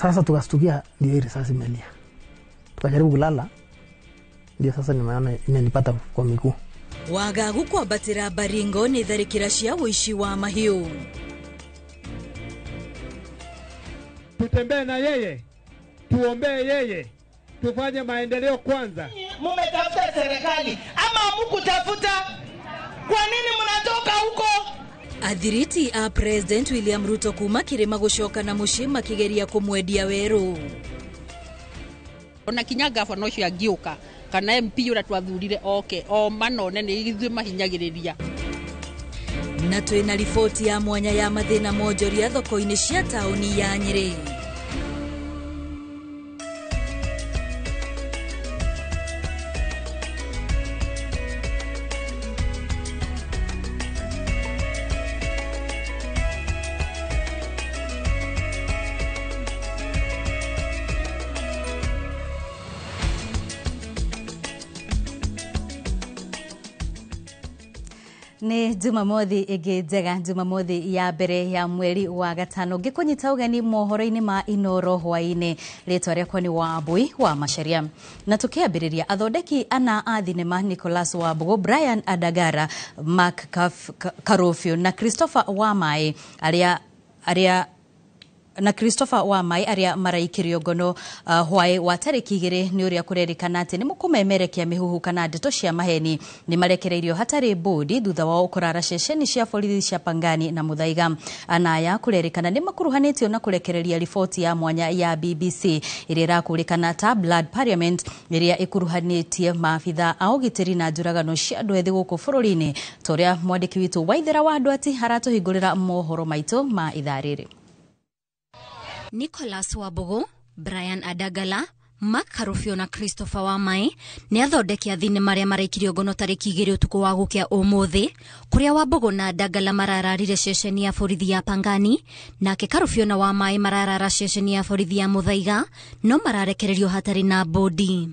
Sasa tukastukia ndio hii risasi imelia. Tukajaribu kulala, ndio sasa nimeona imenipata kwa miguu. Wagagu kwambatĩra Baringo nĩ tharĩkĩra cia ũici wa mahiũ. Tutembee na yeye, tuombee yeye, tufanye maendeleo kwanza. Mumetafuta serikali ama hamukutafuta? Kwa nini mnatoka huko? Athiriti a President William Ruto kuma kĩrĩma gũcoka na mũciĩ makĩgeria kũmwendia werũ. Ona kinya gavana ũcio angĩũka kana MP ũrĩa twathurire oke o manone nĩ ithuĩ mahinyagĩrĩria. Na twĩna riboti ya mwanya ya mathĩna monjoria thoko-inĩ cia taũni ya Nyĩrĩ. Nĩ Jumamothi ĩngĩ njega, Jumamothi ya mbere ya mweri wa gatano, ngĩkũnyita ũgeni mohoro-inĩ ma Inoro hwaĩ-inĩ. Rĩtwa rĩakwa nĩ Wambui wa Macharia. Na tũkĩambĩrĩria, athondeki ana a thinema Nicholas Wambugu, Brian Adagara, Mark Karofio na Christopher Wamae arĩa na Christopher Wamai arĩa maraikirio ngono hwaĩ wa tarĩki 2 nĩ ũrĩa kũrerĩkana atĩ nĩ mũkũmemerekia mĩhuhu kana ndeto cia maheni nĩ marekereirio hatarĩ bodi thutha wao kũrara ceceni cia borithi cia Pangani na Muthaiga. Anaya kũrerĩkana nĩ makuruhanĩtio na kũrekereria riboti ya mwanya ya BBC ĩrĩa ĩrakũrĩkana ta Blood Parliament ĩrĩa ĩkuruhanĩtie maabitha a ũgitĩri na njũragano cia andũ ethĩ gũkũ bũrũri-inĩ, ta ũrĩa mwandĩki witũ Waithera wa Ndwati aratũhingũrĩra mohoro maitũ ma ithaa rĩrĩ. Nicholas Wambugu, Brian Adagala, Mark Karufio na Christopher Wamai nĩ athondeki a thinema arĩa maraikirio ngono tarĩki 2 ũtukũ wa gũkĩa ũmũthĩ, kũrĩa Wambugu na Adagala marararire ceceni ya borithi ya Pangani, nake Karufio na Wamai mararara ceceni ya borithi ya Muthaiga, no mararekererio hatarĩ na bodi.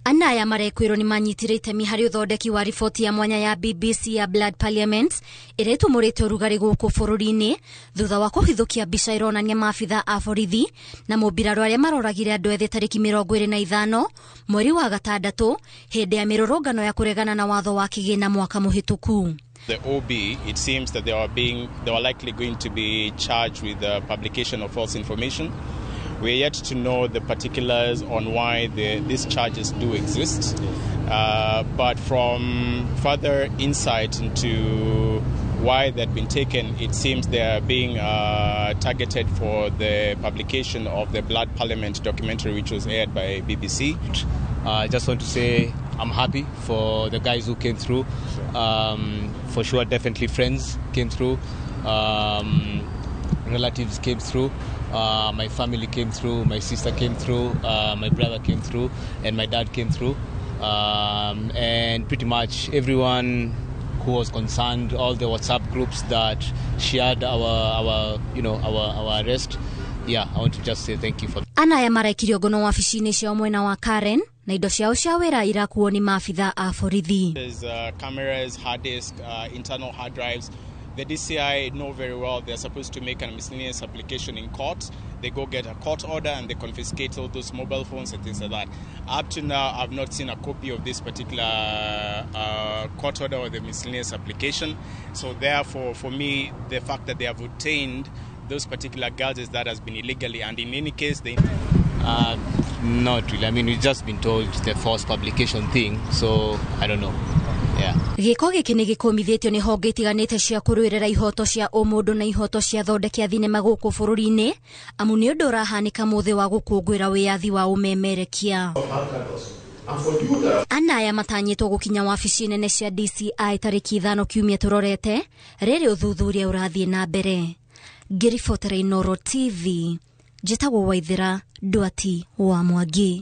Anaya marekwĩrwo nĩ manyitire itemi harĩ ũthondeki wa riboti ya mwanya ya BBC ya Blood Parliament ĩrĩa ĩtumũrĩte ũrugarĩ gũkũ bũrũri-inĩ thutha wa kũhithũkia mbica ĩronania maabitha a borithi na mũmbirarũ arĩa maroragire andũ ethĩ tarĩki 25 mweri wa gatandatũ hĩndĩ ya mĩrũrũngano ya kũregana na watho wa kĩgĩna mwaka mũhĩtũku. The OB, it seems that they were likely going to be charged with the publication of false information. We are yet to know the particulars on why these charges do exist. Yes. But from further insight into why they've been taken, it seems they are being targeted for the publication of the Blood Parliament documentary, which was aired by BBC. I just want to say I'm happy for the guys who came through. For sure, definitely friends came through, relatives came through. My family came through, my sister came through, my brother came through, and my dad came through. And pretty much everyone who was concerned, all the WhatsApp groups that shared our arrest. Yeah, I want to just say thank you for. Anaya maraikirio ngono wabici-inĩ ciao mwena wa Karen na indo ciao cia wĩra irakuo nĩ maabitha a borithi. There's cameras, hard disk, internal hard drives. The DCI know very well they're supposed to make a miscellaneous application in court. They go get a court order and they confiscate all those mobile phones and things like that. Up to now, I've not seen a copy of this particular court order or the miscellaneous application. So therefore, for me, the fact that they have obtained those particular gadgets that has been illegally, and in any case, they... Not really. I mean, we've just been told the false publication thing, so I don't know. Gĩko gĩkĩ nĩ gĩkũmithĩtio nĩ honge itiganĩte cia kũrũĩrĩra ihoto cia ũmũndũ na ihoto cia thondeki a thinema gũkũ bũrũri-inĩ, amu nĩ ũndũ ũrahanĩka mũthĩ wa gũkũngũĩra wĩyathi wa ũmemerekia. Anaya matanyĩtwo gũkinya wabici nene cia DCI tarĩki 5 kiumia tũrorete, rĩrĩ ũthuthuria ũrathiĩ na mbere. Ngĩribotera Inoro TV, njĩtagwo Waithera Ndwati wa Mwangi.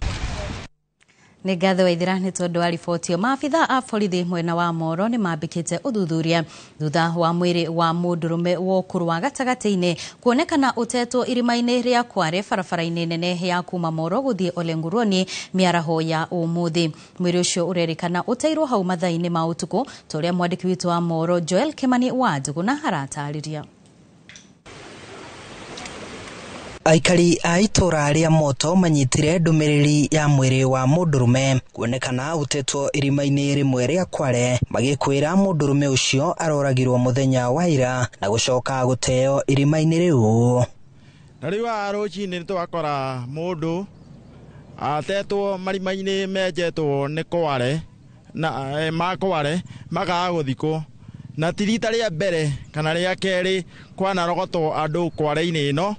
Nĩ ngatho Waithera nĩ tondũ wa riboti ĩyo. Maabitha a borithi mwena wa Moro nĩ mambĩkĩte ũthuthuria thutha wa mwĩrĩ wa mũndũrũme wa ũkũrũ wa gatagatĩ-inĩ kuonekana ũtetwo irima-inĩ rĩa Kware barabara-inĩ nene ya kuma Moro gũthiĩ Olenguruni mĩaraho ya ũmũthĩ. Mwĩrĩ ũcio ũrerĩkana ũteirwo hau mathaa-inĩ ma ũtukũ, ta ũrĩa mwandĩki witũ wa Moro Joel Kimani wa Njuguna aratarĩria. Aikari a itũra rĩa Moto manyitire ndũmĩrĩri ya mwĩrĩ wa mũndũrũme kuonekana ũtetwo irima-inĩ rĩmwe rĩa Kware, magĩkwĩra mũndũrũme ũcio aroragirwo mũthenya wa ira na gũcoka gũteo irima-inĩ rĩu. Na rĩu haha rũcinĩ nĩ twakora mũndũ atetwo marima-inĩ menjetwo nĩ Kware na ma Kware makaga gũthikwo, na ti rita rĩa mbere kana rĩa kerĩ kwanarogotwo andũ Kware-inĩ ĩno,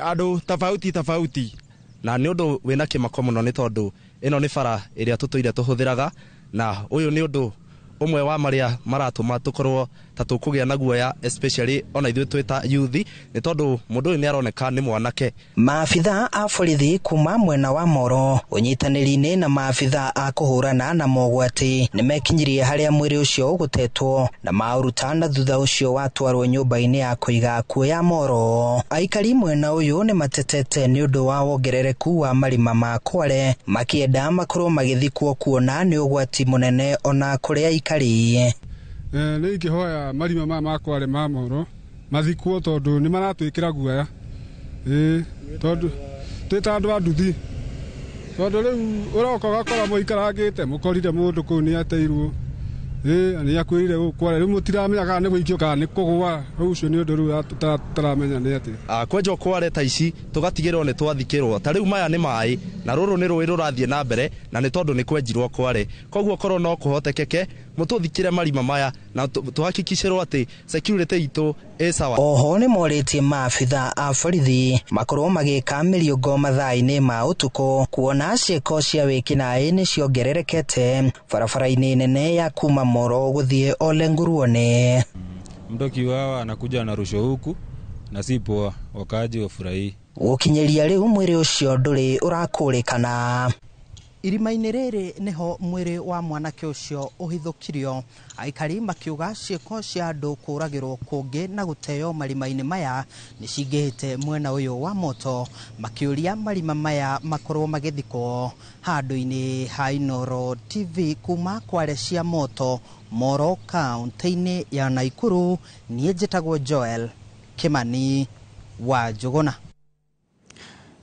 andũ tofauti tofauti. Na nĩ ũndũ wĩna kĩmako mũno nĩ tondũ ĩno nĩ bara ĩrĩa tũtũire tũhũthĩraga, na ũyũ nĩ ũndũ ũmwe wa marĩa maratũma tũkorwo ta tũkũgĩa na guoya, especially ona ithuĩ twĩ ta youth, nĩ tondũ mũndũ ũyũ nĩ aroneka nĩ mwanake. Maabitha a borithi kuma mwena wa Moro ũnyitanĩri-inĩ na maabitha a kũhũrana na mogwati nĩ mekinyirie harĩa mwĩrĩ ũcio ũgũtetwo na maũruta, na thutha ũcio watwarwo nyũmba-inĩ ya kũiga akuũ ya Moro. Aikari mwena ũyũ nĩ matetete nĩ ũndũ wa wongerereku wa marima ma Kware, makĩenda makorwo magĩthikwo kuona nĩ ũgwati mũnene ona kũrĩ aikari. Nĩ ingĩhoya marima maya ma Kware ma Moro mathikwo tondũ nĩ maratwĩkĩra guoya, tondũ twĩ ta andũ a nduthi, tondũ rĩu ũroka ũgakora mũikarangĩte mũkorire mũndũ kũu nĩ ateirwo, nĩ akuĩrire gũkũ Kware, rĩu mũtiramenya kana nĩ gũikio kana nĩ kũgũa, rĩu ũcio nĩ ũndũ rĩu tũtaramenya nĩ atĩa. Kwenjwo Kware ta ici tũgatigĩrwo nĩ twathikĩrwo, ta rĩu maya nĩ maĩ na rũrũ nĩ rũĩ rũrathiĩ na mbere, na nĩ tondũ nĩ kwenjirwo Kware, koguo korwo no kũhotekeke mũtũthikĩre marima maya na tũhakikicĩrwo atĩ security itũ ĩ sawa. Oho nĩ morĩtie maabitha a borithi makorwo magĩka mĩriũngo mathaa-inĩ ma ũtukũ, kuona ciĩko cia wĩkinaĩ nĩ ciongererekete barabara-inĩ nene ya kuma Moro gũthiĩ Ole Nguruone. Mtu akiuawa anakuja anarushwa huku na si poa, wakaaji wafurahii. Gũkinyĩria rĩu mwĩrĩ ũcio ndũrĩ ũrakũrĩkana. Irima-inĩ rĩrĩ nĩho mwĩrĩ wa mwanake ũcio ũhithũkirio, aikari makiuga ciĩko cia andũ kũũragĩrwo kũngĩ na gũteo marima-inĩ maya nĩ cingĩhĩte mwena ũyũ wa Moto, makĩũria marima maya makorwo magĩthikwo. Handũ-inĩ ha Inooro TV kuma Kware cia Moto, Moro kaunti-inĩ ya Nakuru, niĩ njĩtagwo Joel Kimani wa Njũgũna.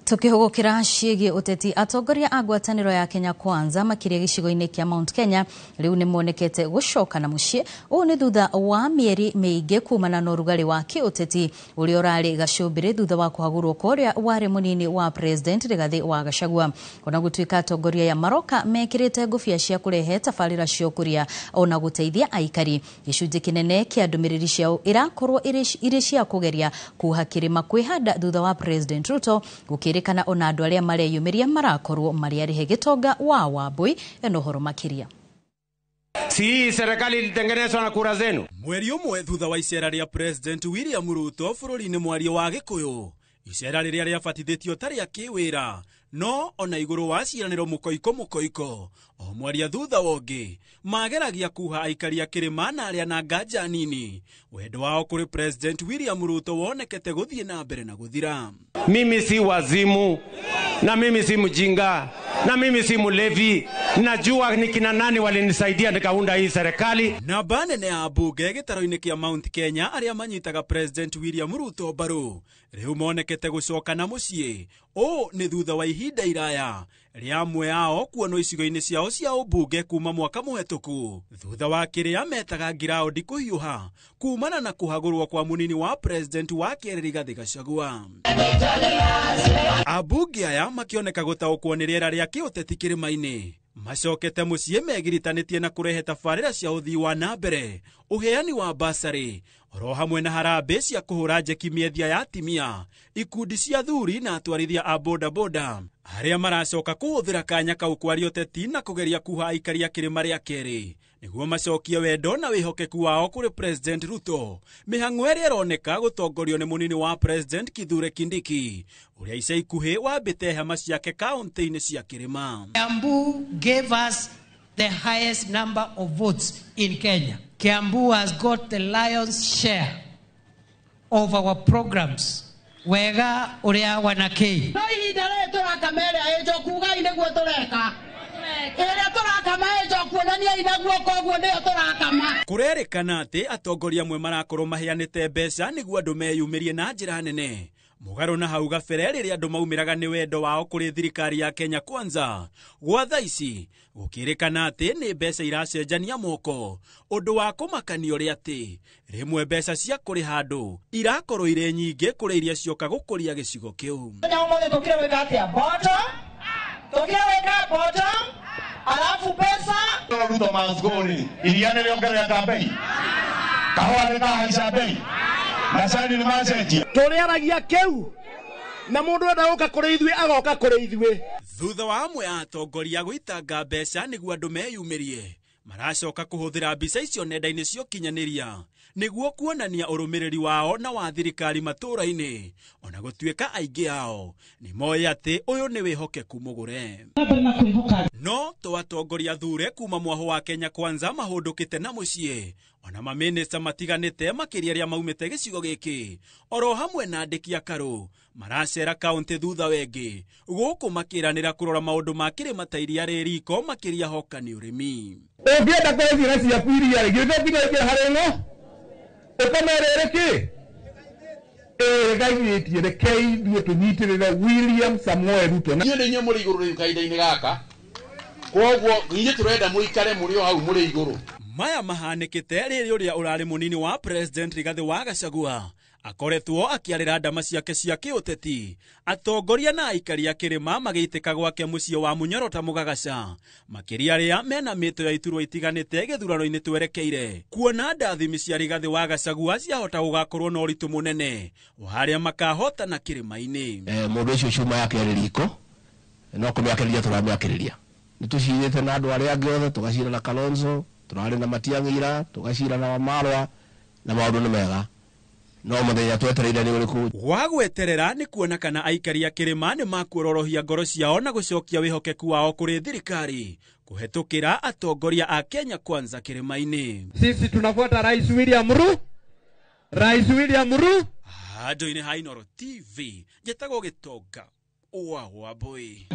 Tukihugukira ciĩgiĩ ũteti, atongoria a ngwatanĩro ya Kenya Kwanza makĩria gĩcigo-inĩ kĩa Mount Kenya rĩu nĩ monekete gũcoka na mũciĩ. Ũũ nĩ thutha wa mĩeri mĩingĩ kumana na ũrugarĩ wa kĩũteti ũrĩa ũrarĩ gacũmbĩrĩ thutha wa kũhagũrwo kwa ũrĩa warĩ mũnini wa President Rigathĩ wa Gachagua. Ona gũtuĩka atongoria aya maroka mekĩrĩte ngũbia cia kũrehe tabarĩra cia ũkũria ona gũteithia aikari, gĩcunjĩ kĩnene kĩa ndũmĩrĩri ciao irakorwo irĩ cia kũgeria kuha kĩrĩma kwĩhanda thutha wa President Ruto gũkĩrĩkana ona andũ arĩa mareyumĩria marakorwo marĩ arĩhe. Gĩtonga wa Wambui ena ũhoro makĩria. Si serikali ilitengenezwa na kura zenu. Mweri ũmwe thutha wa icera rĩa President William Ruto bũrũri-inĩ mwario wa Gĩkũyũ, icera rĩrĩa rĩabatithĩtio ta rĩa kĩwĩra, no ona igũrũ wa ciĩranĩro mũkoiko mũkoiko, o mwaria thutha wa ũngĩ mageragia kuha aikari a kĩrĩma na arĩa na nganja nini. Wendo wao kũrĩ President William Ruto wonekete gũthiĩ na mbere na gũthira. Mimi si wazimu na mimi si mjinga na mimi si mlevi, najua ni kina nani walinisaidia nikaunda hii serikali. Namba nene ya mbunge gĩtaro-inĩ kĩa Mount Kenya arĩa manyitaga President William Ruto mbaru rĩu monekete gũcoka na mũciĩ. Ũũ nĩ thutha wa ihinda iraya rĩa amwe ao kuonwo icigo-inĩ ciao cia ũmbunge kuma mwaka mũhetũku, thutha wa kĩrĩa metaga ngiraũndi kũhiũha kumana na kũhagũrwo kwa mũnini wa President wa kerĩ Rigathĩ Gachagua. Ambunge aya makĩoneka gũtaũkwo nĩ rĩera rĩa kĩũteti kĩrĩma-inĩ, macokete mũciĩ megiritanĩtie na kũrehe tabarĩra cia ũthii wa na mbere, ũheani wa basarĩ oro hamwe na harambĩ cia kũhũra njeki mĩethia ya atimia, ikundi cia thuri na atwarithia a bodaboda arĩa maracoka kũhũthĩra kanya kau kwaria ũteti na kũgeria kuha aikari a kĩrĩma rĩa kerĩ nĩguo macokie wendo na wĩhokeku wao kũrĩ President Ruto. Mĩhang'o ĩrĩa ĩroneka gũtongorio nĩ mũnini wa President Kithure Kindiki ũrĩa ica ikuhĩ wambĩte hema ciake kaunti-inĩ cia kĩrĩma. Kiambu gave us the highest number of votes in Kenya. Kiambu has got the lion's share of our programs. Wega uria wanakei. No ihinda rĩrĩ tũrakama ĩrĩa ĩ njoku Ngai nĩguo tũreka. Ĩrĩa tũrakama ĩ njoku onaniai na guoko ũguo nĩyo tũrakama. Kũrerĩkana atĩ atongoria amwe marakorwo maheanĩte mbeca nĩguo andũ meyumĩrie na njĩra nene. Mũgarũ na hau gabere rĩrĩa andũ maumĩraga nĩ wendo wao kũrĩ thirikari ya Kenya Kwanza, gwa thaa ici gũkĩrĩkana atĩ nĩ mbeca iracenjania moko, ũndũ wa kũmakania ũrĩa atĩ rĩmwe mbeca cia kũrĩha andũ irakorwo irĩ nyingĩ kũrĩ iria cioka gũkũria gĩcigo kĩu. Ũmũthĩ tũkire gwĩka atĩa? Bottom? Tũkire gwĩka bottom? Alafu pesa? Ruto must go rĩ, iria nĩ rĩongerereka bei, kahũa nĩ kahaica bei, macani nĩ macenjia. Tũrĩaragia kĩu na mũndũ enda gũka kũrĩ ithuĩ agoka kũrĩ ithuĩ. Thutha wa amwe a atongoria gũitanga mbeca nĩguo andũ meyumĩrie, maracoka kũhũthĩra mbica icio nenda-inĩ cia ũkinyanĩria nĩguo kuonania ũrũmĩrĩri wao na wa thirikari matũũra-inĩ, ona gũtuĩka aingĩ ao nĩ moĩ atĩ ũyũ nĩ wĩhokeku mũgũre. No to atongoria thure kuma mwaho wa Kenya Kwanza mahũndũkĩte na mũciĩ, ona mamĩnĩsta matiganĩte makĩria arĩa maumĩte gĩcigo gĩkĩ oro hamwe na andĩki a karũ maracera kaũntĩ thutha wengĩ gũkũ makĩranĩra kũrora maũndũ ma kĩrĩma ta iria rĩ riko makĩria hoka nĩ ũrĩmi. Ũngĩenda kũhe ciana ciaku iria rĩ, githĩ to nginya wĩkĩre harĩ ng'o ũkamerere kĩ ĩgaithĩtie. Rekei ithuĩ tũnyitĩrĩre William Samoei Ruto. Inyuĩ nĩ inyuĩ mũrĩ igũrũ rĩu kahinda-inĩ gaka, koguo inyuĩ tũrenda mũikare mũrĩ o hau mũrĩ igũrũ. Maya mahanĩkĩte rĩrĩ ũrĩa ũrarĩ mũnini wa President Rigathĩ wa Gachagua akoretwo akĩarĩra ndama ciake cia kĩũteti, atongoria na aikari a kĩrĩma magĩitĩka gwake mũciĩ wa Mũnyorota Mũgagaca, makĩria arĩa mena mĩto ya iturwa itiganĩte gĩthurano-inĩ twerekeire, kuona ndathimi cia Rigathĩ wa Gachagua ciahota gũgakorwo na ũritũ mũnene wa arĩa makahotana kĩrĩma-inĩ. Mũndũ ũcio cuma yake ĩrĩ riko no kũmĩakĩrĩria tũramĩakĩrĩria. Nĩ tũcirĩte na andũ arĩa angĩ othe, tũgacira na Kalonzo, tũrarĩ na Matiang'i ira, tũgacira na Wamarwa, na maũndũ nĩ mega. No mũthenya twetereire nĩ ũrĩkũ? Gwa gweterera nĩ kuona kana aikari a kĩrĩma nĩ makuororohia ngoro ciao na gũcokia wĩhokeku wao kũrĩ thirikari kũhetũkĩra atongoria a Kenya Kwanza kĩrĩma-inĩ. Sisi tunafuata Rais William Ruto. Rais William Ruto. Handũ-inĩ ha Inooro TV njĩtagwo Gĩtonga wa Wambui.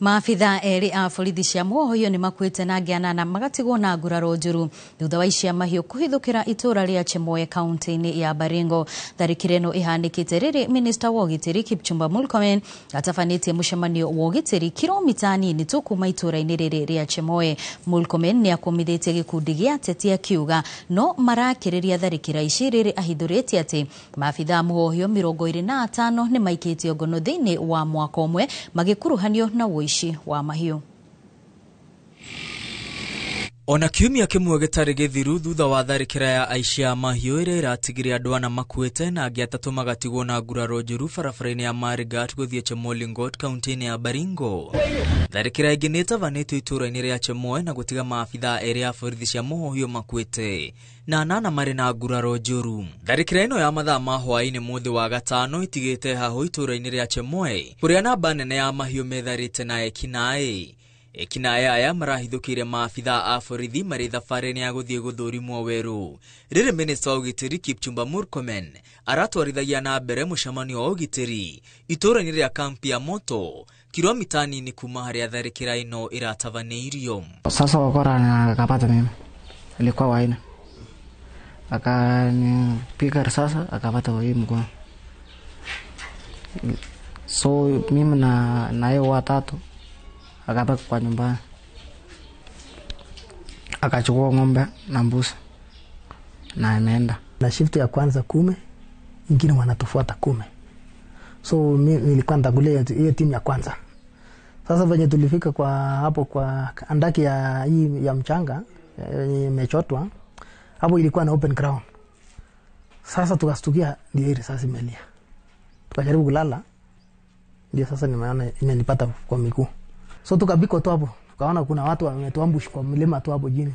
Maabitha erĩ a borithi cia muoyo nĩ makuĩte na angĩ anana magatigwo na nguraro njũru thutha wa icia mahiũ kũhithũkĩra itũũra rĩa Chemoe kaunti-inĩ ya Baringo. Tharĩkĩro ĩno ĩhanĩkĩte rĩrĩ minista wa ũgitĩri Kipchumba Murkomen atabanĩtie mũcemanio wa ũgitĩri kilomita nini tu kuma itũũra-inĩ rĩrĩ rĩa Chemoe. Murkomen nĩ akũmithĩtie gĩkundi gĩa ateti akiuga no marakĩrĩria tharĩkĩra ici rĩrĩ ahithũrĩtie atĩ maabitha a muoyo 25 nĩ maikĩtio ngono thĩinĩ wa mwaka ũmwe magĩkuruhanio na ũici wa mahiũ. Ona kiumia kĩmwe gĩtarĩ gĩthiru thutha wa tharĩkĩra ya aici a mahiũ ĩrĩa ĩratigire andũ ana makuĩte na angĩ atatũ magatigwo na nguraro njũru barabara-inĩ ya Marigat gũthiĩ Chemolingot kaunti-inĩ ya Baringo. Tharĩkĩra ĩngĩ nĩ ĩtabanĩtio itũũra-inĩ rĩa Chemoe na gũtiga maabitha erĩ a borithi cia mũhohio makuĩte na anana marĩ na nguraro njũru. Tharĩkĩra ĩno ya mathaa ma hwaĩ-inĩ mũthĩ wa gatano ĩtigĩte hahũ itũũra-inĩ rĩa Chemoe kũrĩa namba nene ya mahiũ metharĩte na ekinaĩ. Ekinaĩ aya marahithũkĩire maabitha a borithi marĩ thabarĩ-inĩ ya gũthiĩ gũthũrimwo werũ. Rĩrĩ minista wa ũgitĩri Kipchumba Murkomen aratwarithagia na mbere mũcemanio wa ũgitĩri itũũra-inĩ rĩa kampi ya Moto kilomita nini kuma harĩa tharĩkĩra ĩno ĩratabanĩirio. Sasa wakora akapata mimi ilikuwa waina, akanipiga risasi akapata hii mkono, so mimi na yeye watatu akabaki kwa nyumbani, akachukua ng'ombe na mbuzi na ameenda. Na shift ya kwanza 10, ingine wanatufuata 10. So mimi nilikuwa nitagulia hiyo timu ya kwanza. Sasa venye tulifika kwa hapo kwa andaki ya hii ya mchanga imechotwa hapo, ilikuwa na open ground. Sasa tukastukia ndio risasi imelia. Tukajaribu kulala, ndio sasa nimeona imenipata kwa miguu. So tukabiko tu hapo, tukaona kuna watu wametuambush kwa mlima tu hapo chini.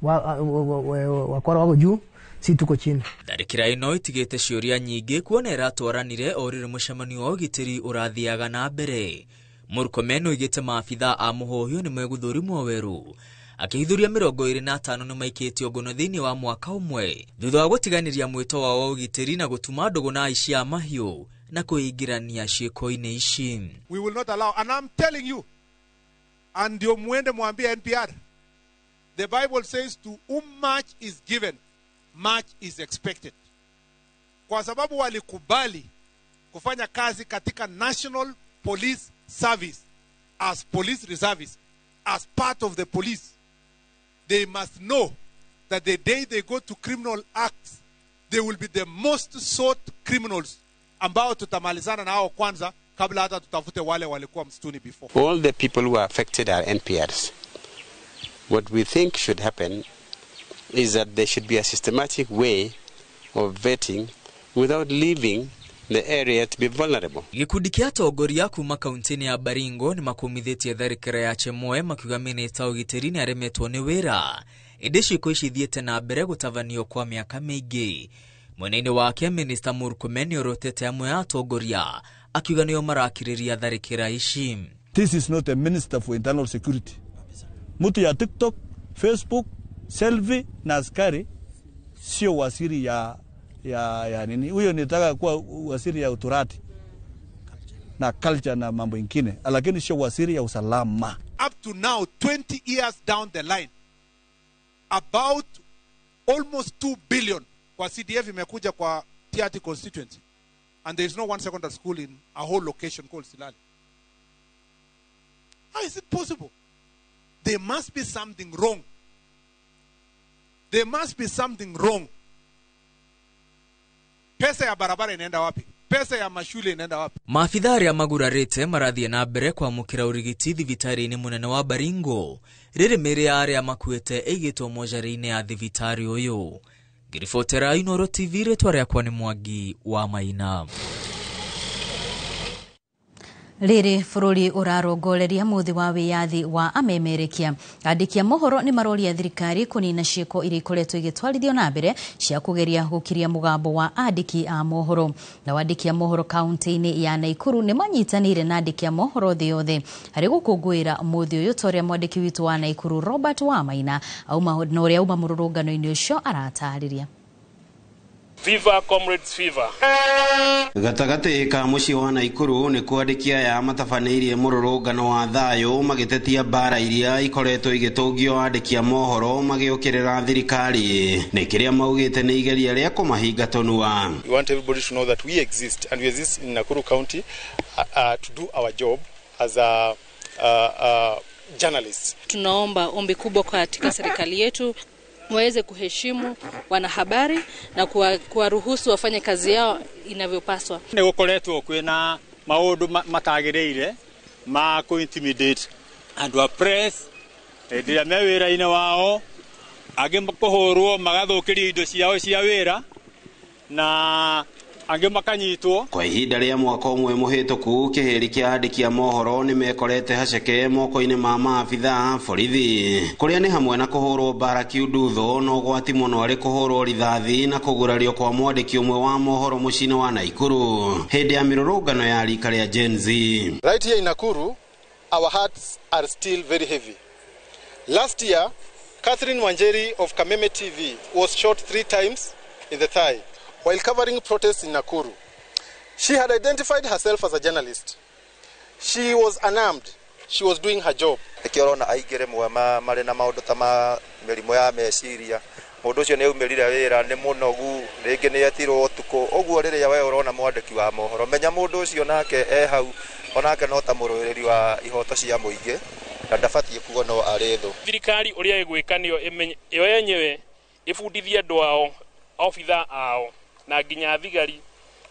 Wakora wako juu, si tuko chini. Tharĩkĩra ĩno ĩtigĩte ciũria nyingĩ kuona ĩratwaranire o rĩrĩ mũcemanio wa ũgitĩri ũrathiaga na mbere. Murkomen oigĩte maabitha a mũhohio nĩ megũthũrimwo werũ akĩhithũria 25 nĩ maikĩtio ngono thĩinĩ wa mwaka ũmwe thutha wa gũtiganĩria mwĩto wao wa ũgitĩri na gũtuma ndũgũ na aici a mahiũ na kwĩingĩrania ciĩko-inĩ ici. We will not allow, and I'm telling you, and ndio muende mwambie NPR. The Bible says to whom much is given, much is expected. Kwa sababu walikubali kufanya kazi katika National Police Service as police reservists, as part of the police. They must know that the day they go to criminal acts, they will be the most sought criminals ambao tutamalizana nao kwanza kabla hata tutafute wale walikuwa msituni before. All the people who are affected are NPRs. What we think should happen is that there should be a systematic way of vetting without leaving the area to be vulnerable. Gĩkundi kĩa atongoria kuma kaunti-inĩ ya Baringo nĩ makumithĩtie tharĩkĩra ya Chemoe makiuga mĩnĩsta wa ũgitĩri nĩ aremetwo nĩ wĩra ĩndĩ ciĩko ici ithiĩte na mbere gũtabanio kwa mĩaka mĩingĩ. Mwena-inĩ wake Minista Murkomen nĩorotete amwe a atongoria akiuga nĩo marakirĩria tharĩkĩra ici. This is not a minister for internal security. Mtu ya TikTok, Facebook, selfie na askari sio waziri ya nini. Huyo nitaka kuwa waziri ya uturati na culture na mambo ingine, lakini sio waziri ya usalama. Up to now, 20 years down the line, about almost 2 billion kwa CDF imekuja kwa Tiaty constituency, and there is no one secondary school in a whole location called Silali. How is it possible? There must be something wrong. There must be something wrong. Pesa ya barabara inaenda wapi? Pesa ya mashule inaenda wapi? Maabithaa arĩa magurarĩte marathiĩ na mbere kwamũkĩra ũrigiti thibitarĩ-inĩ mũnene wa Baringo rĩrĩ mĩĩrĩ ya arĩa makuĩte ĩigĩtwo mocarĩ-inĩ ya thibitarĩ ũyũ. Ngĩribotera Inooro TV, rĩtwa rĩakwa nĩ Mwangi wa Maina. Rĩrĩ bũrũri ũrarongoreria mũthĩ wa wĩyathi wa amemerekia. Andĩki a mohoro nĩ maroria thirikari kũnina ciĩko iria ikoretwo igĩtwarithio na mbere cia kũgeria gũkiria mũgambo wa andĩki a mohoro. Nao andĩki a mohoro kaunti-inĩ ya Naikuru nĩ manyitanĩire na andĩki a mohoro thĩ yothe harĩ gũkũngũĩra mũthĩ ũyũ ta ũrĩa mwandĩki witũ wa Naikuru Robert Wamaina auma na ũrĩa auma mũrũrũngano-inĩ ũcio aratarĩria. Viva Comrades Fever. Gatagatĩ ka mũciĩ wa Naikuru nĩ kwandĩki aya matabanĩirie mũrũrũngano wa thayũ magĩtetia mbara iria ikoretwo igĩtũngio andĩki a mohoro magĩũkĩrĩra thirikari nĩ kĩrĩa maugĩte nĩ igeria rĩa kũmahinga tũnua. We want everybody to know that we exist, and we exist in Nakuru County to do our job as a journalists. Tunaomba ombi kubwa katika serikali yetu waweze kuheshimu wanahabari na kuwaruhusu wafanye kazi yao inavyopaswa. Nĩ gũkoretwo kwĩna maũndũ matagĩrĩire ma kũ intimidate andũ a press hĩndĩ ĩrĩa me wĩra-inĩ wao, angĩ kũhũrwo magathũkĩrio indo ciao cia wĩra na angĩ makanyitwo. Kwa ihinda rĩa mwaka ũmwe mũhĩtũku kĩhĩri kĩa andĩki a mohoro nĩ mekorete haceke moko-inĩ ma maabithaa borithi kũrĩa nĩ hamwe na kũhũrwo mbara kiundutho na ũgwati mũno arĩ kũhũrwo rithathi na kũgurario kwa mwandĩki ũmwe wa mohoro mũciĩ-inĩ wa Naikuru hĩndĩ ya mĩrũrũngano ya rika rĩa Gen Z. Right here in Nakuru, our hearts are still very heavy. Last year, Catherine Wanjeri of Kameme TV was shot 3 times in the thigh while covering protests in Nakuru. She had identified herself as a journalist. She was unarmed. She was doing her job. Nĩkĩo ũrona aingĩ rĩmwe marĩ na maũndũ ta ma mĩrimũ ya meciria. Mũndũ ũcio nĩ aumĩrire wĩra, nĩ mũnogu, rĩngĩ nĩ etirwo ũtukũ. Ũguo rĩrĩa we ũrona mwandĩki wa mohoro, menya mũndũ ũcio nake e hau, onake no ta mũrũĩrĩri wa ihoto cia mũingĩ na ndabatiĩ kuonwo arĩ thũ. Thirikari ũrĩa ĩgwĩka nĩyo ĩyo yenyewe ĩbundithie andũ ao, obitha ao na nginya thigari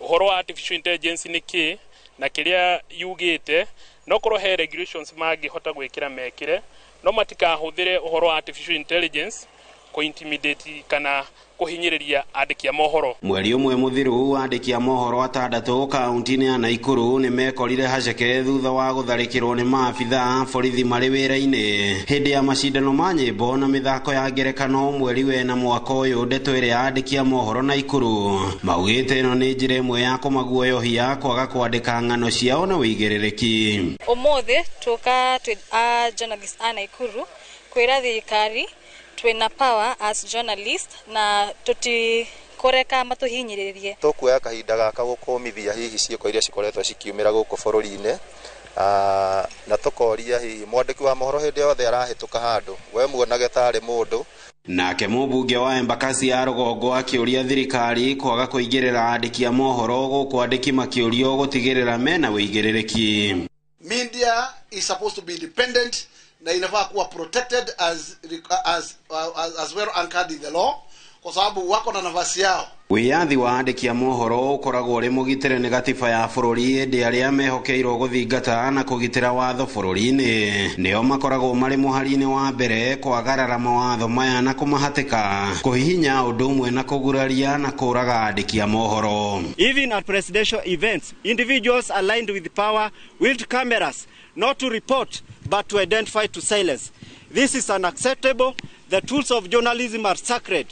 ũhoro wa artificial intelligence nĩ kĩ na kĩrĩa yugĩte, no korwo he regulations mangĩhota gwĩkĩra mekĩre, no matikahũthĩre ũhoro wa artificial intelligence kũ-intimidate kana kũhinyĩrĩria andĩki a mohoro. Mweri ũmwe mũthiru andĩki a mohoro atandatũ kaunti-inĩ ya Naikuru nĩ mekorire haceke thutha wa gũtharĩkĩrwo nĩ maabithaa borithi marĩ wĩra-inĩ hĩndĩ ya macindano ma nyĩmbo na mĩthako ya ngerekano mweri wena mwaka ũyũ. Ndeto ĩrĩa andĩki a mohoro Naikuru maugĩte ĩno nĩ njĩra ĩmwe ya kũmaguoyohia kwaga kwandĩka ng'ano ciao na wĩigĩrĩrĩki. Ũmũthĩ tũka twĩ a journalist a Naikuru kwĩra thirikari twina power as journalist na tutikureka matuhinyiririe. Tukuoya kahinda gaka gũkũmithia hihi ciĩko iria cikoretwo cikiumĩra gũkũ bũrũri-inĩ Na tũkoria hihi mwandĩki wa mohoro hĩndĩ yothe arahĩtũka handũ we muonage tarĩ mũndũ. Nake mũmbunge wa Embakasi ya rũgongo akĩũria thirikari kwaga kũingĩrĩra andĩki a mohoro gũkũ andĩki makĩũrio gũtigĩrĩra mena ũigĩrĩrĩki. Media is supposed to be independent na inafaa kuwa protected as well anchored in the law kwa sababu wako na nafasi yao. Wĩyathi wa andĩki a mohoro ũkoragwo ũrĩ mũgitĩre nĩ gatiba ya bũrũri ĩndĩ arĩa mehokeirwo gũthingata na kũgitĩra watho bũrũri-inĩ nĩo makoragwo marĩ mũhari-inĩ wa mbere kwagarara mawatho maya na kũmahatĩka kũhihinya ũndũ ũmwe na kũguraria na kũraga andĩki a mohoro. Even at presidential events, individuals aligned with power wield cameras not to report but to identify, to silence. This is unacceptable. The tools of journalism are sacred.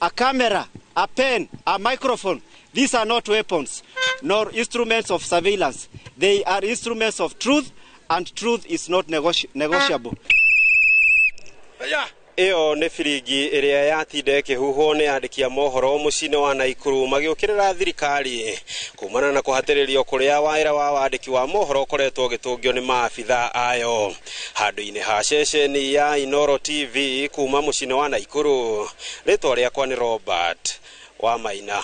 A camera, a pen, a microphone, these are not weapons nor instruments of surveillance. They are instruments of truth, and truth is not negotiable. Ĩyo nĩ biringi ĩrĩa yatinda ĩkĩhuhwo nĩ andĩki a mohoro mũciĩ-inĩ wa Naikuru magĩũkĩrĩra thirikari kumana na kũhatĩrĩrio kũrĩa wĩra wa wandĩki wa mohoro ũkoretwo ũgĩtũngio nĩ maabitha ayo. Handũ-inĩ ha ceceni ya Inooro TV kuma mũciĩ-inĩ wa Naikuru, rĩtwa rĩakwa nĩ Robert wa Maina.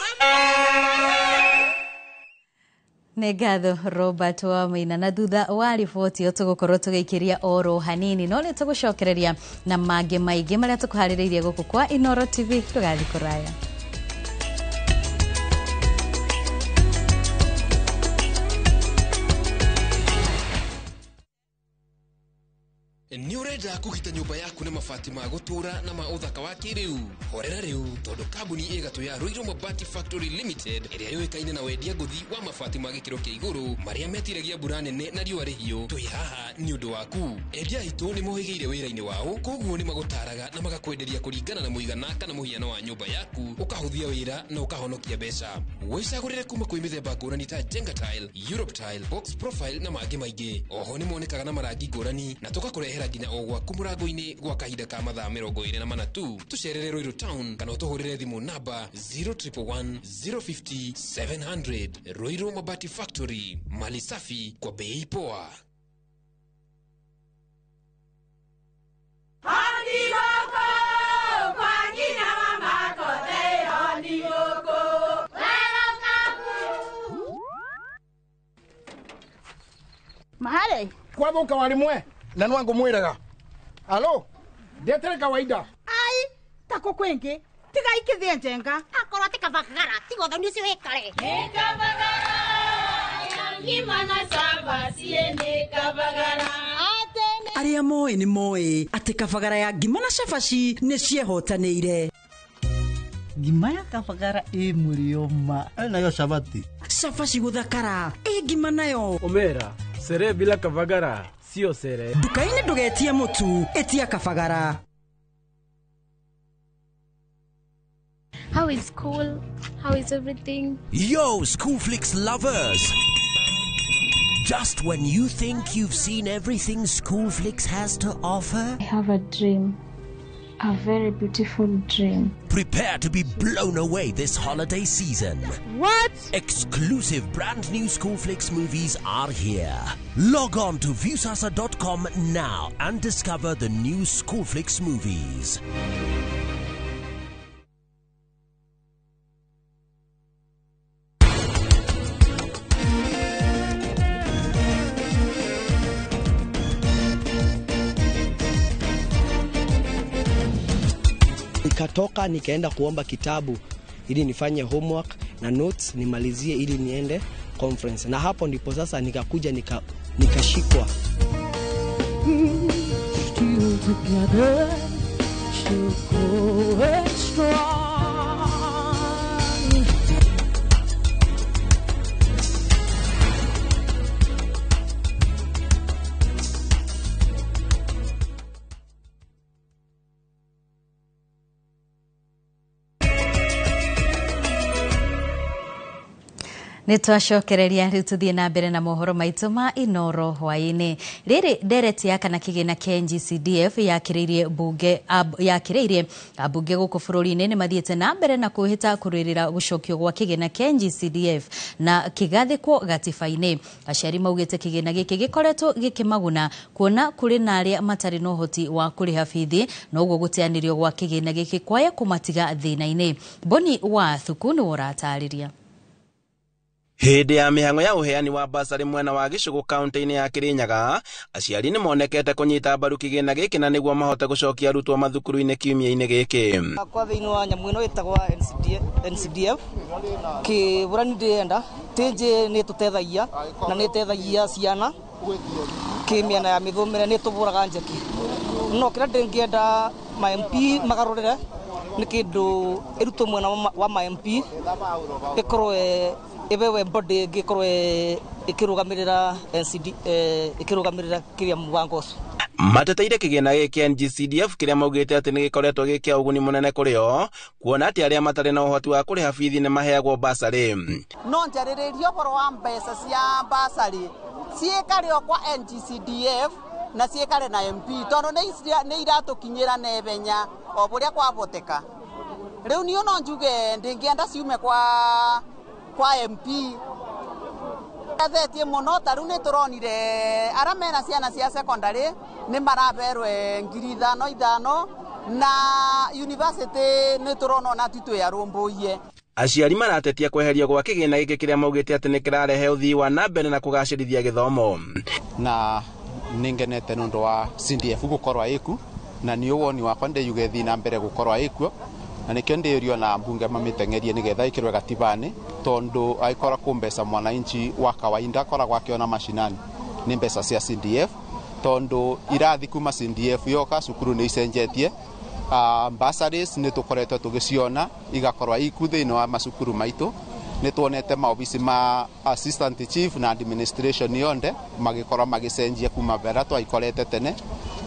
Nĩ ngatho Robert wa Maina. Na thutha wa riboti ĩyo tũgũkorwo tũgĩikĩria oro hanini, no nĩ tũgũcokereria na mangĩ maingĩ marĩa tũkũharĩrĩirie gũkũ kwa Inooro TV. Ndũgathiĩ kũraya. Nĩ ũrenda kũgita nyũmba yaku na mabati ma gũtũũra na ma ũthaka wa kĩrĩu? Horera rĩu, tondũ kambuni ĩgatũ ya Ruiru Mabati Factory Limited ĩrĩa yũĩkaine na wendia ngũthi wa mabati ma gĩkĩro kĩa igũrũ marĩa metiragia mbura nene na riũa rĩhiũ, twĩ haha nĩ ũndũ waku. Endia aitũ nĩ mohĩgĩire wĩra-inĩ wao, koguo nĩ magũtaraga na magakwenderia kũringana na mũigana kana mũhiano wa nyũmba yaku, ũkahũthia wĩra na ũkahonokia mbeca. Wĩcagũrĩre kuma kwĩ mĩthemba ngũrani ta Jenga Tile, Europe Tile, Box Profile na mangĩ maingĩ. Oho nĩ monekaga na marangi ngũrani na tũgakũrehera nginya o gwaku mũrango-inĩ gwa kahinda ka mathaa 24 tu. Tũcerere Ruiru Town kana ũtũhũrĩre thimũ namba 0111 050 700. Ruiru Mabati Factory, mali safi kwa bei poa. Mahale kwathuka warimwe na nwangu mwiraga alo ndetere kawaida ai tako kwingi tiga ikithie njenga akorwo ti kabagara tiga ũthoni ũcio wĩkare Arĩa moĩ nĩ moĩ atĩ kabagara ya ngima na cabaci nĩ ciehotanĩire. Ngima ya kabagara ĩ mũrĩo ma nayo cabaci. Cabaci gũthakara ĩ ngima nayo. Omera sere bila kabagara sio sere. Nduka-inĩ ndũgetie mũtu, ĩtia kabagara. How is school? How is everything? Yo, Schoolflix lovers! Just when you think you've seen everything Schoolflix has to offer, I have a dream. A very beautiful dream. Prepare to be blown away this holiday season. What? Exclusive brand new Schoolflix movies are here. Log on to Viusasa.com now and discover the new Schoolflix movies. Nikatoka nikaenda kuomba kitabu ili nifanye homework na notes nimalizie ili niende conference. Na hapo ndipo sasa nikakuja nikashikwa. Still together, still going strong. Nĩ twacokereria rĩu tũthiĩ na mbere na mohoro maitũ ma Inoro hwaĩ-inĩ. Rĩrĩ ndereti ya kana kĩgĩna kĩa NGCDF yakĩrĩirie bunge yakĩrĩirie ambunge gũkũ bũrũri-inĩ nĩ mathiĩte na mbere na kwĩhĩta kũrũĩrĩra gũcokio gwa kĩgĩna kĩa NGCDF na kĩgathĩkwo gatiba-inĩ. Aciari maugĩte kĩgĩna gĩkĩ gĩkoretwo gĩkĩmaguna kuona kũrĩ na arĩa matarĩ na ũhoti wa kũrĩha bithi, noguo gũteanĩrio gwa kĩgĩna gĩkĩ kwaya kũmatiga thĩna-inĩ. Boni wa Thuku nĩwe ũratarĩria. Hĩndĩ ya mĩhang'o ya ũheani wa basarĩ mwena wa Gĩcũgũ kaunti-inĩ ya Kĩrĩnyaga, aciari nĩ monekete kũnyita mbaru kĩgĩna gĩkĩ na nĩguo mahote gũcokia arutwo mathukuru-inĩ kiumia-inĩ gĩkĩ. Kwa thĩinĩ wa nyamũ ĩno ĩtagwa NCDF kĩbũrani ndĩrenda tĩnjĩ nĩ tũtethagia na nĩ ĩtethagia ciana kĩmĩena ya mĩthomere nĩ tũbũraga njeki no kĩrĩa ndĩngĩenda ma MP magarũrĩre nĩ kĩndũ ĩrutwo mwena wa ma MP ĩkorwo ĩbewe body ĩngĩkorwo ĩkĩrũgamĩrĩra NCD ĩkĩrũgamĩrĩra kĩrĩa mũbango ũcio. Mateteire kĩgĩna gĩkĩ kĩa NGCDF kĩrĩa maugĩte atĩ nĩ gĩkoretwo gĩ kĩa ũguni mũnene kũrĩ o, kuona atĩ arĩa matarĩ na ũhoti wa kũrĩha bithi nĩ maheagwo basarĩ. No njarĩrĩrie ũhoro wa mbeca cia basarĩ ciĩkare o kwa NGCDF na ciĩkare na MP tondũ nĩ iratũkinyĩra naihenya o bũrĩa kwaboteka. Rĩu niĩ no njuge ndĩngĩenda ciume kwa MP athetie mũno ta rĩu nĩ tũronire arĩa mena ciana cia secondary nĩ maraberwe 5,000 5,000 na university nĩ tũrona ona ti twĩarũmbũiye. Aciari maratetia kweherio gwa kĩgĩna gĩkĩ kĩrĩa maugĩte atĩ nĩ kĩrarehe ũthii wa na mbere na kũgacĩrithia gĩthomo. Na nĩngenete nĩ ũndũ wa CDF gũkorwo ĩku na nĩ woni wakwa ndĩyuge ĩthiĩ na mbere gũkorwo ĩkuo na nĩkĩo ndĩũrio na mbunge mamĩteng'erie nĩgetha ĩkĩrwe gatibani tondũ angĩkorwo kũ mbeca mwananchi wa kawaida akoragwo akĩona macinani nĩ mbeca cia CDF tondũ irathi kuma CDF yoka cukuru nĩ icenjetie. Bursaries nĩ tũkoretwo tũgĩciona igakorwo iku thĩinĩ wa macukuru maitũ. Nĩ tuonete maobici ma assistant chief na administration yonthe magĩkorwo magĩcenjia kuma mbere twaikorete tene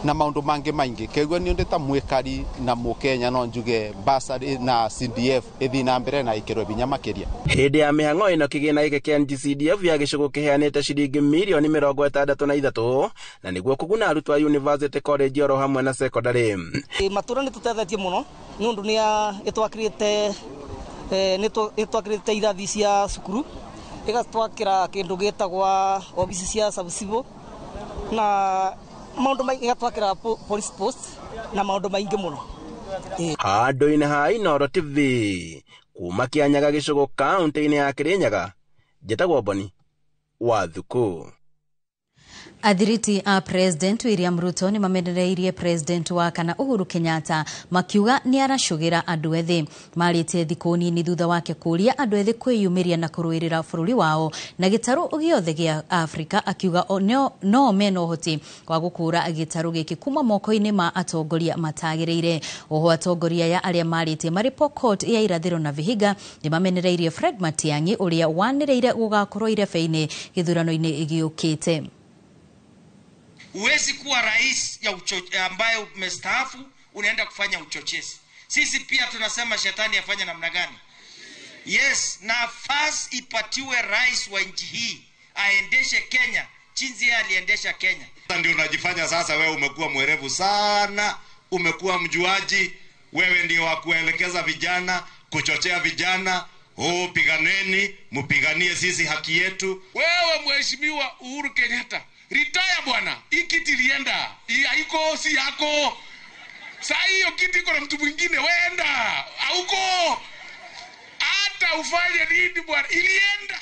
na maũndũ mangĩ maingĩ. Kĩguo nĩ ũndũ ta mwĩkari na mũkenya no njuge bursary na CDF ĩthiĩ na mbere na ĩkĩrwe hinya makĩria. Hĩndĩ ya mĩhang'o ĩno kĩgĩna gĩkĩ kĩa NGCDF ya Gĩcũgũ kĩheanĩte ciringi mirioni 63 na nĩguo kũguna arutwo a University College oro hamwe na secondary. Matũra nĩ tũtethetie mũno nĩ ũndũ nĩ ĩtwakĩrĩte nĩ ĩtwakĩrĩte irathi cia cukuru ĩgatwakĩra kĩndũ gĩtagwa obici cia sub-civil na maũndũ maingĩ ĩgatwakĩra police post na maũndũ maingĩ mũno. Handũ-inĩ ha Inooro TV kuma Kĩanyaga Gĩcũgũ kaunti-inĩ ya Kĩrĩnyaga, njĩtagwo Boni wa Thuku. Athiriti a President William Ruto nĩ mamenereirie President wa kana Uhuru Kenyatta makiuga nĩ aracũgĩra andũ ethĩ. Marĩtie thikũ nini thutha wake kũria andũ ethĩ kwĩyumĩria na kũrũĩrĩra bũrũri wao na gĩtarũ gĩothe gĩa Afrika, akiuga no mena ũhoti wa gũkũra gĩtarũ gĩkĩ kuma moko-inĩ ma atongoria matagĩrĩire. Oho atongoria ya arĩa marĩtie marĩ Pokot ya irathĩro na Vihiga nĩ mamenereirie Fred Matiang'i ũrĩa wanĩrĩire gũgakorwo irebe-inĩ gĩthurano-inĩ gĩũkĩte. Huwezi kuwa rais ya ambaye umestaafu unaenda kufanya uchochezi. Sisi pia tunasema shetani afanye namna gani? Yes, nafasi ipatiwe rais wa nchi hii aendeshe Kenya jinsi yeye aliendesha Kenya. Ndio unajifanya sasa wewe umekuwa mwerevu sana, umekuwa mjuaji, wewe ndio wa kuelekeza vijana, kuchochea vijana. Oh, piganeni, mpiganie sisi haki yetu. Wewe mheshimiwa Uhuru Kenyatta, retire bwana. Hii kiti ilienda. Hii haiko, si yako. Saa hiyo kiti iko na mtu mwingine, weenda. Hauko. Hata ufanye nini bwana, ilienda.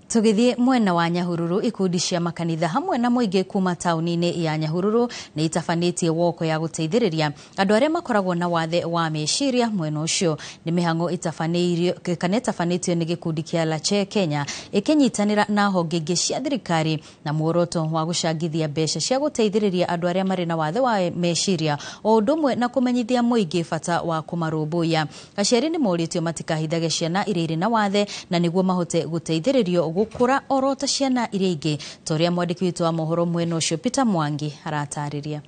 Tũgĩthiĩ mwena wa Nyahururu, ikundi cia makanitha hamwe na mũingĩ kuma taũni-inĩ ya Nyahururu nĩ itabanĩtie woko ya gũteithĩrĩria andũ arĩa makoragwo na wathe wa meciria mwena ũcio. Nĩ mĩhang'o itabanĩirio kana ĩtabanĩtio nĩ gĩkundi kĩa Lache Kenya ĩkĩnyitanĩra na honge ingĩ cia thirikari na muoroto wa gũcangithia mbeca cia gũteithĩrĩria andũ arĩa marĩ na wathe wa meciria o ũndũ ũmwe na kũmenyithia mũingĩ bata wa kũmarũmbũiya. Aciari nĩ morĩtio matikahithage ciana iria irĩ na wathe na nĩguo mahote gũteithĩrĩrio gũkũra oro ta ciana iria ingĩ, ta ũrĩa mwandĩki witũ wa mohoro mwena ũcio Peter Mwangi aratarĩria.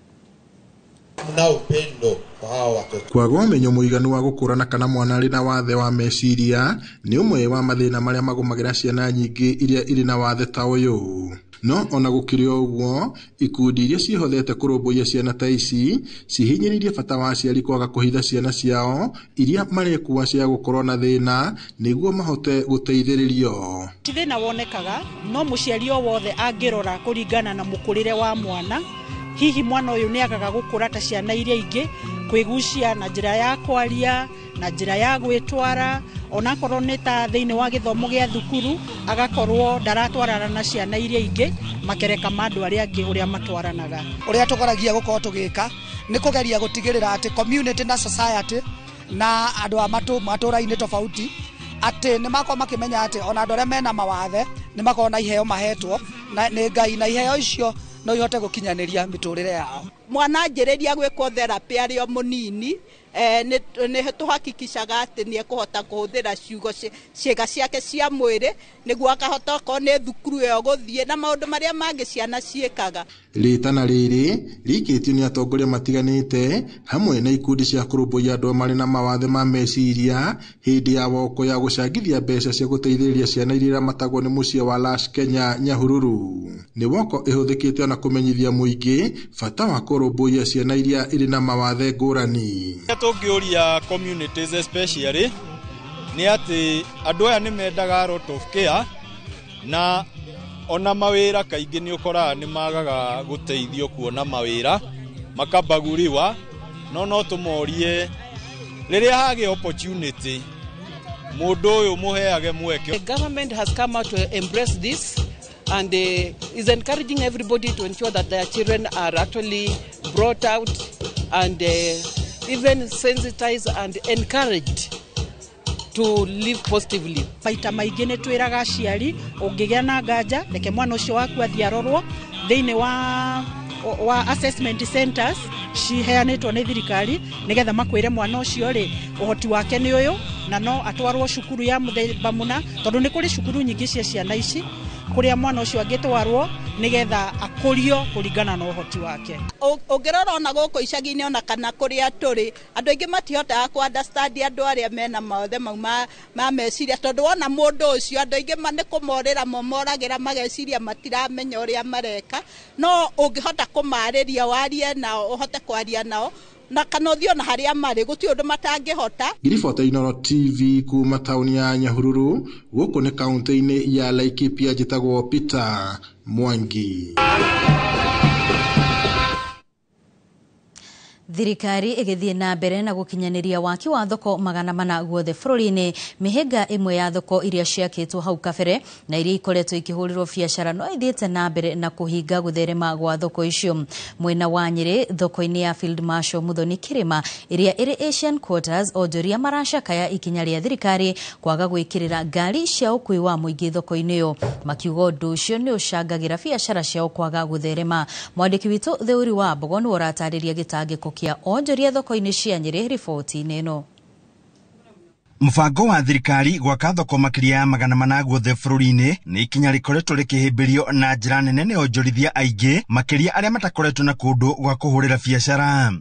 Hamna upendo kwa hawa watoto. Kwaga ũmenyo mũiganu wa gũkũrana kana mwana arĩ na wathe wa meciria nĩ ũmwe wa mathĩna marĩa magũmagĩra ciana nyingĩ iria irĩ na wathe ta ũyũ. No ona gũkĩrĩ o ũguo, ikundi iria ciĩhothete kũrũmbũiya ciana ta ici cihinyĩrĩirie bata wa aciari kwaga kũhitha ciana ciao iria marekua cia gũkorwo na thĩna nĩguo mahote gũteithĩrĩrio. Ti thĩna wonekaga, no mũciari o wothe angĩrora kũringana na mũkũrĩre wa mwana, hihi mwana ũyũ nĩ agaga gũkũra ta ciana iria ingĩ, kwĩgucia na njĩra ya kwaria, na njĩra ya gwĩtwara, onakorwo nĩ ta thĩinĩ wa gĩthomo gĩa thukuru, agakorwo ndaratwarana na ciana iria ingĩ, makereka ma andũ arĩa angĩ ũrĩa matwaranaga. Ũrĩa tũgoragia gũkorwo tũgĩka nĩ kũgeria gũtigĩrĩra atĩ community na society na andũ a matũra-inĩ tofauti atĩ nĩ makorwo makĩmenya atĩ ona andũ arĩa mena mawathe nĩ makorwo na iheo mahetwo na nĩ Ngai, na iheo icio no ihote gũkinyanĩria mĩtũrĩre yao. Mwana anjĩrĩria gwĩkwo therapy arĩ o mũnini, nĩ tũhakikishaga atĩ nĩ ekũhota kũhũthĩra ciugo ciĩga ciake cia mwĩrĩ nĩguo akahota okorwo nĩ thukuru ĩyo gũthiĩ na maũndũ marĩa mangĩ ciana ciĩkaga. Rĩtana rĩrĩ rĩikĩtio nĩ atongoria matiganĩte hamwe na ikundi cia kũrũmbũiya andũ marĩ na mawathe ma meciria hĩndĩ ya woko ya gũcangithia mbeca cia gũteithĩrĩria ciana iria iramatagwo nĩ mũciĩ wa Lash Kenya Nyahururu. Nĩ woko ĩhũthĩkĩte ona kũmenyithia mũingĩ bata wa kũrũmbũiya ciana iria irĩ na mawathe ngũrani. Tũngĩũria communities especially nĩ atĩ andũ aya nĩ mendaga lot of care, na ona mawĩra kaingĩ nĩ ũkoraga nĩ magaga gũteithio kuona mawĩra, makabaguriwa, no tũmorie rĩrĩa hagĩa opportunity mũndũ ũyũ mũheage mweke. The government has come out to embrace this and is encouraging everybody to ensure that their children are actually brought out and even sensitized and encouraged to live positively. Maita maingĩ nĩ twĩraga aciari ũngĩgĩa na nganja reke mwana ũcio waku athiĩ arorwo thĩinĩ wa assessment centers ciheanĩtwo nĩ thirikari nĩgetha makwĩre mwana ũcio rĩ ũhoti wake nĩ ũyũ na no atwarwo cukuru ya mũthemba mũna, tondũ nĩ kũrĩ cukuru nyingĩ cia ciana ici kũrĩa mwana ũcio angĩtwarwo nĩgetha akũrio kũringana na ũhoti wake. Ũngĩrora ona gũkũ icagi-inĩ ona kana kũrĩa tũrĩ, andũ aingĩ matihotaga kũ understand andũ arĩa mena mawathe mau ma meciria, tondũ wona mũndũ ũcio andũ aingĩ nĩ kũmorĩra momoragĩra mageciria matiramenya ũrĩa mareka, no ũngĩhota kũmarĩria warie nao ũhote kwaria nao na kana ũthiĩ ona harĩa marĩ gũtirĩ ũndũ matangĩhota. Ngiribota Inooro TV kuma taũni ya Nyahururu gũkũ nĩ kaũntĩ-inĩ ya Laikipia, njĩtagwo Peter Mwangi. Thirikari ĩgĩthiĩ na mbere na gũkinyanĩria waki wa thoko 400 guothe bũrũri-inĩ. Mĩhĩnga ĩmwe ya thoko iria ciakĩtwo hau kabere na iria ikoretwo ikĩhũrĩrwo biacara no ithiĩte na mbere na kũhinga gũtherema gwa thoko icio. Mwena wa Nyĩrĩ thoko-inĩ ya Field Marshal Muthoni Kĩrĩma ĩrĩa ĩrĩ Asian Quarters, onjoria maracakaya ikinya rĩa thirikari kwaga gwĩkĩrĩra ngari cia ũkuui wa mũingĩ thoko-inĩ ĩyo, makiuga ũndũ ũcio nĩ ũcangagĩra biacara ciao kwaga gũtherema. Mwandĩki witũ Theuri wa Mbogo nĩwe ũratarĩria gĩtangĩko kia onjoria thoko-inĩ cia Nyĩrĩ riboti-inĩ ĩno. Mũbango wa thirikari gwaka thoko makĩria ya 400 guothe bũrũri-inĩ nĩ ikinya rĩkoretwo rĩkĩhĩmbĩrio na njĩra nene nĩ onjorithia aingĩ, makĩria arĩa matakoretwo na kũndũ gwa kũhũrĩra biacara.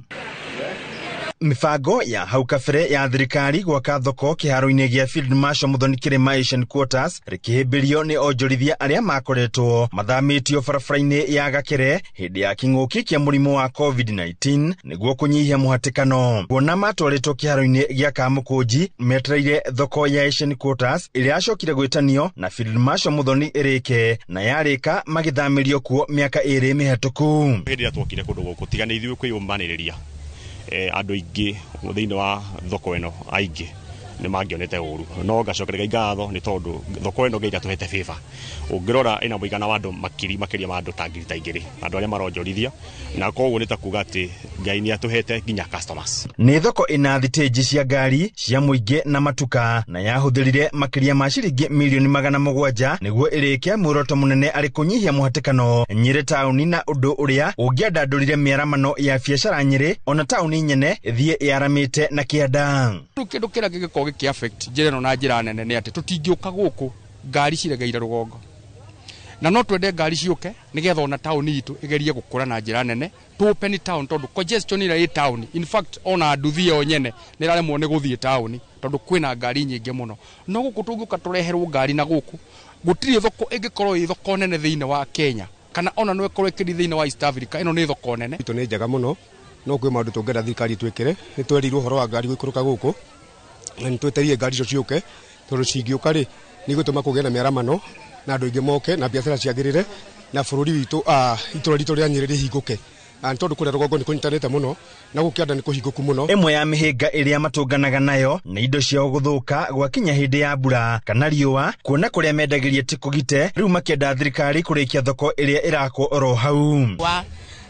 Mibango ya hau kabere ya thirikari gwaka thoko kĩharo-inĩ gĩa Field Marshal Muthoni Kĩrĩma Asian Quarters rĩkĩhĩmbĩrio nĩ onjorithia arĩa makoretwo mathamĩtio barabara-inĩ ya Gakere hĩndĩ ya kĩng'ũki kĩa mũrimũ wa COVID-19 nĩguo kũnyihia mũhatĩkano. Kuona matwarĩtwo kĩharo-inĩ gĩa Kamũkũnji metereire thoko ya Asian Quarters ĩrĩa yacokire gwĩtanio na Field Marshal Muthoni ĩrĩke na yarĩka magĩthamĩrio kuo mĩaka 2 mĩhetũku. Hĩndĩ ĩrĩa twokire kũndũ gũkũ tiga nĩ ithuĩ kwĩyũmanĩrĩria andũ aingĩ thĩinĩ wa thoko ĩno aingĩ nĩ mangĩonete ũru, no ngacokeria ngatho nĩ tondũ thoko ĩno Ngai atũhete favor. Ũngĩrora ĩna mũigana wa andũ makĩria ma andũ ta 2,000 andũ arĩa maronjorithia, na koguo nĩ ta kuga atĩ Ngai nĩ atũhete nginya customers. Nĩ thoko ĩna thitĩnji cia ngari cia mũingĩ na matuka na yahũthĩrire makĩria ma ciringi milioni 700 nĩguo ĩrĩke muoroto mũnene arĩ kũnyihia mũhatĩkano Nyĩrĩ taũni, na ũndũ ũrĩa ũngĩandandũrire mĩaramano ya biacara Nyĩrĩ ona taũni nyene ĩthiĩ yaramĩte na kĩanda. Kĩndũ kĩrĩa gĩgĩkorwo gĩkĩ affect njĩra ĩno na njĩra nene nĩ atĩ tũtingĩũka gũkũ ngari ciregeire rũgongo, Na no twende ngari ciũke nĩgetha ona taũni itũ ĩgerie gũkũra na njĩra nene, tũ open town tondũ congestion ĩrĩa ĩ taũni, in fact ona nduthi ĩyo nyene nĩ ĩraremwo nĩ gũthiĩ taũni tondũ kwĩna ngari nyingĩ mũno. No gũkũ tũngĩũka tũreherwo ngari na gũkũ gũtirĩ thoko ĩngĩkorwo ĩ thoko nene thĩinĩ wa Kenya kana ona no ĩkorwo ĩkĩrĩ thĩinĩ wa East Africa. Ĩno nĩ thoko nene. Itũ nĩ njega mũno, no kwĩ maũndũ tũngĩenda thirikari twĩkĩre. Nĩ twerirwo ũhoro wa ngari gũikũrũka gũkũ na nĩ twetereire ngari icio ciũke, tondũ cingĩũka rĩ nĩ igũtũma kũgĩe na mĩaramano na andũ aingĩ moke na biacara ciagĩrĩre na bũrũri witũ, itũra ritũ rĩa Nyĩrĩ rĩhingũke. Nĩ tondũ kũrĩa rũgongo nĩ kũnyitanĩte mũno na gũkũ kĩanda nĩ kũhingũku mũno. Ĩmwe ya mĩhĩnga ĩrĩa matũnganaga nayo nĩ indo ciao gũthũka gwakinya hĩndĩ ya mbura kana riũa, kuona kũrĩa mendagĩria ti kũgite, rĩu makĩenda thirikari kũrĩkia thoko ĩrĩa ĩrakwo oro hau.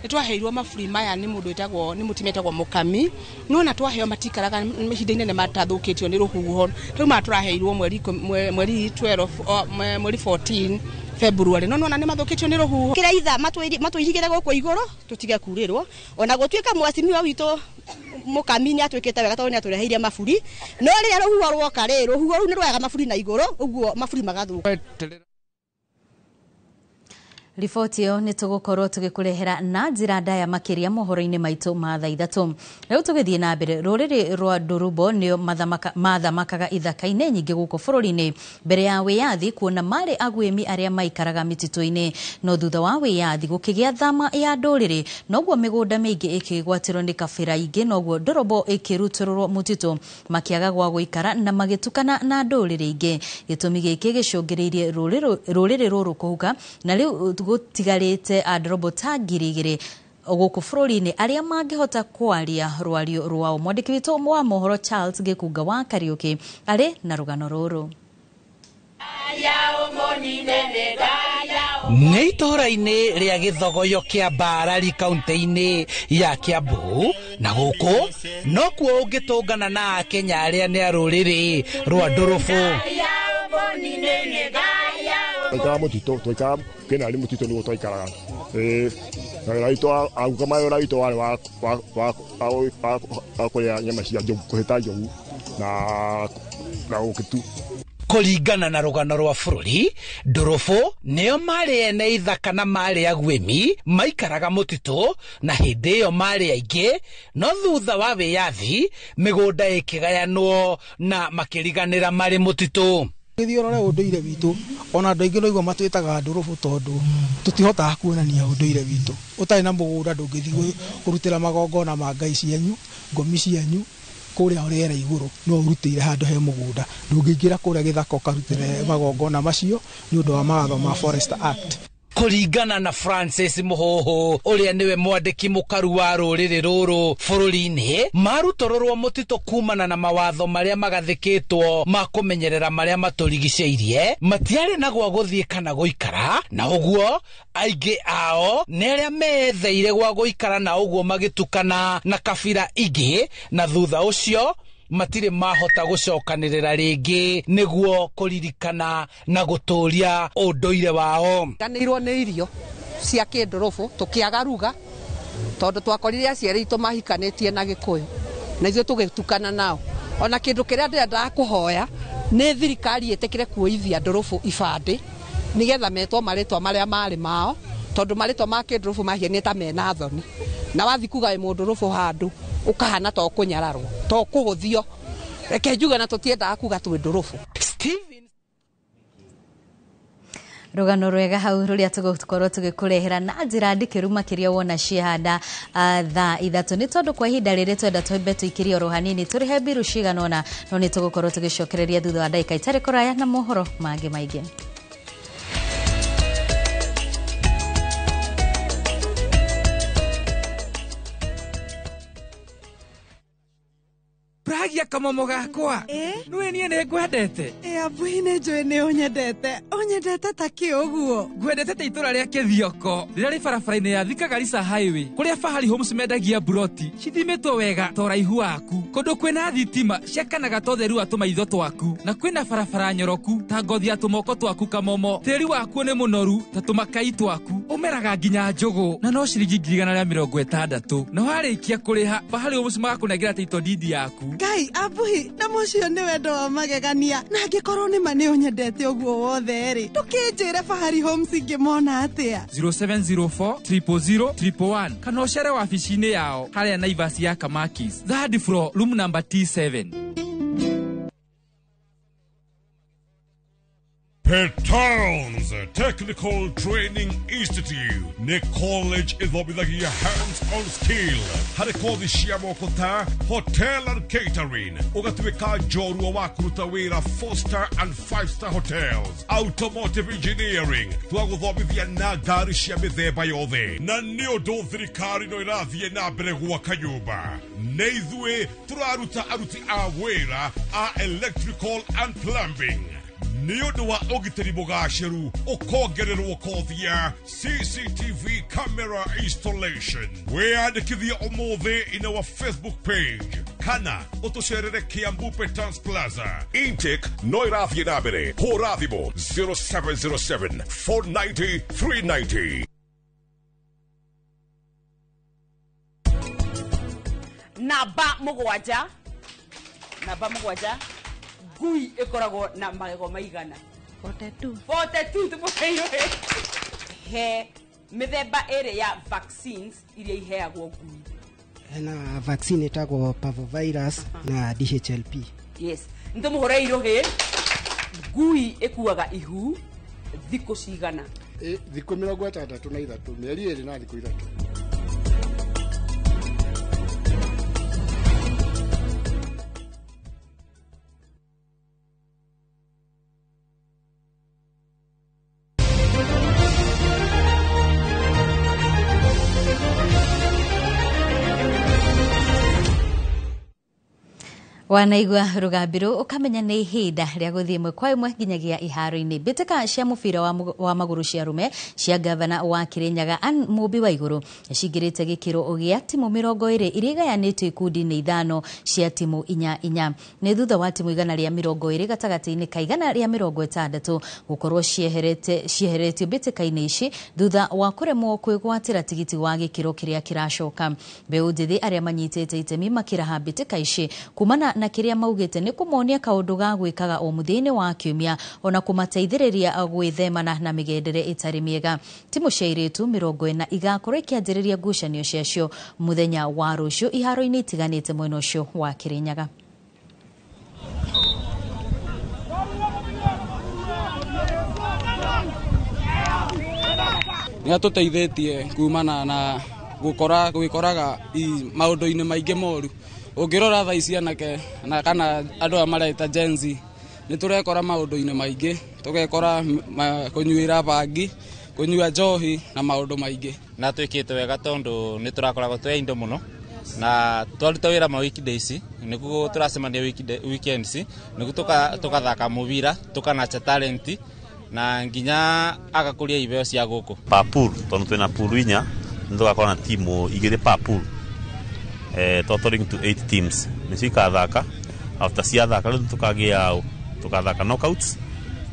Nĩ twaheirwo maburi maya nĩ mũndũ wĩtagwo nĩ mũtumia wĩtagwo Mũkami, no ona twaheo matikaraga ihinda inene matathũkĩtio nĩ rũhuho. Rĩu maya tũraheirwo mweri 12, mweri 14 February, no nona nĩ mathũkĩtio nĩ rũhuho. Kĩrĩa itha matũirigĩre gũkũ igũrũ tũtige kurĩrwo, ona gũtuĩka mwacimiwa witũ Mũkami nĩ atwĩkĩte wega tondũ nĩ atũreheire maburi, no rĩrĩa rũhuho rwoka rĩ, rũhuho rũu nĩ rwoyaga maburi na igũrũ, ũguo maburi magathũka. Riboti ĩyo nĩ tũgũkorwo tũgĩkũrehera na njĩra ndaya makĩria mohoro-inĩ maitũ ma thaa 3. Rĩu tũgĩthiĩ na mbere, rũrĩrĩ rwa Ndũrũmbo nĩo mathamakaga ithaka-inĩ nyingĩ gũkũ bũrũri-inĩ mbere ya wĩyathi, kuona marĩ aguĩmi arĩa maikaraga mĩtitũ-inĩ. No thutha wa wĩyathi gũkĩgĩa thama ya ndũrĩrĩ, noguo mĩgũnda mĩingĩ ĩkĩgwatĩrwo nĩ kabĩra ingĩ, noguo Ndũrũmbo ĩkĩrutũrũrwo mũtitũ, makĩaga gwa gũikara na magĩtukana na ndũrĩrĩ ingĩ. Gĩtũmi gĩkĩ gĩcũngĩrĩirie rũrĩrĩ rũrũ kũhuka, na rĩu gũtigarĩte andũrũmbo ta 2,000 gũkũ bũrũri-inĩ arĩa mangĩhota kwaria rwario rwao. Mwandĩki witũ wa mohoro Charles Gĩkunga wa Kariũki arĩ na rũgano rũrũ. Nĩ itũũra-inĩ rĩa Gĩthogoyo kĩa Mbarari kaunti-inĩ ya Kiambu, na gũkũ nokuo ũngĩtũngana na Akenya arĩa nĩ a rũrĩrĩ rwa Ndũrũbũ. Twaikaraga mũtitũ, twaikaraga kĩna arĩ mũtitũ nĩguo twaikaraga. Na wĩra witũ aguka wĩra witũ warĩ wa kũrĩa nyama cia njogu, kũhĩta njogu na ũkĩ tu. Kũringana na rũgano rwa bũrũri, Ndũrũbũ nĩo marĩ ene ithaka na marĩ aguĩmi maikaraga mũtitũ, na hĩndĩ ĩyo marĩ aingĩ, no thutha wa wĩyathi mĩgũnda ĩkĩgayanwo na makĩriganĩra marĩ mũtitũ. Gĩthiĩ ũrore ũndũire witũ, ona andũ aingĩ no igua matwĩtaga Ndũrũbũ tondũ tũtihotaga kuonania ũndũire witũ. Ũtarĩ na mũgũnda ndũngĩthiĩ kũrutĩra magongona ma ngai cianyu, ngomi cianyu, kũrĩa rĩera igũrũ, no ũrutĩire handũ he mũgũnda. Ndũngĩingĩra kũrĩa gĩthaka ũkarutĩre magongona macio nĩ ũndũ wa mawatho ma Forest Act. Kũringana na Francis Mũhũhũ ũrĩa nĩwe mwandĩki mũkaru wa rũrĩrĩ rũrũ bũrũri-inĩ, marutũrũrwo mũtitũ kumana na mawatho marĩa magathĩkĩtwo ma kũmenyerera marĩa matũrigicĩirie, matiarĩ na gwa gũthiĩ kana gũikara, na ũguo aingĩ ao nĩ arĩa meetheire gwa gũikara, na ũguo magĩtukana na kabira ingĩ, na thutha ũcio matirĩ mahota gũcokanĩrĩra rĩngĩ nĩguo kũririkana na gũtũria ũndũire wao. Nganĩirwo nĩ irio cia kĩndũrũbũ tũkĩaga ruga tondũ twakorire aciari aitũ mahikanĩtie na Gĩkũyũ na ithuĩ tũgĩtukana nao. Ona kĩndũ kĩrĩa ndĩrendaga kũhoya nĩ thirikari ĩtĩkĩre kuoithia ndũrũbũ ibandĩ nĩgetha metwo marĩtwa marĩa marĩ mao, tondũ marĩtwa ma kĩndũrũbũ mahianĩte ta mena thoni, na wathi kuga wĩ mũndũrũbũ handũ ukahana to kũnyararwo to kũhũthio. Reke njuge na tũtiendaga kuga twĩ ndũrũbũ. Rũgano rwega hau rũrĩa tũgũkorwo tũgĩkũrehera na njĩra ndikĩru makĩria wona ciehanda thaa 3, nĩ tondũ kwa ihinda rĩrĩ twenda twambe tũikĩrie oro hanini tũrĩhe mbiru cigana ũna, no nĩ tũgũkorwo tũgĩcokereria thutha wa ndagĩka itarĩ kũraya na mohoro mangĩ maingĩ. Pragia kamomo gakwa nĩwe niĩ nĩ ngwendete. Abui nĩ njũĩ nĩ ũnyendete. Ũnyendete ta kĩ ũguo? Ngwendete ta itũra rĩa Kĩthioko rĩrĩa rĩ barabara-inĩ ya Thika Garissa Highway, kũrĩa Fahari Homes mendagia mburoti cithimĩtwo wega ta ũraihu waku, kũndũ kwĩna thitima ciakanaga ta ũtheru wa tũmaitho twaku, na kwĩna barabara nyoroku ta ngothi ya tũmoko twaku kamomo. Tĩri wakuo nĩ mũnoru ta tũmakai twaku, Ũmeraga nginya njũgũ na no ciringi 160,000 na warĩkia kũrĩha Fahari Homes magakũnengera title deed yaku. Ngai Abuhi, na mũcio nĩ wendo wa magegania, na angĩkorwo nĩ ma nĩ ũnyendete ũguo wothe rĩ, ndũkĩnjĩre Fahari Homes ingĩmona atĩa? 0704 000 111 kana ũcere wabici-inĩ yao harĩa Naivas ya Kamakis, third floor, room number T7. Petons Technical Training Institute nĩ college ĩthomithagia hands-on skill harĩ kothi cia moko ta hotel and catering, ũgatuĩka njorua wa kũruta wĩra 4-star and 5-star hotels, automotive engineering, twagũthomithia na ngari cia mĩthemba yothe, na nĩ ũndũ thirikari no ĩrathiĩ na mbere gwaka nyũmba, nĩ ithuĩ tũraruta aruti a wĩra a electrical and plumbing. Nĩ ũndũ wa ũgitĩri mũgacĩru ũkongererwo kothi ya CCTV camera installation. Wĩyandĩkithie ũmũthĩ in our Facebook page kana ũtũcerere Kiambu Petans Plaza. Intake no ĩrathiĩ na mbere. Hũra thimũ 0707 490 390. Namba 7 ngui ĩkoragwo na magego maigana? 42. 42 tũmũheirwo. He mĩthemba ĩrĩ ya vaccines iria iheagwo ngui. Hena vaccine ĩtagwo parvovirus na DHLP. Yes, nĩtũmũhũre irũhĩ. Ngui ĩkuaga ihu thikũ cigana? Thikũ 63, mĩeri 2 na thikũ 3. Wanaigua rũgambĩrũ ũkamenya nĩ ihinda rĩa gũthiĩ ĩmwe kwa ĩmwe nginyagia iharo-inĩ. Mbĩtĩka cia mũbira wa magũrũ cia arũme cia gavana wa Kirinyaga Ann Mũmbi wa Igũrũ cingĩrĩte gĩkĩro gĩa timu 20 iria igayanĩtio ikundi-inĩ 5 cia timu 4 4. Nĩ thutha wa timu 120 gatagatĩ-inĩ ka 160 gũkorwo cieheretio mbĩtĩka-inĩ ici thutha wa kũremwo kwĩgwatĩra tigiti wa gĩkĩro kĩrĩa kĩracoka. Mbeũ njĩthĩ arĩa manyitĩte itemi makĩraha mbĩtĩka ici kumana na kĩrĩa maugĩte nĩ kũmonia kaũndũ ga gwĩkaga o mũthia-inĩ wa kiumia ona kũmateithĩrĩria gwĩthemana na mĩgendere ĩtarĩ mĩega. Timu cia airĩtu 40 igakorwo ikĩanjĩrĩria ngucanio ciacio mũthenya wa rũciũ iharo-inĩ itiganĩte mwena ũcio wa Kirinyaga. Nĩ atũteithĩtie kumana na gwĩkoraga maũndũ-inĩ maingĩ moru. Ũngĩrora thaa ici anake na kana andũ aya mareta Gen Z nĩ tũrekora maũndũ-inĩ maingĩ, tũgekora kũnyuĩra bangi, kũnyua njohi na maũndũ maingĩ. Na twĩkĩte wega tondũ nĩ tũrakoragwo twĩ indo mũno na twaruta wĩra ma weekdays nĩguo tũracemania weekends nĩguo tũkathaka mũbira tũkanacha talent na nginya agakũria ibeo cia gũkũ. Pa pool tondũ twĩna pool inya nĩ tũgakorwo na timu igĩrĩ pa pool, totaling to 8 teams nĩcio ikathaka. After ciathaka rĩu tũkagĩa tũkathaka knockouts,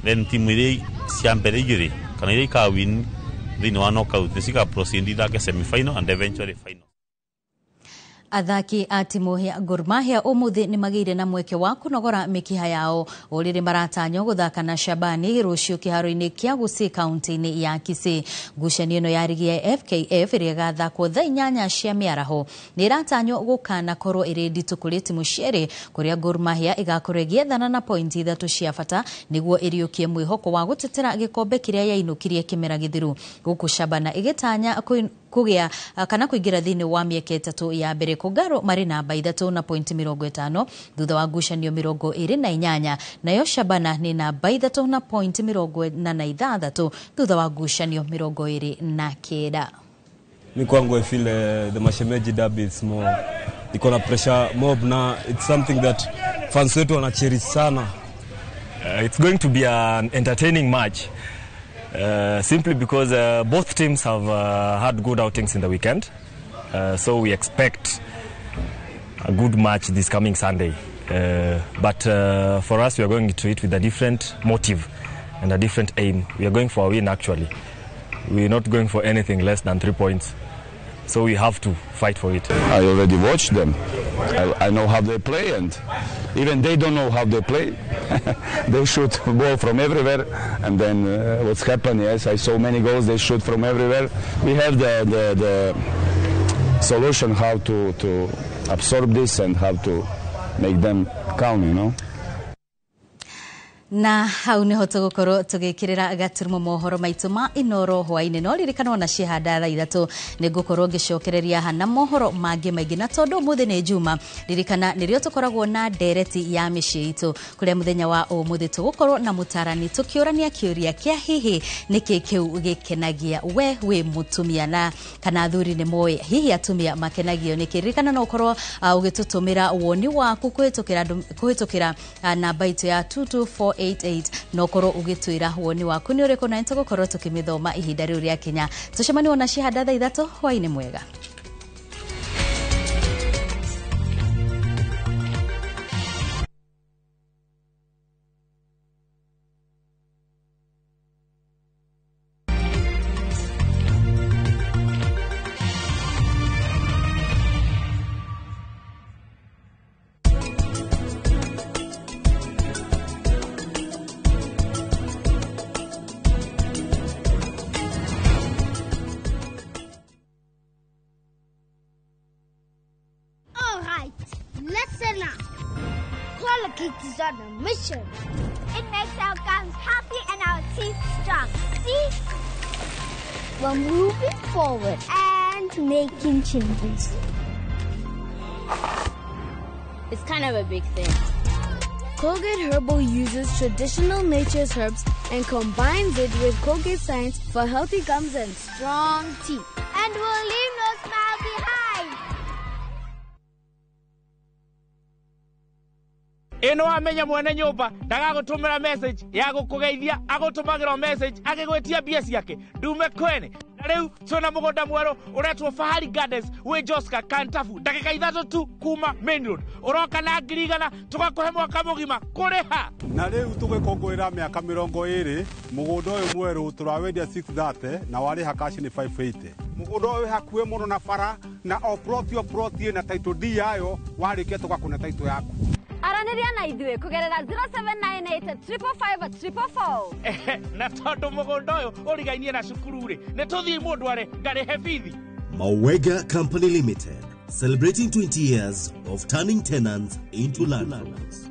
then timu iria cia mbere igĩrĩ kana iria ikawin thĩinĩ wa knockout nĩcio ikaproceed ithake semi-final and eventually final. Athaki a timu ya Gor Mahia ũmũthĩ nĩ magĩire na mweke wa kũnogora mĩkiha yao o rĩrĩ maratanywo gũthaka na Shabani rũciũ kĩharo-inĩ kĩa Gusii kaunti-inĩ ya Kisii. Ngucanio ĩno ya rigi ya FKF ĩrĩa ĩgathakwo thaa 8 cia mĩaraho nĩ ĩratanywo gũkanakorwo ĩrĩ nditũ kũrĩ timu cierĩ, kũrĩa Gor Mahia ĩgakorwo ĩgĩethana na pointi 3 cia bata nĩguo ĩriũkie mwĩhoko wa gũtetera gĩkombe kĩrĩa yainũkirie kĩmera gĩthiru, gũkũ Shabana ĩgĩtanya kũgĩa kana kũingĩra thĩinĩ wa mĩeke 3 ya mbere. Kogaro marĩ namba 3 na pointi 50 thutha wa ngucanio 28, nayo Shabana nĩ namba 3 na pointi 46 thutha wa ngucanio 29. Mi kwangu I feel the Mashemeji derby is more iko na pressure mob na it's something that fans wetu wanacherish sana. It's going to be an entertaining match. Simply because both teams have had good outings in the weekend. So we expect a good match this coming Sunday. But for us, we are going to it with a different motive and a different aim. We are going for a win, actually. We're not going for anything less than 3 points. So we have to fight for it. I already watched them. I know how they play, and even they don't know how they play. They shoot ball from everywhere, and then what's happened? Yes, I saw many goals. They shoot from everywhere. We have the solution how to absorb this and how to make them calm, you know. Na hau niho tugukorwo tugikirira gaturumo mohoro maitu ma Inoro hwaini no ririkana ona cihanda thaa 3 ni ngukorwo ngicokereria hana mohoro mangi maingi na tondu umuthi ni Juma ririkana nirio tukoragwo na ndereti ya miciĩ itu kuria muthenya wa umuthi tugukorwo na mutarani tukiurania kiuria kia hihi niki kiu gikenagia we wi mutumia na kana athuri ni moĩ hihi atumia makenagio niki. Ririkana no ukorwo ugitutumira woni waku kuhitukira namba itu ya 22488 no korwo ugitwira woni waku ni uriku na nitugukorwo tukimithoma ihinda riu ria kinya. Tucemanie ona cihanda thaa 3 hwaini mwega. Listen up. Colgate is on a mission. It makes our gums healthy and our teeth strong. See? We're moving forward and making changes. It's kind of a big thing. Colgate Herbal uses traditional nature's herbs and combines it with Colgate science for healthy gums and strong teeth. And we'll leave no smile behind. Ino amenya mwene nyumba ndagagũtũmĩra message ya gũkũgeithia agũtũmagĩra message agĩgwĩtia mbia ciake ndume kwene. Na rĩu twĩna mũgũnda mwerũ ũretwo Fahari Gardens wĩ Joska Kantafu ndagĩka 3 tu kuma main road. Ũroka na 100,000 tũgakũhe mwaka mũgima kũrĩha. Na rĩu tũgĩkũngũĩra mĩaka 20 mũgũnda ũyũ mwerũ tũrawendia 630 na warĩha cash nĩ 580. Mũgũnda ũyũ wĩ hakuhĩ mũno na bara na o plot ĩna title deed yayo warĩkia tũgakũne title yaku. Aranĩria na ithuĩ kũgerera 0798 555 444. Na tondũ mũgũnda ũyũ ũrigainie na cukuru rĩ, nĩ tũthiĩ mũndũ are ngarĩhe bithi. Mawega Company Limited, celebrating 20 years of turning tenants into landlords.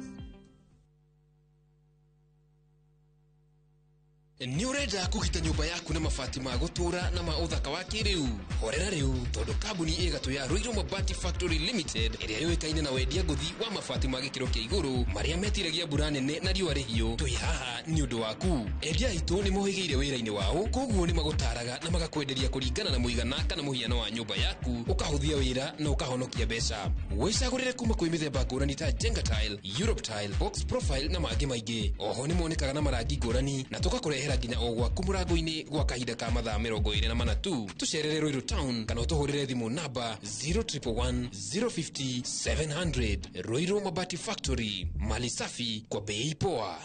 Nĩ ũrenda kũgita nyũmba yaku na mabati ma gũtũũra na ma ũthaka wa kĩrĩu? Horera rĩu tondũ kambuni ĩgatũ ya Ruiru Mabati Factory Limited ĩrĩa yũĩkaine na wendia ngũthi wa mabati ma gĩkĩro kĩa igũrũ marĩa metiragia mbura nene na riũa rĩhiũ, twĩ haha nĩ ũndũ waku. Endia aitũ nĩ mohĩgĩire wĩra-inĩ wao, koguo nĩ magũtaraga na magakwenderia kũringana na mũigana kana mũhiano wa nyũmba yaku, ũkahũthia wĩra na ũkahonokia mbeca. Wĩcagũrĩre kuma kwĩ mĩthemba ngũrani ta Jenga Tile, Europe Tile, Box Profile na mangĩ maingĩ. Oho nĩ monekaga na marangi ngũrani na tũgakũrehera nginya o gwaku mũrango-inĩ gwa kahinda ka mathaa 24 tu. Tũcerere Ruiru Town kana ũtũhũrĩre thimũ namba 0111 050 700. Ruiru Mabati Factory, mali safi kwa bei poa.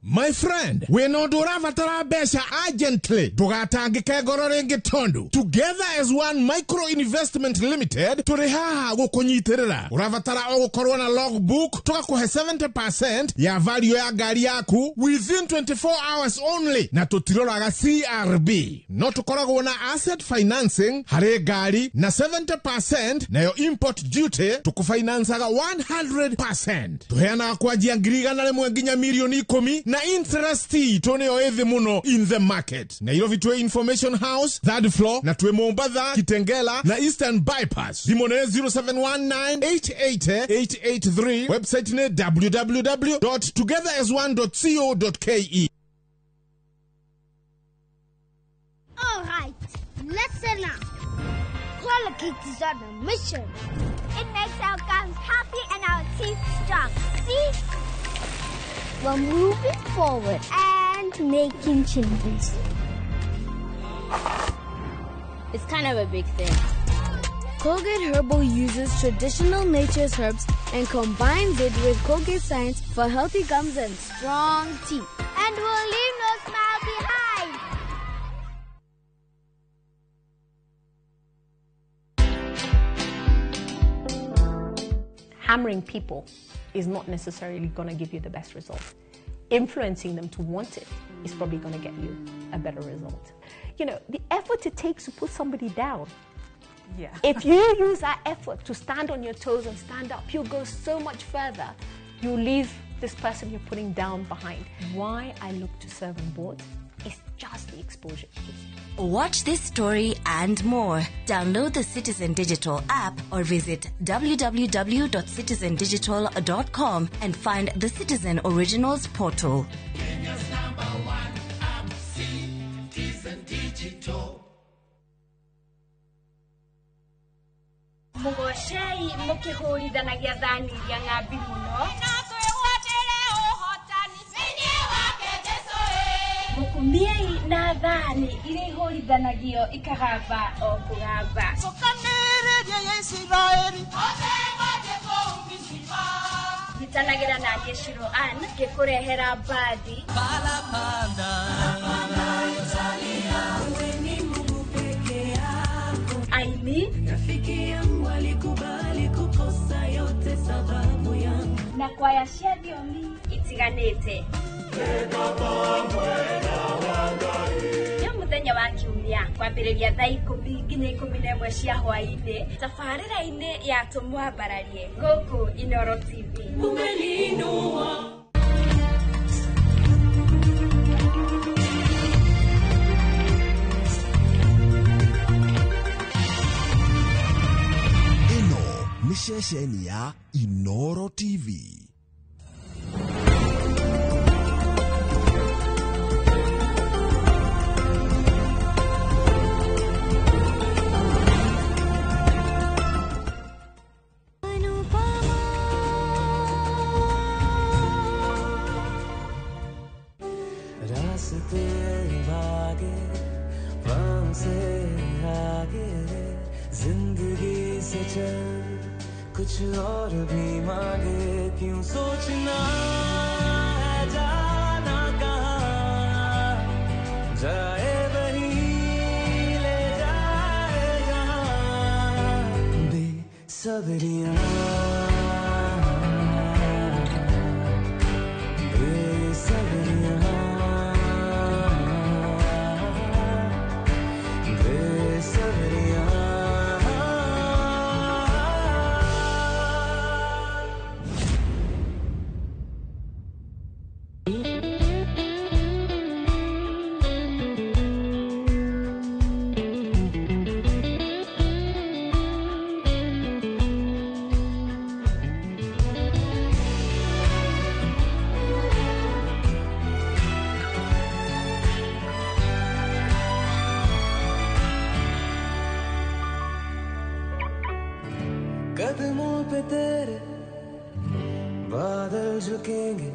My friend, wĩna ũndũ ũrabatara mbeca urgently, ndũgatangĩke ngoro rĩngĩ tondũ Together as One Micro Investment Limited tũrĩ haha gũkũnyitĩrĩra. Ũrabatara o gũkorwo na logbook, tũgakũhe 70% ya value ya ngari yaku within 24 hours only, na tũtiroraga CRB. No tũkoragwo na asset financing harĩ ngari na 70% nayo import duty tũkũfinancaga 100%. Tũheanaga kwanjia 100,000 nginya 10,000,000 na interest itũ nĩyo ĩthĩ mũno in the market. Nairobi twĩ Information House third floor, na twĩ Mombatha, Kitengela na Eastern Bypass. Thimũ nĩ 0719 880 883. Website nĩ www.togetherasone.co.ke. All right, listen up. Colgate is on a mission. It makes our gums healthy and our teeth strong. See? We're moving forward and making changes. It's kind of a big thing. Colgate Herbal uses traditional nature's herbs and combines it with Colgate science for healthy gums and strong teeth. And we'll leave no smile behind. Hammering people is not necessarily going to give you the best result. Influencing them to want it is probably going to get you a better result. You know, the effort it takes to put somebody down. Yeah. If you use that effort to stand on your toes and stand up, you'll go so much further. You leave this person you're putting down behind. Why I look to serve on boards is just the exposure it gives you. Watch this story and more. Download the Citizen Digital app or visit www.citizendigital.com and find the Citizen Originals portal. Kenya's number one app, Citizen Digital. Mugocei mukihurithanagia thani iria ng'ambi muno mukumiei na thani iria ihũrithanagio ikagamba o kũgamba. Cokanĩrĩria ya Isiraeli. Nyitanagĩra na niĩ Shiro Ann ngĩkũrehera mbandi aini Rafiki yangu alikubali kukosa yote sababu yangu na kwaya cia thiomi itiganĩte. Nĩ mũthenya wa kiumia kwambĩrĩria thaa 10 nginya 11 cia hwaĩ-inĩ tabarĩra-inĩ ya Tũmwambararie gũkũ Inooro TV. Umeniinua. Ĩno nĩ ceceni ya Inooro TV. रास्ते भागे पाँव से आगे जिंदगी से चल कुछ और भी मांगे क्यों सोचना है जाना कहाँ जाए वही ले जाए जहाँ बेसब्रियाँ बेसब्रियाँ बेसब्रियाँ। कदमों पे तेरे बादल झुकेंगे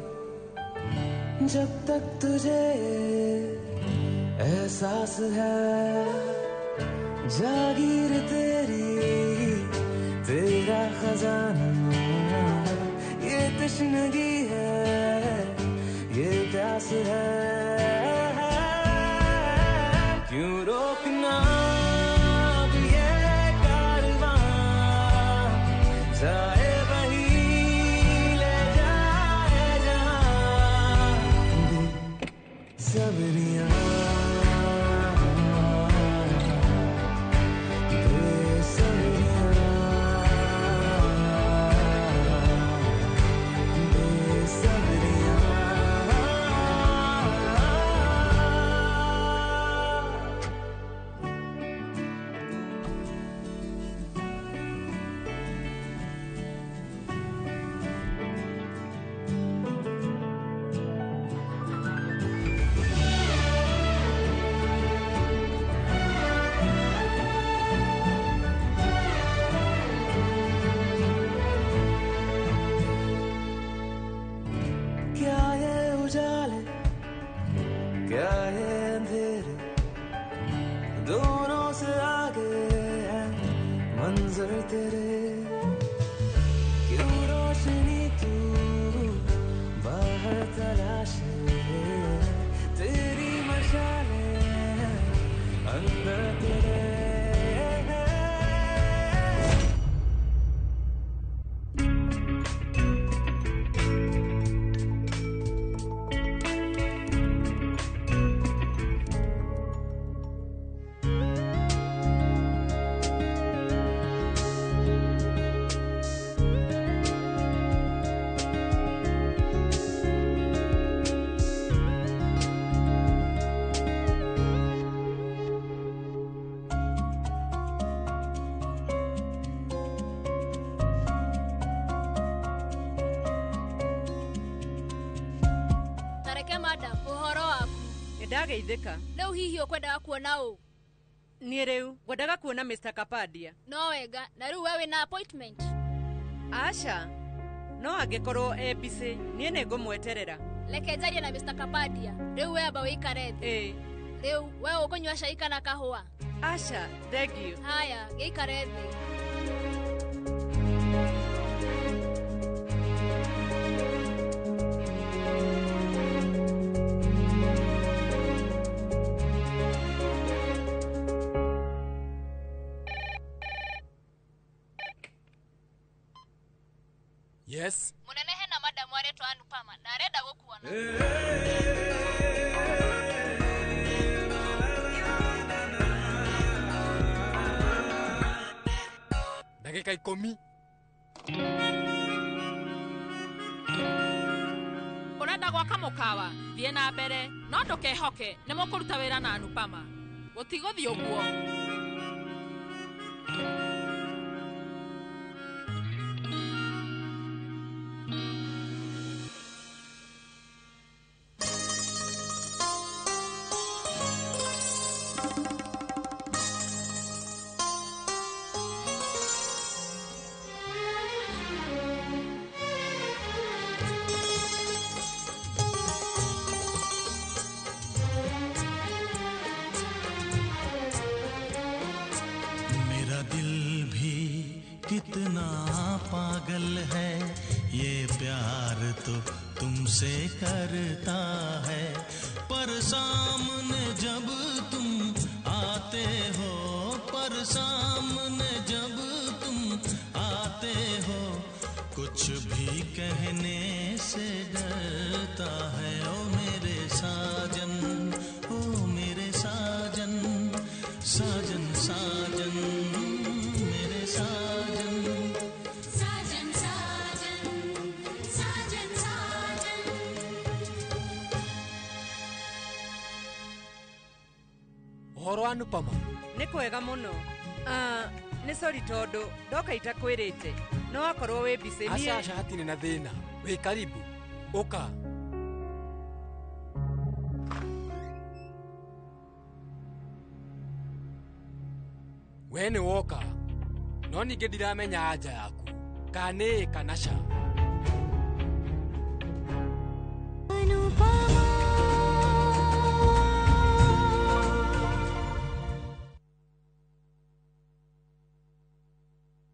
जब तक तुझे एहसास है जागीर तेरी तेरा खजाना ये तश्नगी है ये प्यास है क्यों रोकना अब ये कारवां जाए वही ले जाए जहाँ बेसब्रियाँ Besabriyaan Nĩndageithĩka. Rĩu hihi ũkwendaga kuona ũ? Niĩ rĩu ngwendaga kuona Mr. Kapadia. No wega, na rĩu we wĩna appointment? Aca, no angĩkorwo e busy, niĩ nĩngũmweterera. Reke njarie na Mr. Kapadia. Rĩu we amba wĩikare thĩ. Ĩĩ. Rĩu we ũkũnyua cai kana kahũa? Aca, thengiũ. Haya, gĩikare thĩ. Yes. Munene hena madamu aretwo Anupama na arenda gũkuona. Ndagĩka 10. Ũrenda gwaka mũkawa, thiĩ na mbere, no ndũkehoke nĩ mũkũruta wĩra na Anupama. Gũtigũthiĩ ũguo. कितना पागल है ये प्यार तो तुमसे करता है, पर सामने जब तुम आते हो, पर सामने जब तुम आते हो, कुछ भी कहने से डरता है। ओ मेरे साजन, ओ मेरे साजन, साजन साजन मेरे साजन, साजन साजन साजन साजन। Ũhoro wa Anupama? Nĩ kwega mũno. Nĩ sorry tondũ ndoka itakwĩrĩte, no akorwo wĩ busy niĩ. Aca aca, hatirĩ na thĩna. Wĩ karibu. Ũka. We nĩ woka, no ningĩ ndiramenya anja yaku kana nĩ ĩ kana ca.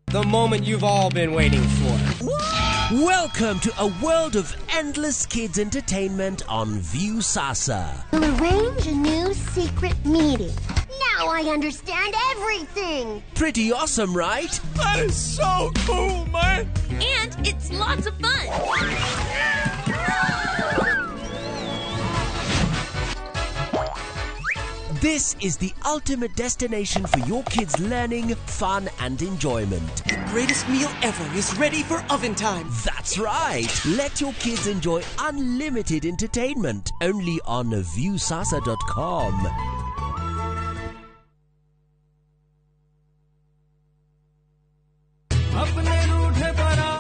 The moment you've all been waiting for. Welcome to a world of endless kids entertainment on Viusasa. We'll arrange a new secret meeting. Now I understand everything. Pretty awesome, right? That is so cool, man. And it's lots of fun. This is the ultimate destination for your kids' learning, fun, and enjoyment. The greatest meal ever is ready for oven time. That's right. Let your kids enjoy unlimited entertainment only on Viusasa.com.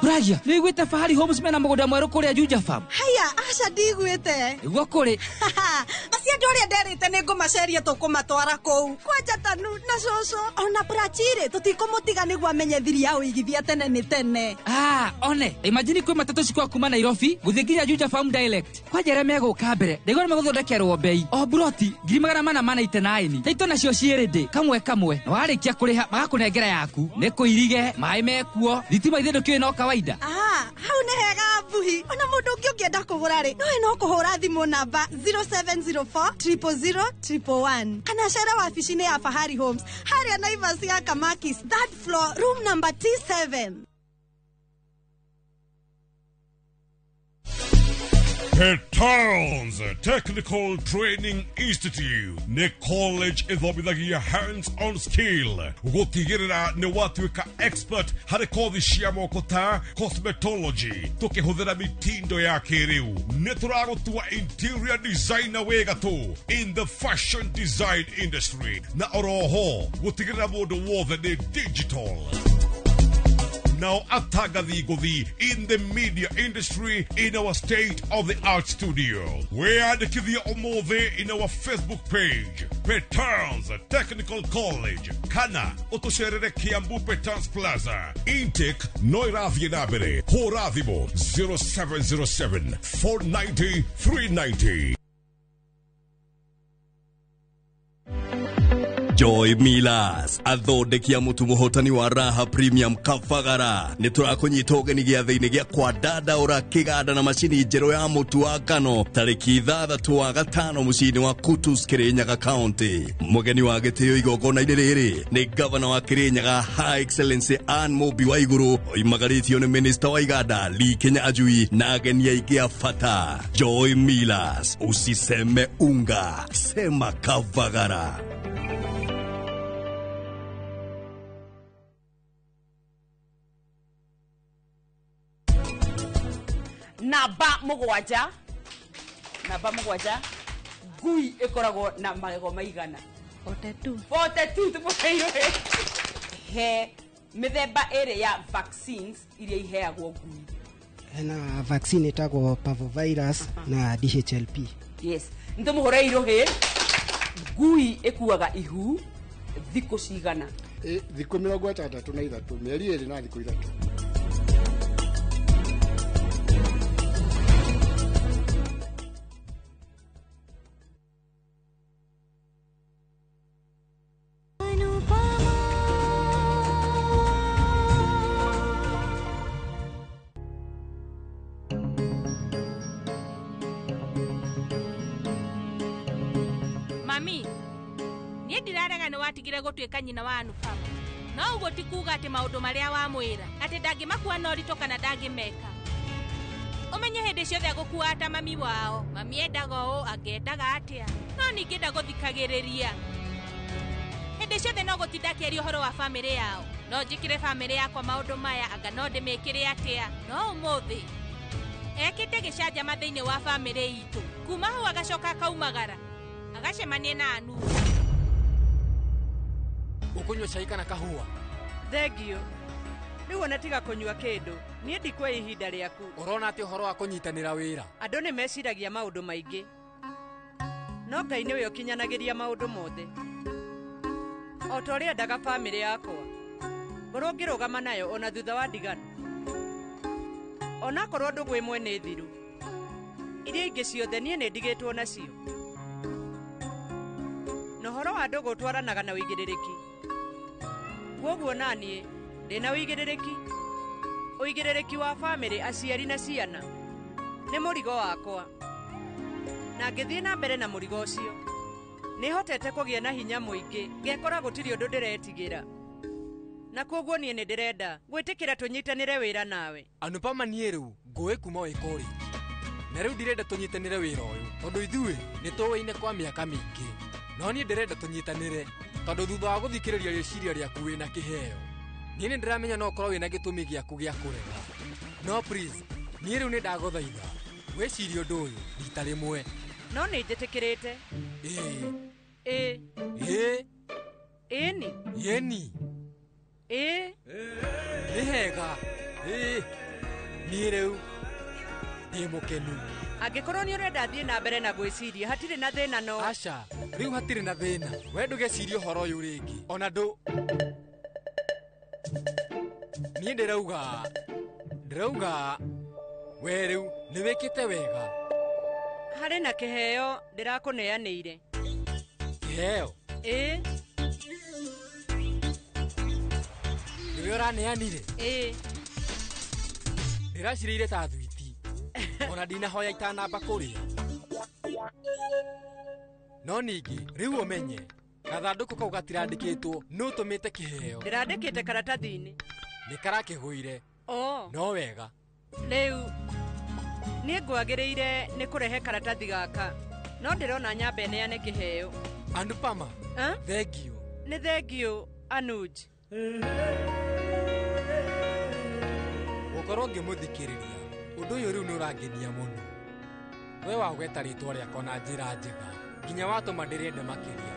Ragia, nĩiguĩte Fahari Homes mena mũgũnda mwerũ kũrĩa Juja Farm? Haya, aca ndiguĩte. Nĩguo kũrĩ. Acio andũ arĩa nderĩte nĩ ngũmaceria tũkũmatwara kũu. Kwanja Tanu na cũcũ ona Prachirĩ tũtikũmũtiga nĩguo amenye thiri ya ũigithia tene nĩ tene. Ah, one, imagine kwĩ matatũ cikwa kuma Nairobi gũthiĩ nginya Juja Farm direct. Kwanja arĩa megũka mbere, ndaigua nĩ megũthondekerwo bei. O buroti 489. Taito nacio ciĩ ready kamwe kamwe. Na warĩkia kũrĩha magakũnengera yaku. Nĩ kũirige, maĩ mekuo, thitima ithe ndũkĩũĩ no kawaida. Ah, hau nĩ hega mbuhi. Ona mũndũ ũngĩ ũngĩenda kũgũra rĩ, nowe no kũhũra thimũ namba 0704 000 111 kana cere wabici-inĩ ya Fahari Homes harĩa Naivas ya Kamakis, third floor, room number T7. Petals Technical Training Institute nĩ college ĩthomithagia hands-on skill gũtigĩrĩra nĩ watuĩka expert harĩ kothi cia moko ta cosmetology tũkĩhũthĩra mitindo ya kĩrĩu. Nĩ tũragũtua interior designer wĩ gatũ in the fashion design industry na oroho gũtigĩrĩra mũndũ wothe nĩ digital. Nao atangathi ngũthi in the media industry in our state of the art studio. Wĩyandĩkithie ũmũthĩ in our Facebook page Petans Technical College kana ũtũcerere Kiambu Petans Plaza. Intake no ĩrathiĩ na mbere. Hũra thimũ 0707 490 390. Joy Millers athondeki a mũtu mũhotani wa Raha Premium Kabagara nĩ tũrakũnyita ũgeni gĩathĩ-inĩ gĩa kwa Dandaũra kĩganda na macini njerũ ya mũtu wa ngano tarĩki 6 wa 5 mũciĩ-inĩ wa Kutus Kirinyaga County. Mũgeni wa gĩtĩo igongona-inĩ rĩrĩ nĩ gavana wa Kirinyaga High Excellency Ann Mũmbi wa Igũrũ oimagarĩtio nĩ minista wa iganda Lee Kinyanjui na ageni aingĩ a bata. Joy Millers, usiseme unga, sema Kabagara. Namba 7 ngui ĩkoragwo na magego maigana 42 tũmũheirwo. He mĩthemba ĩrĩ ya vaccines iria iheagwo ngui. Hena vaccine ĩtagwo parvovirus na DHLP. Yes, nĩtũmũhũre irũhĩ. Ngui ĩkuaga ihu thikũ cigana? Thikũ 63, mĩeri 2 na thikũ 3. Mami, niĩ ndirarega nĩ watigire gũtuĩka nyina wa Anupama. No ũguo ti kuuga atĩ maũndũ marĩa wamwĩra atĩ ndangĩmakua na ũritũ kana ndangĩmeka. Ũmenye hĩndĩ ciothe agũkua ta mami wao. Mami endaga ũũ, angĩendaga atĩa. No ningĩ ndagũthikagĩrĩria. Hĩndĩ ciothe no gũtinda akĩaria ũhoro wa bamĩrĩ yao. No njĩkĩre bamĩrĩ yakwa maũndũ maya, anga no ndĩmĩkĩre atĩa. No ũmũthĩ ekĩte gĩcanjama thĩinĩ wa bamĩrĩ itũ. Kuma hau agacoka akaumagara agacemanie na Anu. Ũkũnyua cai kana kahũa? Thengio. Rĩu ona tiga kũnyua kĩndũ, niĩ ndikuoya ihinda rĩaku. Ũrona atĩ ũhoro wa kũnyitanĩra wĩra? Andũ nĩ meciragia maũndũ maingĩ, no Ngai nĩwe ũkinyanagĩria maũndũ mothe. O ta ũrĩa endaga bamĩrĩ yakwa, ngorwo ngĩrũgama nayo ona thutha wa ndigano. Onakorwo ndũgũ ĩmwe nĩ thiru, iria ingĩ ciothe niĩ nĩ ndigĩtwo nacio. Na ũhoro wa ndũgũ ũtwaranaga na ũigĩrĩrĩki. Kwoguo naniĩ ndĩna ũigĩrĩrĩki. Ũigĩrĩrĩki wa bamĩrĩ, aciari na ciana nĩ mũrigo wakwa, na ngĩthiĩ na mbere na mũrigo ũcio nĩhotete kũgĩa na hinya mũingĩ, ngekora gũtirĩ ũndũ ndĩretigĩra. Na kwoguo niĩ nĩ ndĩrenda gwĩtĩkĩra tũnyitanĩre wĩra nawe. Anupama, niĩ rĩu ngũĩ kuma wĩ college, na rĩu ndirenda tũnyitanĩre wĩra ũyũ tondũ ithuĩ nĩ tũũĩine kwa mĩaka mĩingĩ. No niĩ ndĩrenda tũnyitanĩre tondũ thutha wa gũthikĩrĩria rĩciria rĩaku wĩna kĩheo, niĩ nĩ ndĩramenya no ũkorwo wĩna gĩtũmi gĩaku gĩa kũrega. No please, niĩ rĩu nĩ ndagũthaitha wĩcirie ũndũ ũyũ rita rĩmwe. No nĩ njĩtĩkĩrĩte. Ĩĩ. Ĩĩ. Ĩĩ. Ĩni. Ĩni. Ĩĩ. Nĩ hega. Ĩĩ. Niĩ rĩu ndĩ mũkenu. Angĩkorwo nĩ ũrenda thiĩ na mbere na gwĩciria, hatirĩ na thĩna. No aca, rĩu hatirĩ na thĩna. We ndũgecirie ũhoro ũyũ rĩngĩ ona ndũ. Niĩ ndĩrauga we rĩu nĩ wĩkĩte wega. Harĩ na kĩheo ndĩrakũneanĩire. Kĩheo? Ĩĩ. Nĩwe ũraneanire? Ĩĩ. Ndĩracirĩire ta thwiti, ona ndinahoya itanamba kũrĩa. No ningĩ rĩu ũmenye gathandũkũ kau gatirandĩkĩtwo nũ ũtũmĩte kĩheo. Ndĩrandĩkĩte karatathi-inĩ. Nĩ karakĩgũire. Oh. No wega. Rĩu niĩ ngwagĩrĩire nĩ kũrehe karatathi gaka, no ndĩrona nyambe neane kĩheo. Anupama, thengio. Nĩ thengio, Anuj. Gũkorwo ngĩmũthikĩrĩria ũndũ ũyũ rĩu nĩ ũrangenia mũno. We wagweta rĩtwa rĩakwa na njĩra njega nginya watũma ndĩrĩende makĩria.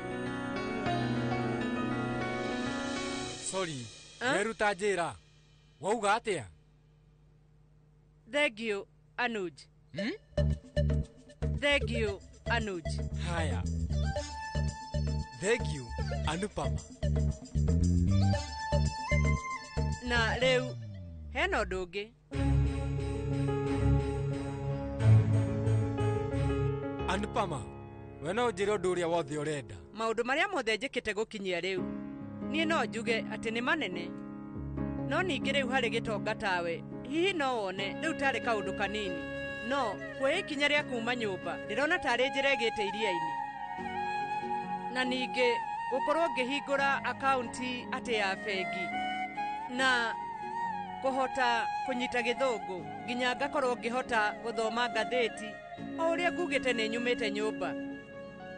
Sorry, weruta njĩra. Wauga atia? Thank you, Anuj. Thank you, Anuj. Haya. Thank you, Anupama. Na rĩu hena ũndũ ũngĩ. Anupama, we no ũnjĩre ũndũ ũrĩa wothe ũrenda. Maũndũ marĩa mothe njĩkĩte gũkinyia rĩu niĩ no njuge atĩ nĩ manene, no ningĩ rĩu harĩ gĩtonga tawe hihi no wone rĩu tarĩ kaũndũ kanini, no kuoya ikinya rĩa kuma nyũmba ndĩrona tarĩ njĩra ĩgĩte iria-inĩ. Na ningĩ gũkorwo ngĩhingũra akaunti atĩ ya bengi na kũhota kũnyita gĩthũngũ nginya ngakorwo ngĩhota gũthoma ngathĩti o ũrĩa ngugĩte nĩ nyumĩte nyũmba.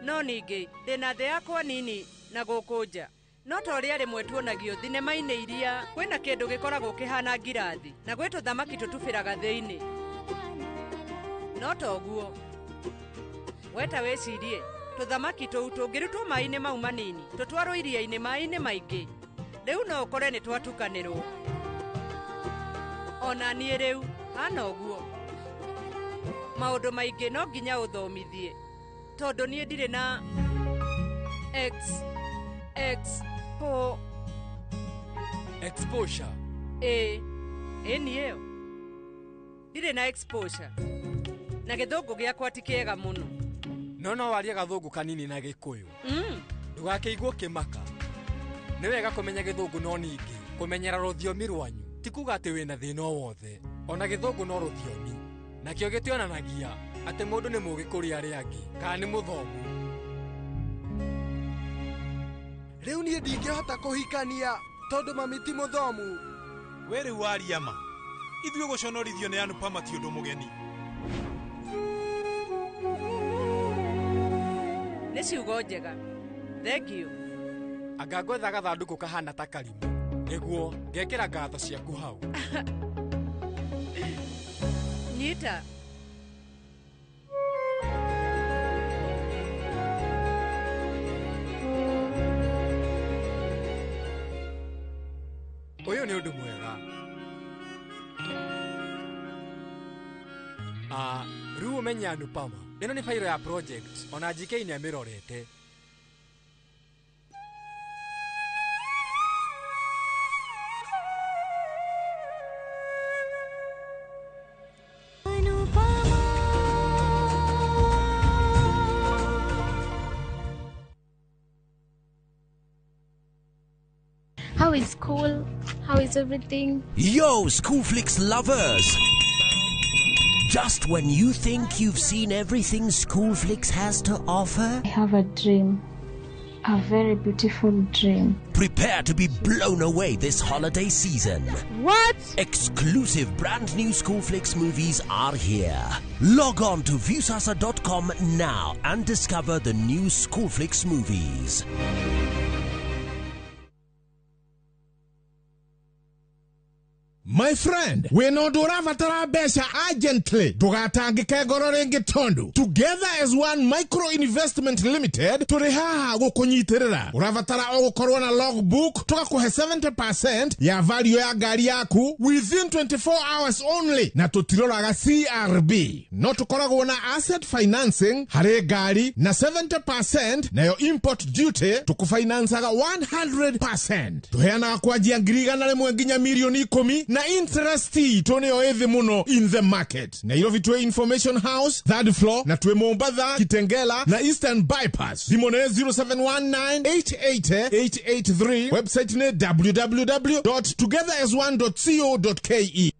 No ningĩ ndĩna thĩ yakwa nini na gũkũ nja, no ta ũrĩa rĩmwe tuonagio thinema-inĩ iria kwĩna kĩndũ gĩkoragwo kĩhana ngirathi na gwĩ tũthamaki tũtubĩraga thĩinĩ. No ta ũguo weta wĩcirie tũthamaki tũu tũngĩrutwo maĩ-inĩ mau manini tũtwarwo iria-inĩ maĩ-inĩ maingĩ, rĩu no ũkore nĩ twatukanĩrwo. Ona niĩ rĩu hana ũguo. Maũndũ maingĩ no nginya ũthomithie tondũ niĩ ndirĩ na x x po exposure. Ĩ ĩni ĩyo ndirĩ na exposure na gĩthũngũ gĩakwa ti kĩega mũno. No warie gathũngũ kanini na gĩkũyũ. Ndũgakĩigwo kĩmaka. Nĩ wega kũmenya gĩthũngũ no ningĩ kũmenyera rũthiomi rwanyu ti kuga atĩ wĩna thĩna o wothe. Ona gĩthũngũ no rũthiomi, nakĩo gĩtionanagia atĩ mũndũ nĩ mũũgĩ kũrĩ arĩa angĩ kana nĩ mũthomu. Rĩu niĩ ndingĩhota kũhikania tondũ mami ti mũthomu. We rĩu waria ma, ithuĩ gũconorithio nĩ Anupama ti ũndũ mũgeni. Nĩ ciugo njega. Thank you. Anga ngwetha gathandũkũ kahana ta karimũ nĩguo ngekĩra ngatho ciaku hau. Nyita. Ũyũ nĩ ũndũ mwega. Rĩu ũmenye Anupama, ĩno nĩ fairo ya project ona GK nĩ amĩrorete. How is school? How is everything? Yo, Schoolflix lovers! Just when you think you've seen everything Schoolflix has to offer, I have a dream. A very beautiful dream. Prepare to be blown away this holiday season. What? Exclusive brand new Schoolflix movies are here. Log on to Viusasa.com now and discover the new Schoolflix movies. My friend, wĩna ũndũ ũrabatara mbeca urgently, ndũgatangĩke ngoro rĩngĩ tondũ Together as One Micro Investment Limited tũrĩ haha gũkũnyitĩrĩra. Ũrabatara o gũkorwo na logbook, tũgakũhe 70% ya value ya ngari yaku within 24 hours only, na tũtiroraga CRB. No tũkoragwo na asset financing harĩ ngari na 70% nayo import duty tũkũfinancaga 100%. Tũheanaga kwanjia 100,000 nginya 10,000,000 na interest itũ nĩyo ĩthĩ mũno in the market. Nairobi twĩ Information House third floor, na twĩ Mombatha, Kitengela na Eastern Bypass. Thimũ nĩ 0719888883. Website nĩ www.togetherasone.co.ke.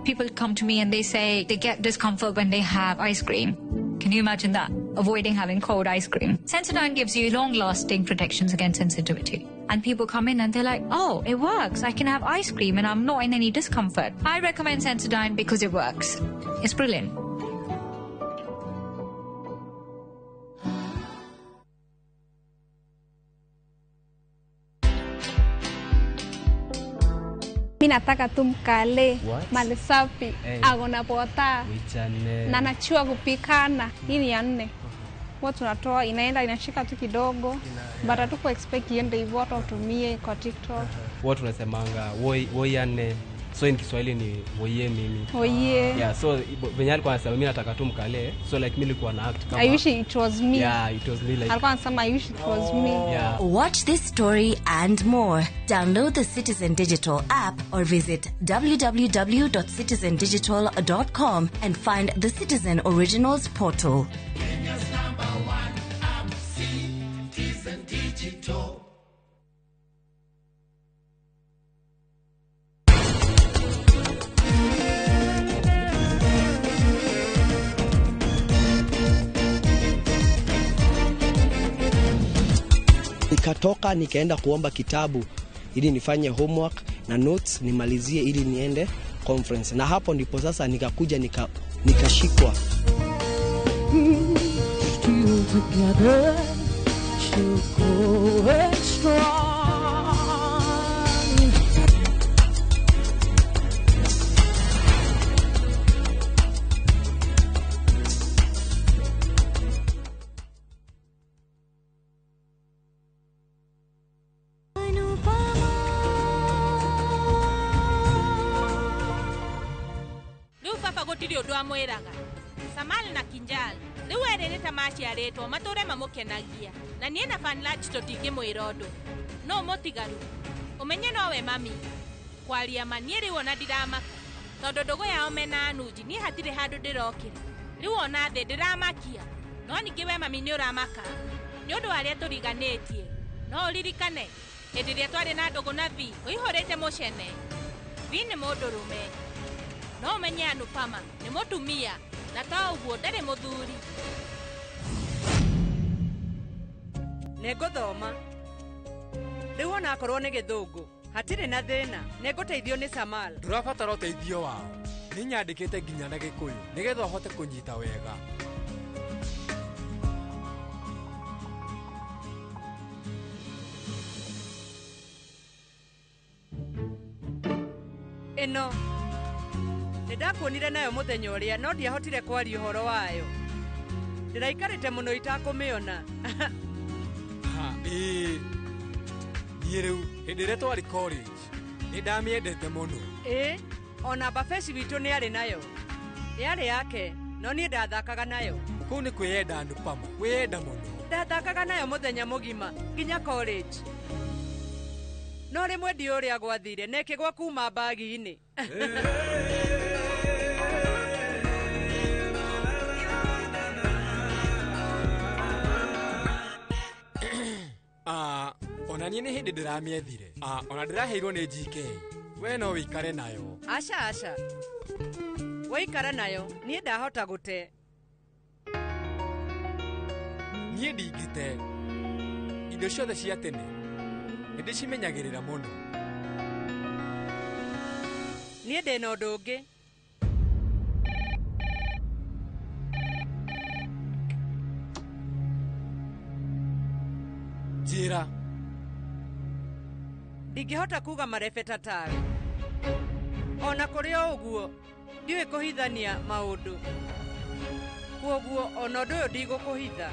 People come to me and they say they get discomfort when they have ice cream. Can you imagine that? Avoiding having cold ice cream. Sensodyne gives you long-lasting protections against sensitivity. And people come in and they're like, oh, it works. I can have ice cream and I'm not in any discomfort. I recommend Sensodyne because it works. It's brilliant. Mi nataka tu mkale What? mali safi. Hey. Ako na pota Wichane. na anajua kupikana. Hii ni ya nne. Huwa tunatoa inaenda inashika tu kidogo, but hatuku expect iende hivyo, hata utumie kwa TikTok. Huwa tunasemanga woi woiane. So in Kiswahili ni woiye mimi. Woiye. Yeah, so venye alikuwa anasema mimi nataka tu mkale. So like mimi nilikuwa na act kama I wish it was me. Yeah, it was me like Alikuwa anasema I wish it was me. Yeah. Watch this story and more. Download the Citizen Digital app or visit www.citizendigital.com and find the Citizen Originals portal. Kenya's number one app, Citizen Digital. Nikatoka nikaenda kuomba kitabu ili nifanye homework na notes nimalizie ili niende conference, na hapo ndipo sasa nikakuja nikashikwa. Still together, still going strong. Rĩu baba gũtirĩ ũndũ amwĩraga. Samal na Kinjal rĩu erĩ nĩ ta maciarĩtwo matũre mamũkenagia, na niĩ na Fanlach tũtingĩmwĩra ũndũ. No mũtigaru ũmenye nowe mami. Kwaria ma niĩ rĩu ona ndiramaka, tondũ ndũgũ yao mena Anuji niĩ hatirĩ handũ ndĩrokĩra. Rĩu ona thĩ ndĩramakia, no ningĩ we mami nĩ ũramaka nĩ ũndũ wa arĩa tũriganĩtie. No ũririkane hĩndĩ ĩrĩa twarĩ na ndũgũ na Vi ũihũrĩte mũcene. Vi nĩ mũndũrũme, no ũmenye Anupama nĩ mũtumia, na to ũguo ndarĩ mũthuri. Nĩ ngũthoma rĩu onakorwo nĩ gĩthũngũ hatirĩ na thĩna, nĩ ngũteithio nĩ Samal. Ndũrabatara ũteithio wao, nĩ nyandĩkĩte nginya na gĩkũyũ nĩgetha ũhote kũnyita wega. Ĩno nĩ ndakuonire nayo mũthenya ũrĩa no ndiahotire kwaria ũhoro wayo, ndĩraikarĩte mũno itakũmĩona. Ha, ĩĩ. Niĩ rĩu hĩndĩ ĩrĩa twarĩ college nĩ ndamĩendete mũno. Ĩĩ, ona Bafeshi witũ nĩ arĩ nayo, yarĩ yake no niĩ ndathakaga nayo. Kũu nĩ kwĩyenda Anupama, kwĩyenda mũno. Ndathakaga nayo mũthenya mũgima nginya college, no rĩmwe ndiũĩ ũrĩa gwathire na ĩkĩgwa kuma mbagi-inĩ. Ah, ona niĩ nĩ hĩndĩ ndĩramĩethire. Ah, ona ndĩraheirwo nĩ GK. We no wĩikare nayo. Aca aca, waikara nayo niĩ ndahota gũte. Niĩ ndingĩte. Indo ciothe cia tene nĩ ndĩcimenyagĩrĩra mũno. Niĩ ndĩna ũndũ ũngĩ. Njĩra. Ndingĩhota kuga marebeta tawe. Ona kũrĩ o ũguo ndiũĩ kũhithania maũndũ, kwoguo ona ũndũ ũyũ ndigũkũhitha.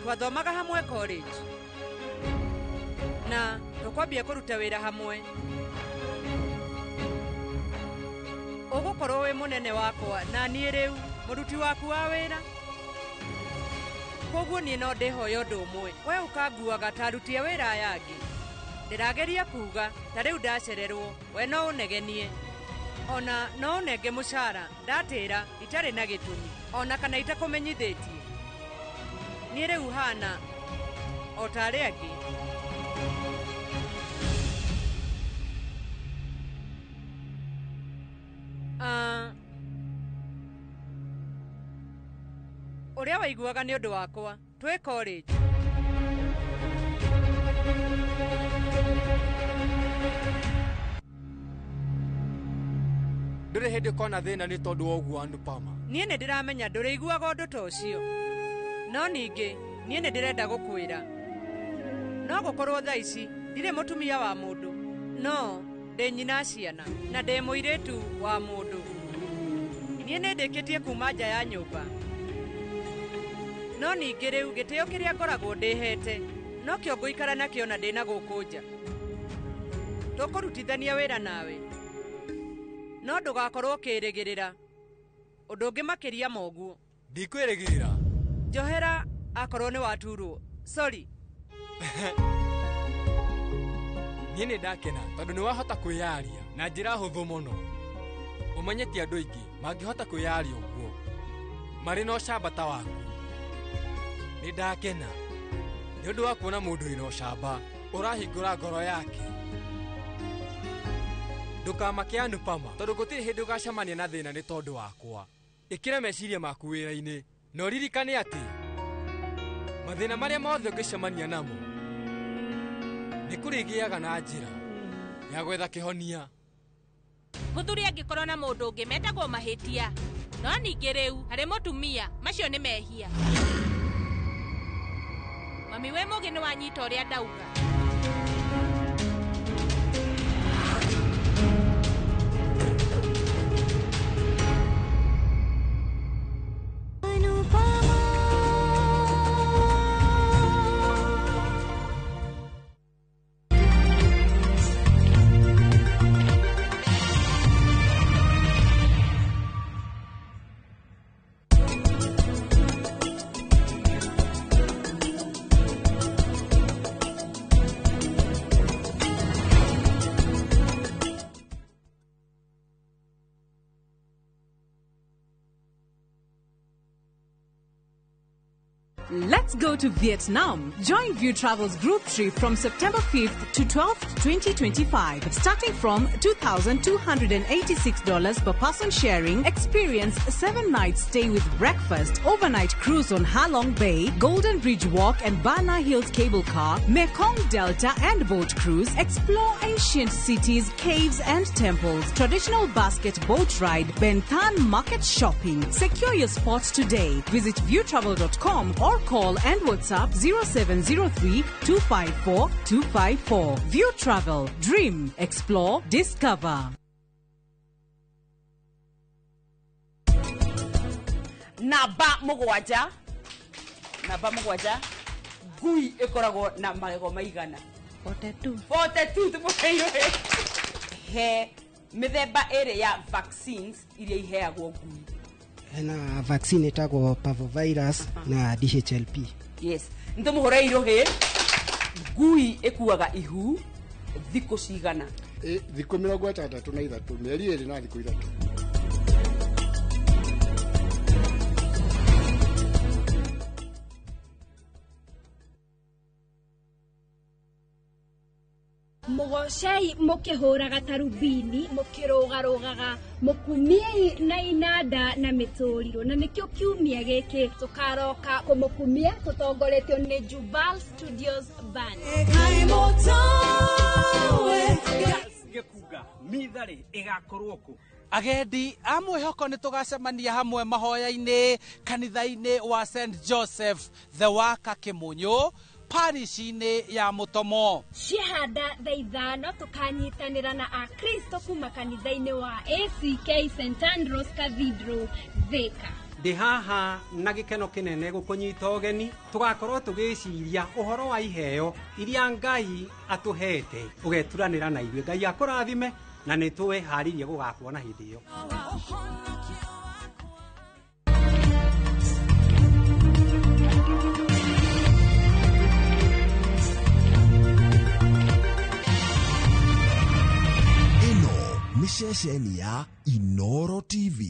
Twathomaga hamwe college na tũkwambia kũruta wĩra hamwe. Ũgũkorwo wĩ mũnene wakwa na niĩ rĩu mũruti waku wa wĩra, kwoguo niĩ no ndĩhoya ũndũ ũmwe, we ũkanguaga ta aruti a wĩra aya angĩ. Ndĩrageria kuga ta rĩu ndacererwo, we no ũnegenie, ona no ũnenge mũcara ndatĩra itarĩ na gĩtũmi, ona kana itakũmenyithĩtie. Niĩ rĩu hana o ta arĩa angĩ. Ũrĩa waiguaga nĩ ũndũ wakwa twĩ college. Ndũrĩ hĩndĩ ũkona thĩna nĩ tondũ wa ũguo Anupama. Niĩ nĩ ndĩramenya ndũrĩiguaga ũndũ ta ũcio, no ningĩ niĩ nĩ ndĩrenda gũkwĩra. No gũkorwo thaa ici ndirĩ mũtumia wa mũndũ, no Ndĩ nyina ciana na ndĩ mũirĩtu wa mũndũ. Niĩ nĩ ndĩkĩtie kuma nja ya nyũmba. No ningĩ rĩu gĩtĩo kĩrĩa ngoragwo ndĩhete nokĩo ngũikara nakĩo na ndĩna gũkũ nja. Tũkũrutithania wĩra nawe. No ndũgakorwo ũkĩrĩgĩrĩra ũndũ ũngĩ makĩria ma ũguo. Ndikwĩrĩgĩrĩra. Njohera akorwo nĩ waturwo. Sorry. Niĩ nĩ ndakena tondũ nĩ wahota kwĩyaria na njĩra hũthũ mũno. Ũmenye ti andũ aingĩ mangĩhota kwĩyaria ũguo marĩ na ũcamba ta waku. Nĩ ndakena nĩ ũndũ wa kuona mũndũ wĩna ũcamba ũrahingũra ngoro yake. Ndũkamake Anupama tondũ gũtirĩ hĩndĩ ũgacemania na thĩna nĩ tondũ wakwa. Ĩkĩra meciria maku wĩra-inĩ na ũririkane atĩ mathĩna marĩa mothe ũngĩcemania namo nĩ kũrĩgĩaga na njĩra ya gwetha kĩhonia. Mũthuri angĩkorwo na mũndũ ũngĩ metagwo mahĩtia, no ningĩ rĩu harĩ mũtumia macio nĩ mehia. Mami wĩ mũgĩ nĩ wanyita ũrĩa ndauga. Let's go to Vietnam. Join View Travel's group trip from September 5th to 12th, 2025. Starting from $2,286 per person sharing, experience 7-night stay with breakfast, overnight cruise on Halong Bay, Golden Bridge Walk and Bana Hills Cable Car, Mekong Delta and boat cruise, explore ancient cities, caves and temples, traditional basket boat ride, Ben Thanh market shopping. Secure your spot today. Visit viewtravel.com or call and WhatsApp 0703 254 254. View Travel. Dream. Explore. Discover. Namba mũgwanja ngui ĩkoragwo na magego maigana? 42. 42 tũmũheirwo. He mĩthemba ĩrĩ ya vaccines iria iheagwo ngui. Hena vaccine ĩtagwo parvovirus na DHLP. Yes, nĩtũmũhũre irũhĩ. Ngui ĩkuaga ihu thikũ cigana? Thikũ 63, mĩeri 2 na thikũ 3. Mũgocei mũkĩhũraga tarubini mũkĩrũgarũgaga mũkumiei na inanda na mĩtũrirũ, na nĩkĩo kiumia gĩkĩ tũkaroka kũmũkumia tũtongoretio nĩ Jubal Studios Band. Gĩkunga mitharĩ ĩgakorwo kũ? Agendi a mwĩhoko nĩ tũgacemania hamwe mahoya-inĩ kanitha-inĩ wa St Joseph the Worker Kĩmũnyũ parish-inĩ ya Mũtomo. Ciahanda thaa 5 tũkanyitanĩra na akristo kuma kanitha-inĩ wa ACK St Andrews Cathedral Thika. Ndĩ haha na gĩkeno kĩnene gũkũnyita ũgeni tũgakorwo tũgĩciria ũhoro wa iheo iria Ngai atũhete ũgeturanĩra na ithuĩ. Ngai akũrathime na nĩ twĩharĩirie gũgakuona hĩndĩ ĩyo. Nĩ ceceni ya Inoro TV.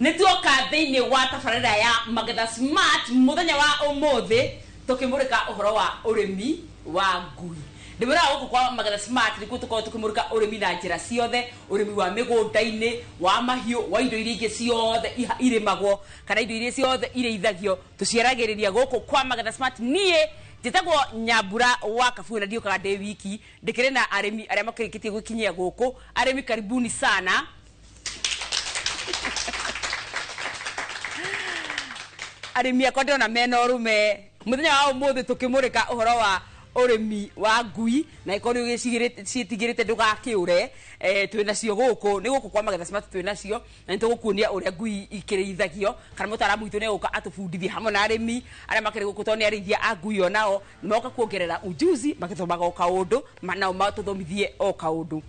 Nĩ tuoka thĩinĩ wa tabarĩra ya Magetha Smart mũthenya wa ũmũthĩ tũkĩmũrĩka ũhoro wa ũrĩmi wa ngui. Ndĩmwĩraga gũkũ kwa Magetha Smart nĩkuo tũkoragwo tũkĩmũrĩka ũrĩmi na njĩra ciothe, ũrĩmi wa mĩgũnda-inĩ, wa mahiũ, wa indo iria ingĩ ciothe irĩmagwo kana indo iria ciothe irĩithagio, tũciaragĩrĩria gũkũ kwa Magetha Smart. Niĩ Njĩtagwo Nyambura wa Kabue na ndiũkaga ndĩ wiki, ndĩkĩrĩ na arĩmi arĩa makĩrĩkĩtie gwĩkinyia gũkũ. Arĩmi karibuni sana. Arĩmi akwa ndĩrona mena ũrũme. Mũthenya wa ũmũthĩ tũkĩmũrĩka ũhoro wa ũrĩmi wa ngui, na ĩkorwo nĩ ũgĩcitigĩrĩte ndũgakĩũre. Twĩ nacio gũkũ, nĩ gũkũ kwa Magetha Smart twĩ nacio, na nĩ tũgũkuonia ũrĩa ngui ikĩrĩithagio, kana mũtaaramu witũ nĩ egũka atũbundithie hamwe na arĩmi arĩa makĩrĩ gũkũ, tondũ nĩ arĩithia a ngui onao nĩ moka kuongerera ujuzi magĩthomaga o kaũndũ, nao matũthomithie o kaũndũ.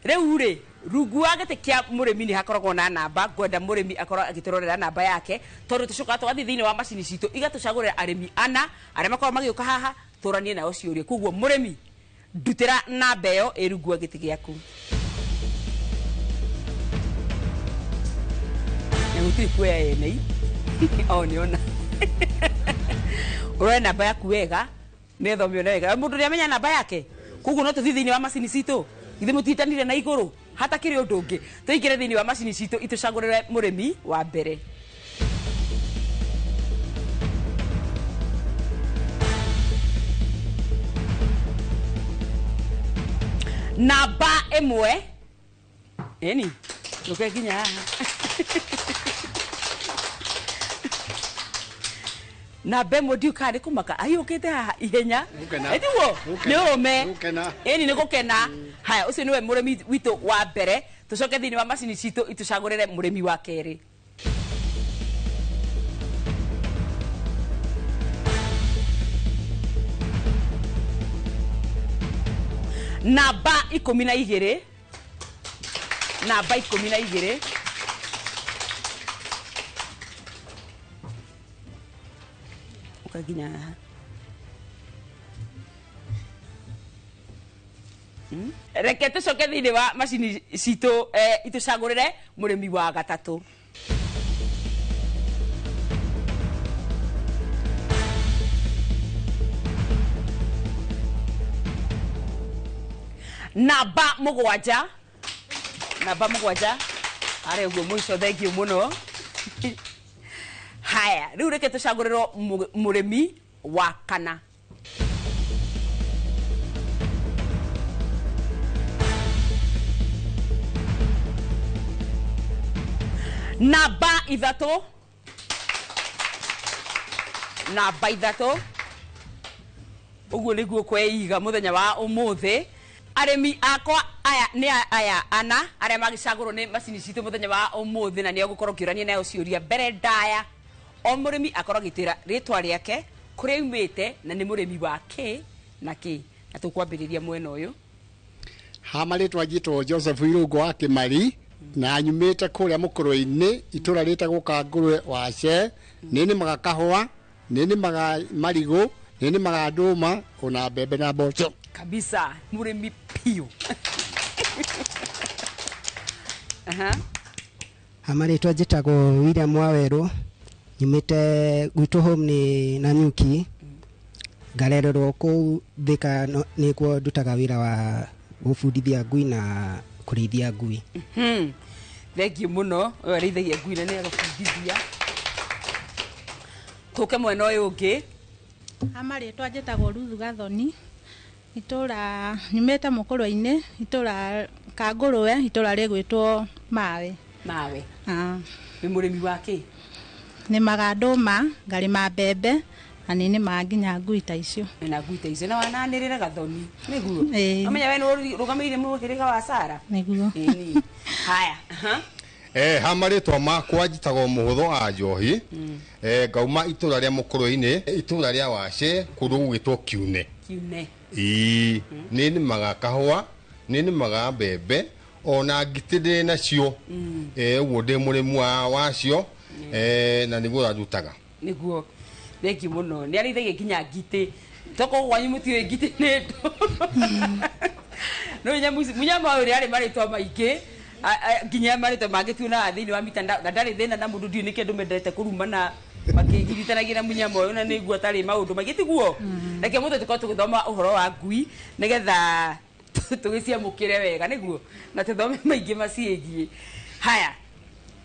Rĩu rĩ, rungu wa gĩtĩ kĩa mũrĩmi nĩ hakoragwo na namba, ngwenda mũrĩmi akorwo agĩtũrorera namba yake, tondũ tũcokaga tũgathiĩ thĩinĩ wa macini citũ igatũcagũrĩra arĩmi ana arĩa makoragwo magĩũka haha tũranie nao ciũria. Koguo mũrĩmi, ndutĩra namba ĩyo ĩ rungu wa gĩtĩ gĩaku. Na gũtirĩ kuoya ene o nĩona. Ũrore namba yaku wega, nĩgetha ũmĩone wega. Mũndũ nĩamenya namba yake, koguo no tũthiĩ thĩinĩ wa macini citũ. Ithuĩ mũtitanire na igũrũ, hatakĩrĩ ũndũ ũngĩ. Tũingĩre thĩinĩ wa macini citũ itũcagũrĩre mũrĩmi wa mbere. Namba ĩmwe. Ĩni, ndũke nginya haha. Namba ĩmwe ndiũĩ kana nĩ kũmaka ahiũkĩte haha ihenya. Ĩtiguo? Nĩ ũrũme. Ĩni nĩ gũkena. Haya, ũcio nĩwe mũrĩmi witũ wa mbere. Tũcoke thĩinĩ wa macini citũ itũcagũrĩre mũrĩmi wa kerĩ. Namba 12. Namba 12. Ũka nginya haha. Reke tũcoke thĩinĩ wa macini citũ itũcagũrĩre mũrĩmi wa gatatũ. Namba 7. Namba 7. Arĩ ũguo mũico, thank you mũno. Haya, rĩu reke tũcagũrĩrwo mũrĩmi wa kana. Namba 3. Namba 3. Ũguo nĩguo kweiga mũthenya wa ũmũthĩ. Arĩmi akwa aya nĩ aya ana arĩa magĩcagũrwo nĩ macini citũ mũthenya wa ũmũthĩ, na nĩo ngũkorwo ngĩũrania nayo ciũria mbere ndaya. O mũrĩmi akorwo agĩtĩra rĩtwa rĩake, kũrĩa aumĩte, na nĩ mũrĩmi wa kĩ na kĩ. Na tũkwambĩrĩria mwena ũyũ. Ha marĩtwa njĩtwo Joseph Irũngũ wa Kĩmari, na nyumĩte kũrĩa Mũkũrwe-inĩ, itũra rĩtagwo Kangũrwe Wace. Nĩ nĩmaga kahũa, nĩ nĩmaga marigũ, nĩ nĩmaga ndũma, ona mbembe na mboco. Kabisa, mũrĩmi piũ. Ha marĩtwa njĩtagwo William Wawerũ, nyumĩte gwitũ home nĩ Nanyuki, ngarererwo kũu Thika, nĩkuo ndutaga wĩra wa gũbundithia ngui na kũrĩithia ngui. Thank you mũno, ũyũ arĩithagia ngui na nĩ agũbundithia. Tũke mwena ũyũ ũngĩ. Ha marĩtwa njĩtagwo Ruthu Gathoni, itũra nyumĩte Mũkũrwe-inĩ, itũra Kangũrwe, itũra rĩgwĩtwo Mawe. Mawe. Wĩ mũrĩmi wa kĩ? Nĩmaga ndũma, ngarĩma mbembe, na nĩ nĩmaga nginya ngui ta icio. Na ngui ta icio, na wananĩrĩra Gathoni, nĩguo? Ũmenya we nĩ ũrũgamĩrĩire mũhĩrĩga wa Sara? Nĩguo. Ĩni. Haya. Ha marĩtwa makwa njĩtagwo Mũhũthũ wa Njohi. Ngauma itũra rĩa Mũkũrwe-inĩ, itũra rĩa Wace, kũndũ gũgwĩtwo Kiune. Kiune. Ĩĩ, nĩ nĩmaga kahũa, nĩ nĩmaga mbembe, ona ngitĩ ndĩ nacio. Ũguo ndĩ mũrĩmi wacio, na nĩguo ũrandutaga. Nĩguo. Thank you mũno. Nĩ arĩithagia nginya ngitĩ. Toko kwanyu mũtiũĩ ngitĩ nĩ ndũ. No mũnyamũ ũyũ nĩ arĩ marĩtwa maingĩ. Nginya marĩtwa mangĩ tuonaga thĩinĩ wa mitandao, na ndarĩ thĩna na mũndũ, ndiũĩ nĩkĩ andũ mendete kũrumana makĩgiritanagia na mũnyamũ ũyũ, na nĩguo atarĩ maũndũ maingĩ, tiguo? Reke mũthĩ tũkorwo tũgĩthoma ũhoro wa ngui nĩgetha tũgĩciamũkĩre wega, nĩguo, na tũthome maingĩ maciĩgiĩ. Haya,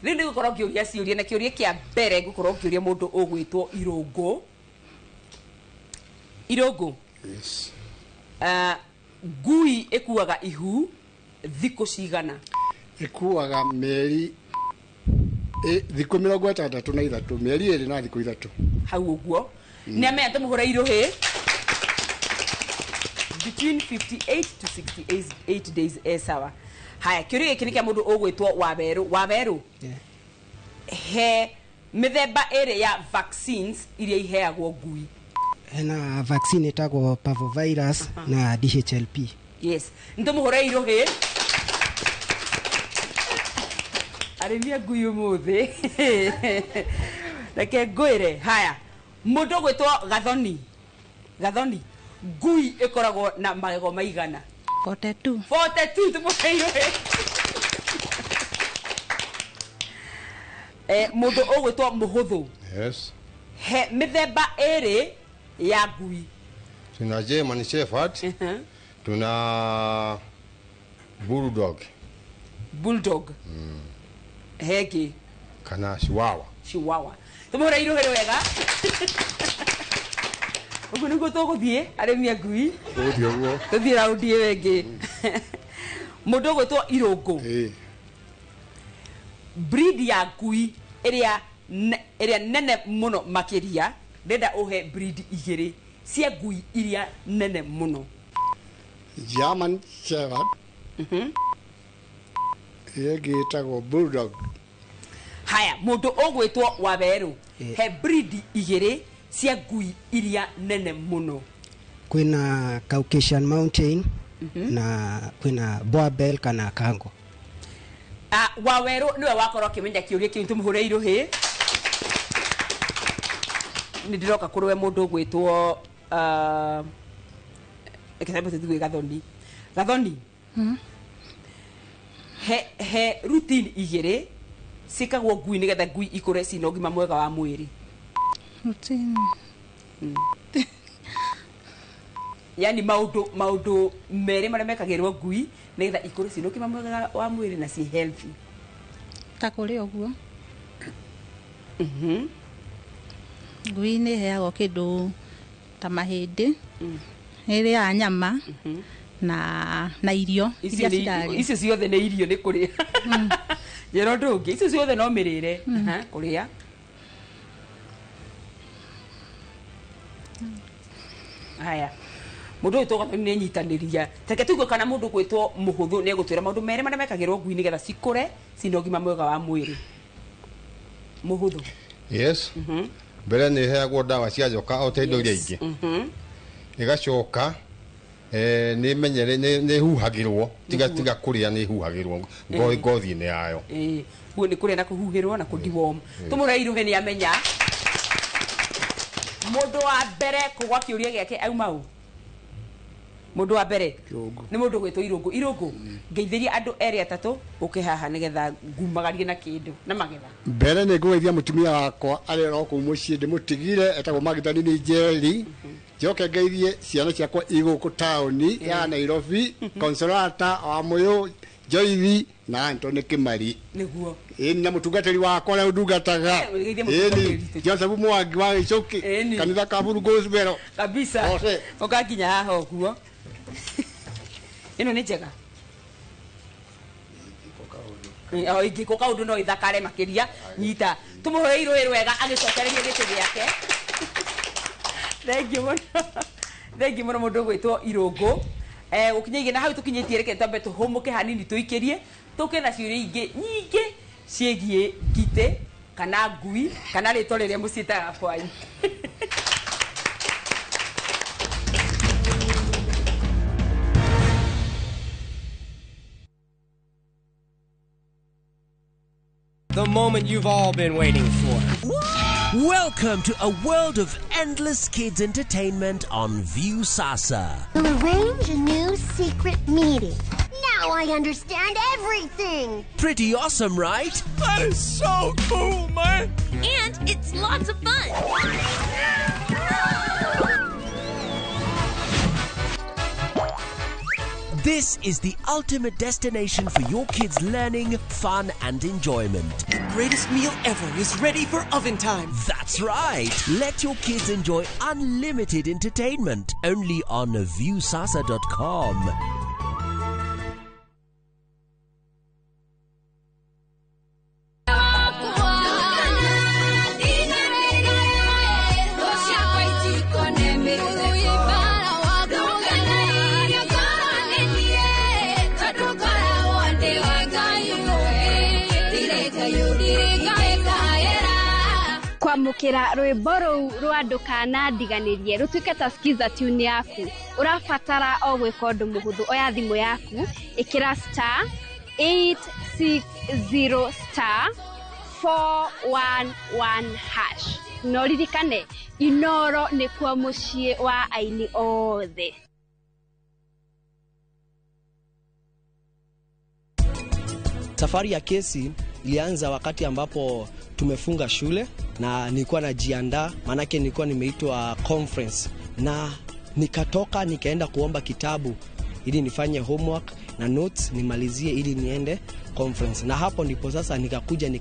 rĩu nĩ gũkorwo ngĩũria ciũria, na kĩũria kĩa mbere ngũkorwo ngĩũria mũndũ ũgwĩtwo Irũngũ. Irũngũ. Yes. Ngui ĩkuaga ihu thikũ cigana? Ĩkuaga mĩeri thikũ 63, mĩeri 2 na thikũ 3. Hau ũguo. Nĩ amenya tũmũhũre irũhĩ. Between 58 to 68 days e sawa. Haya, kĩũria gĩkĩ nĩ kĩa mũndũ ũgwĩtwo Wawerũ. Wawerũ. He mĩthemba ĩrĩ ya vaccines iria iheagwo ngui. Hena vaccine ĩtagwo parvovirus na DHLP. Yes. Nĩtũmũhũre irũhĩ. Arĩmi a ngui ũmũthĩ. Reke ngwĩre. Haya, mũndũ ũgwĩtwo Gathoni. Gathoni, ngui ĩkoragwo na magego maigana? 42. 42, tũmũhe irũhĩ. Mũndũ ũgwĩtwo Mũhũthũ. Yes. He mĩthemba ĩrĩ ya ngui. Tuna German Shepherd. Tuna Bulldog. Bulldog. Heki. Kana Chihuahua. Chihuahua. Tũmũhũre irũhĩ wega. Ũguo nĩguo tũgũthiĩ arĩmi a ngui. Tũgũthiĩ ũguo. Tũthiĩ raundi ĩyo ĩngĩ. Mũndũ ũgwĩtwo Irũngũ. Breed ya ngui ĩrĩa nene mũno makĩria, ndĩrenda ũhe breed igĩrĩ cia ngui iria nene mũno. German Shepherd. Ĩyo ĩngĩ ĩtagwo Bulldog. Haya, mũndũ ũgwĩtwo Wawerũ, he breed igĩrĩ cia ngui iria nene mũno. Kwĩna Caucasian Mountain na kwĩna Boabel kana Kango. Wawerũ nĩwe wakorwo akĩmenya kĩũria kĩu, tũmũhũre irũhĩ. Nĩ ndĩroka kũrĩ we mũndũ ũgwĩtwo reke twambe tũthiĩ gwĩ Gathoni. Gathoni, he routine igĩrĩ ciĩkagwo ngui nĩgetha ngui ikũre cina ũgima mwega wa mwĩrĩ. Routine. Yani maũndũ merĩ marĩa mekagĩrwo ngui nĩgetha ikũre cina ũgima mwega wa mwĩrĩ na ci healthy. Ta kũrĩa ũguo. Ngui nĩ ĩheagwo kĩndũ ta mahĩndĩ, nĩ ĩrĩaga nyama na irio iria cirarĩa. Icio ciothe nĩ irio nĩ kũrĩa. Njĩra ũndũ ũngĩ, icio ciothe no mĩrĩre, kũrĩa. Haya, mũndũ ũyũ tũgathoni nĩ nyitanĩria. Reke tũigue kana mũndũ ũgwĩtwo Mũhũthũ nĩ egũtwĩra maũndũ merĩ marĩa mekagĩrwo ngui nĩgetha cikũre cina ũgima mwega wa mwĩrĩ. Mũhũthũ. Yes. Mbere nĩ ĩheagwo ndawa cia njoka o ta indo iria ingĩ. Ĩgacoka nĩ menyere nĩ huhagĩrwo, tiga kũrĩa nĩ huhagĩrwo ngothi-inĩ yayo. Ũguo nĩ kũrĩa na kũhuhĩrwo na kũ-deworm. Tũmũre irũhĩ nĩ amenya. Mũndũ wa mbere kũgwa kĩũria gĩake auma ũ? Mũndũ wa mbere nĩ mũndũ ũgwĩtwo Irũngũ. Irũngũ, ngeithĩria andũ erĩ atatũ ũke haha nĩgetha ngumagarie na kĩndũ na magetha. Mbere nĩ ngũgeithia mũtumia wakwa arĩa oro kũu mũciĩ ndĩmũtigire, etagwo Magdalene Njeri. Njoke ngeithie ciana ciakwa igũkũ taũni ya Nairobi, Consolata wa Mũyũ, Joithi na Anthony Kĩmari. Nĩguo. Ĩni na mũtungatĩri wakwa ũrĩa ũndungataga. Ĩni Joseph Mwangi wa Gĩcũkĩ, kanitha ka Buru Gospel. Kabisa. Ũgakinya haha ũguo. Ĩno nĩ njega. Ingĩkwo kaũndũ no ĩthakare makĩria. Nyita. Tũmũhũre irũhĩ rwega agĩcokereria gĩtĩ gĩake. Thank you mũno. Thank you mũno mũndũ ũgwĩtwo Irũngũ. Gũkinya na hau tũkinyĩtie, reke twambe tũhũmũke hanini tũikĩrie, tũke na ciũria ingĩ nyingĩ ciĩgiĩ ngitĩ kana ngui kana rĩtwa rĩrĩa mũciĩtaga kwanyu. The moment you've all been waiting for. Welcome to a world of endless kids entertainment on Viusasa. We'll arrange a new secret meeting. Now I understand everything. Pretty awesome, right? That is so cool, man. And it's lots of fun. This is the ultimate destination for your kids' learning, fun, and enjoyment. The greatest meal ever is ready for oven time. That's right. Let your kids enjoy unlimited entertainment only on viewsasa.com. Kwamũkĩra rwĩmbo rũu rwa ndũkanandiganĩrie rũtuĩke ta skiza tune yaku ũrabatara o gwĩka ũndũ mũhũthũ. Oya thimũ yaku, ĩkĩra star 860 star 411 hash. No ririkane Inoro nĩkuo mũciĩ wa aini othe. Safari ya kesi ilianza wakati ambapo tumefunga shule na nilikuwa najiandaa, maanake nilikuwa nimeitwa conference, na nikatoka nikaenda kuomba kitabu ili nifanye homework na notes nimalizie ili niende conference. Na hapo ndipo sasa nikakuja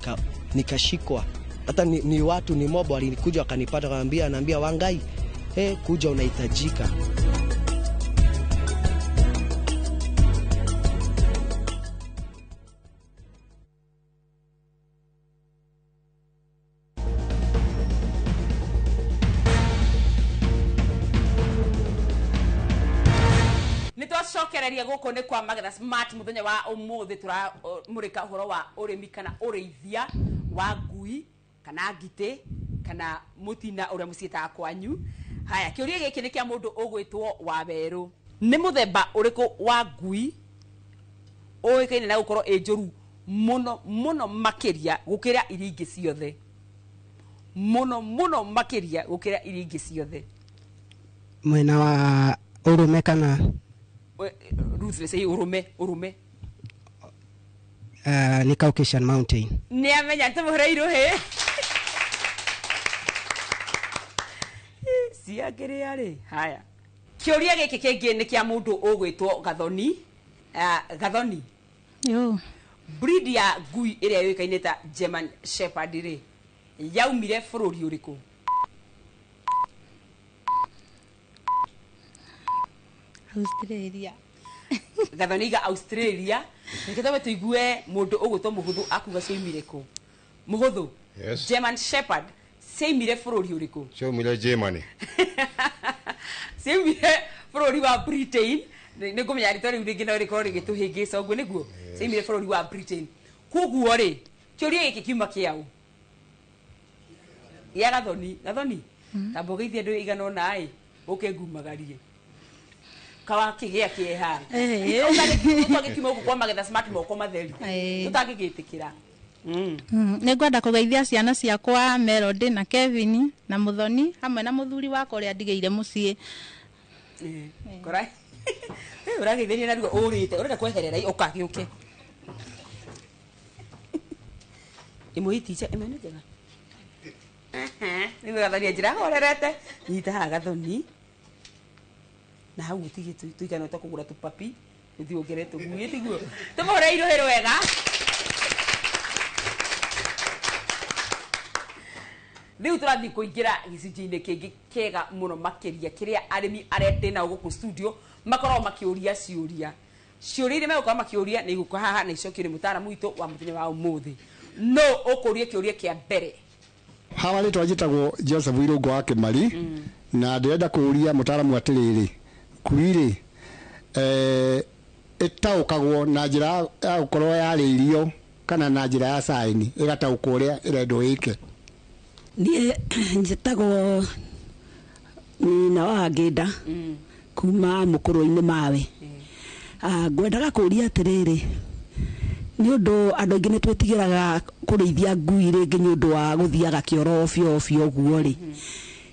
nikashikwa. Hata ni watu ni mob walikuja wakanipata, wakaniambia, anaambia Wangai, hey, kuja unahitajika. Nitwacokereria guku ni kwa Magetha Smart muthenya wa umuthi turamurika uhoro wa urimi kana urĩithia wa ngui kana ngitĩ kana mutina uria muciĩtaga kwanyu. Haya, kĩũria gĩkĩ nĩ kĩa mũndũ ũgwĩtwo Wawerũ. Nĩ mũthemba ũrĩkũ wa ngui ũĩkaine na gũkorwo ĩ njũru mũno mũno makĩria gũkĩra iria ingĩ ciothe? Mũno mũno makĩria gũkĩra iria ingĩ ciothe. Mwena wa ũrũme kana ruthless? Ĩ, ũrũme ũrũme. Ni Caucasian Mountain. Nĩ amenya tũmũhũre irũhĩ ciangĩrĩa rĩ. Haya, kĩũria gĩkĩ kĩngĩ nĩ kĩa mũndũ ũgwĩtwo Gathoni. Gathoni, yo, breed ya ngui ĩrĩa yũĩkaine ta German Shepherd rĩ, yaumire bũrũri ũrĩkũ? Australia. Gathoni iga Australia. Reke twambe tũigue mũndũ ũgwĩtwo Mũhũthũ akuga ciaumire kũ. Mũhũthũ? Yes. German Shepherd ciaumire bũrũri ũrĩkũ? Ciaumire Germany. Ciaumire bũrũri wa Britain. Nĩ ngũmenya rĩtwa rĩu rĩngĩ no rĩkorwo rĩgĩtũhĩngĩca ũguo nĩguo. Ciaumire bũrũri wa Britain. Koguo rĩ, kĩũria gĩkĩ kiuma kĩaũ? Gĩa Gathoni. Gathoni, tamba ũgeithie andũ igana ũna ĩ, ũke ngumagarie kawakĩgĩa kĩeha. Ũtangĩkiuma gũkũ kwa Magetha Smart moko matheri, tũtangĩgĩtĩkĩra. Nĩ ngwenda kũgeithia ciana ciakwa Melody na Kevin na Muthoni hamwe na mũthuri wakwa ũrĩa ndigĩire mũciĩ. Kora ũrageithĩria narua ũrĩte, ũrenda kweherera ũkagĩũke. Ĩmwe iticha ĩmwe nĩ njega. Rĩu Gathoni anjĩra horerete. Nyita haha Gathoni, na hau gũtige tũigana twa kũgũra tũpapi ũthiĩ wongerere tũguĩ tiguo. Tũmũhũre irũhĩ rwega. Rĩu tũrathiĩ kũingĩra gĩcunjĩ-inĩ kĩngĩ kĩega mũno makĩria kĩrĩa arĩmi arĩa ndĩ nao gũkũ studio makoragwo makĩũria ciũria. Ciũria iria megũkorwo makĩũria nĩ igũka haha na icokio nĩ mũtaaramu witũ wa mũthenya wa ũmũthĩ. No ũkũrie kĩũria kĩa mbere. Hawa rĩtwa njĩtagwo Joseph Irũngũ wa Kĩmari, na ndĩrenda kũũria mũtaaramu atĩrĩrĩ, ngui rĩ, ĩtaũkagwo na njĩra ya gũkorwo yarĩirio kana na njĩra ya saini ĩgataũkwo ũrĩa ĩrendwo ĩke? Niĩ njĩtagwo nyina wa Ngĩnda kuma mũkũrũ-inĩ mawe. Ngwendaga kũũria atĩrĩrĩ, nĩ ũndũ andũ aingĩ nĩ twĩtigĩraga kũrĩithia ngui rĩngĩ nĩ ũndũ wa gũthiaga kĩoro obio obio ũguo rĩ,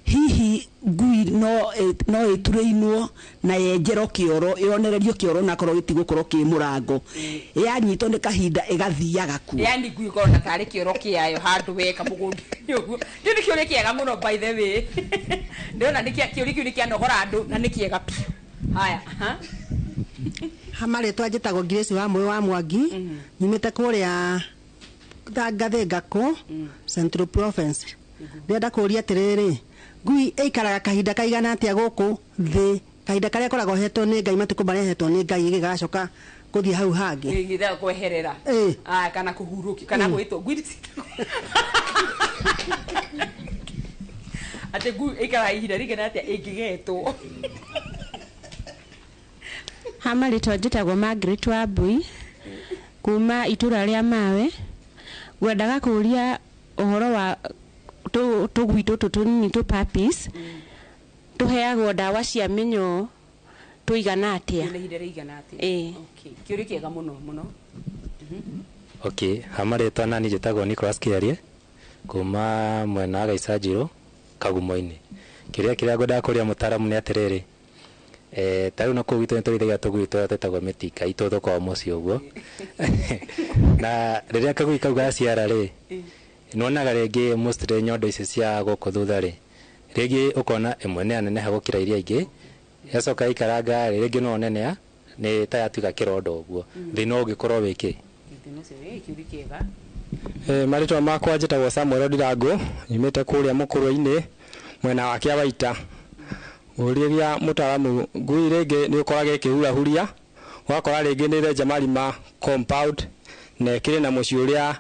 hihi ngui no ĩturĩinwo na yenjerwo kĩoro, yonererio kĩoro na korwo gĩtigũkorwo kĩ mũrango, yanyitwo nĩ kahinda ĩgathiaga kuo? Yani ngui ĩkorwo na tarĩ kĩoro kĩayo handũ weka mũgũnda-inĩ ũguo. Kĩu nĩ kĩũria kĩega mũno by the way. Ndĩrona nĩ kĩũria kĩu nĩ kĩanogora andũ na nĩ kĩega biũ. Haya, Marĩtwa njĩtagwo Grace wa Mũĩ wa Mwangi, nyumĩte kũrĩa Thangathĩ Ngakũ, Central Province. Ndĩrenda kũũria atĩrĩrĩ, ngui ĩikaraga kahinda kaigana atĩa gũkũ thĩ, kahinda karĩa ĩkoragwo hetwo nĩ Ngai, matukũ marĩa hetwo nĩ Ngai ĩgĩgacoka gũthiĩ hau hangĩ? Gĩthaa kweherera. Ĩĩ. Ah, kana kũhurũkio kana gwĩtwo ngui atĩ ngui ĩikaraga ihinda rĩigana atĩa ĩngĩgetwo? Ha marĩtwa njĩtagwo Margaret Wambui kuma itũra rĩa Mawe. Ngwendaga kũũria ũhoro wa tũgui tũtũ tũnini tũ puppies, tũheagwo ndawa cia mĩnyoo tũigana atĩa? Nĩ ihinda rĩigana atĩa? Ĩĩ. Okay, kĩũria kĩega mũno mũno. Okay, ha marĩtwa nani njĩtagwo Nicholas Kĩarie kuma mwena wa Gaicanjirũ Kagumo-inĩ. Kĩũria kĩrĩa ngwendaga kũria mũtaaramu nĩ atĩrĩrĩ, ta rĩu nakũu gwitũ nĩtũrĩithagia tũgui tũrĩa twĩtagwo mĩtikai tũtũ mũciĩ ũguo. Na rĩrĩa kagui kau gaciara rĩ, nĩwonaga rĩngĩ mostly nyondo ici cia gũkũ thutha rĩ, rĩngĩ ũkona ĩmwe nĩ yaneneha gũkĩra iria ingĩ, yacoka yaikaranga rĩ, rĩngĩ no wone nĩ ta yatuĩka kĩronda ũguo. Thĩna ũngĩkorwo wĩ kĩ? Thĩna ũcio ĩ kĩũria kĩega. Marĩtwa makwa njĩtagwo Samuel Ndirango, nyumĩte kũrĩa Mũkũrwe-inĩ mwena wa Kĩawaita. Ngũria mũtaaramu, ngui rĩngĩ nĩ ũkoraga ĩkĩhurahuria, ũgakora rĩngĩ nĩ ĩrenja marima compound na ĩkĩrĩ na mũciĩ ũrĩa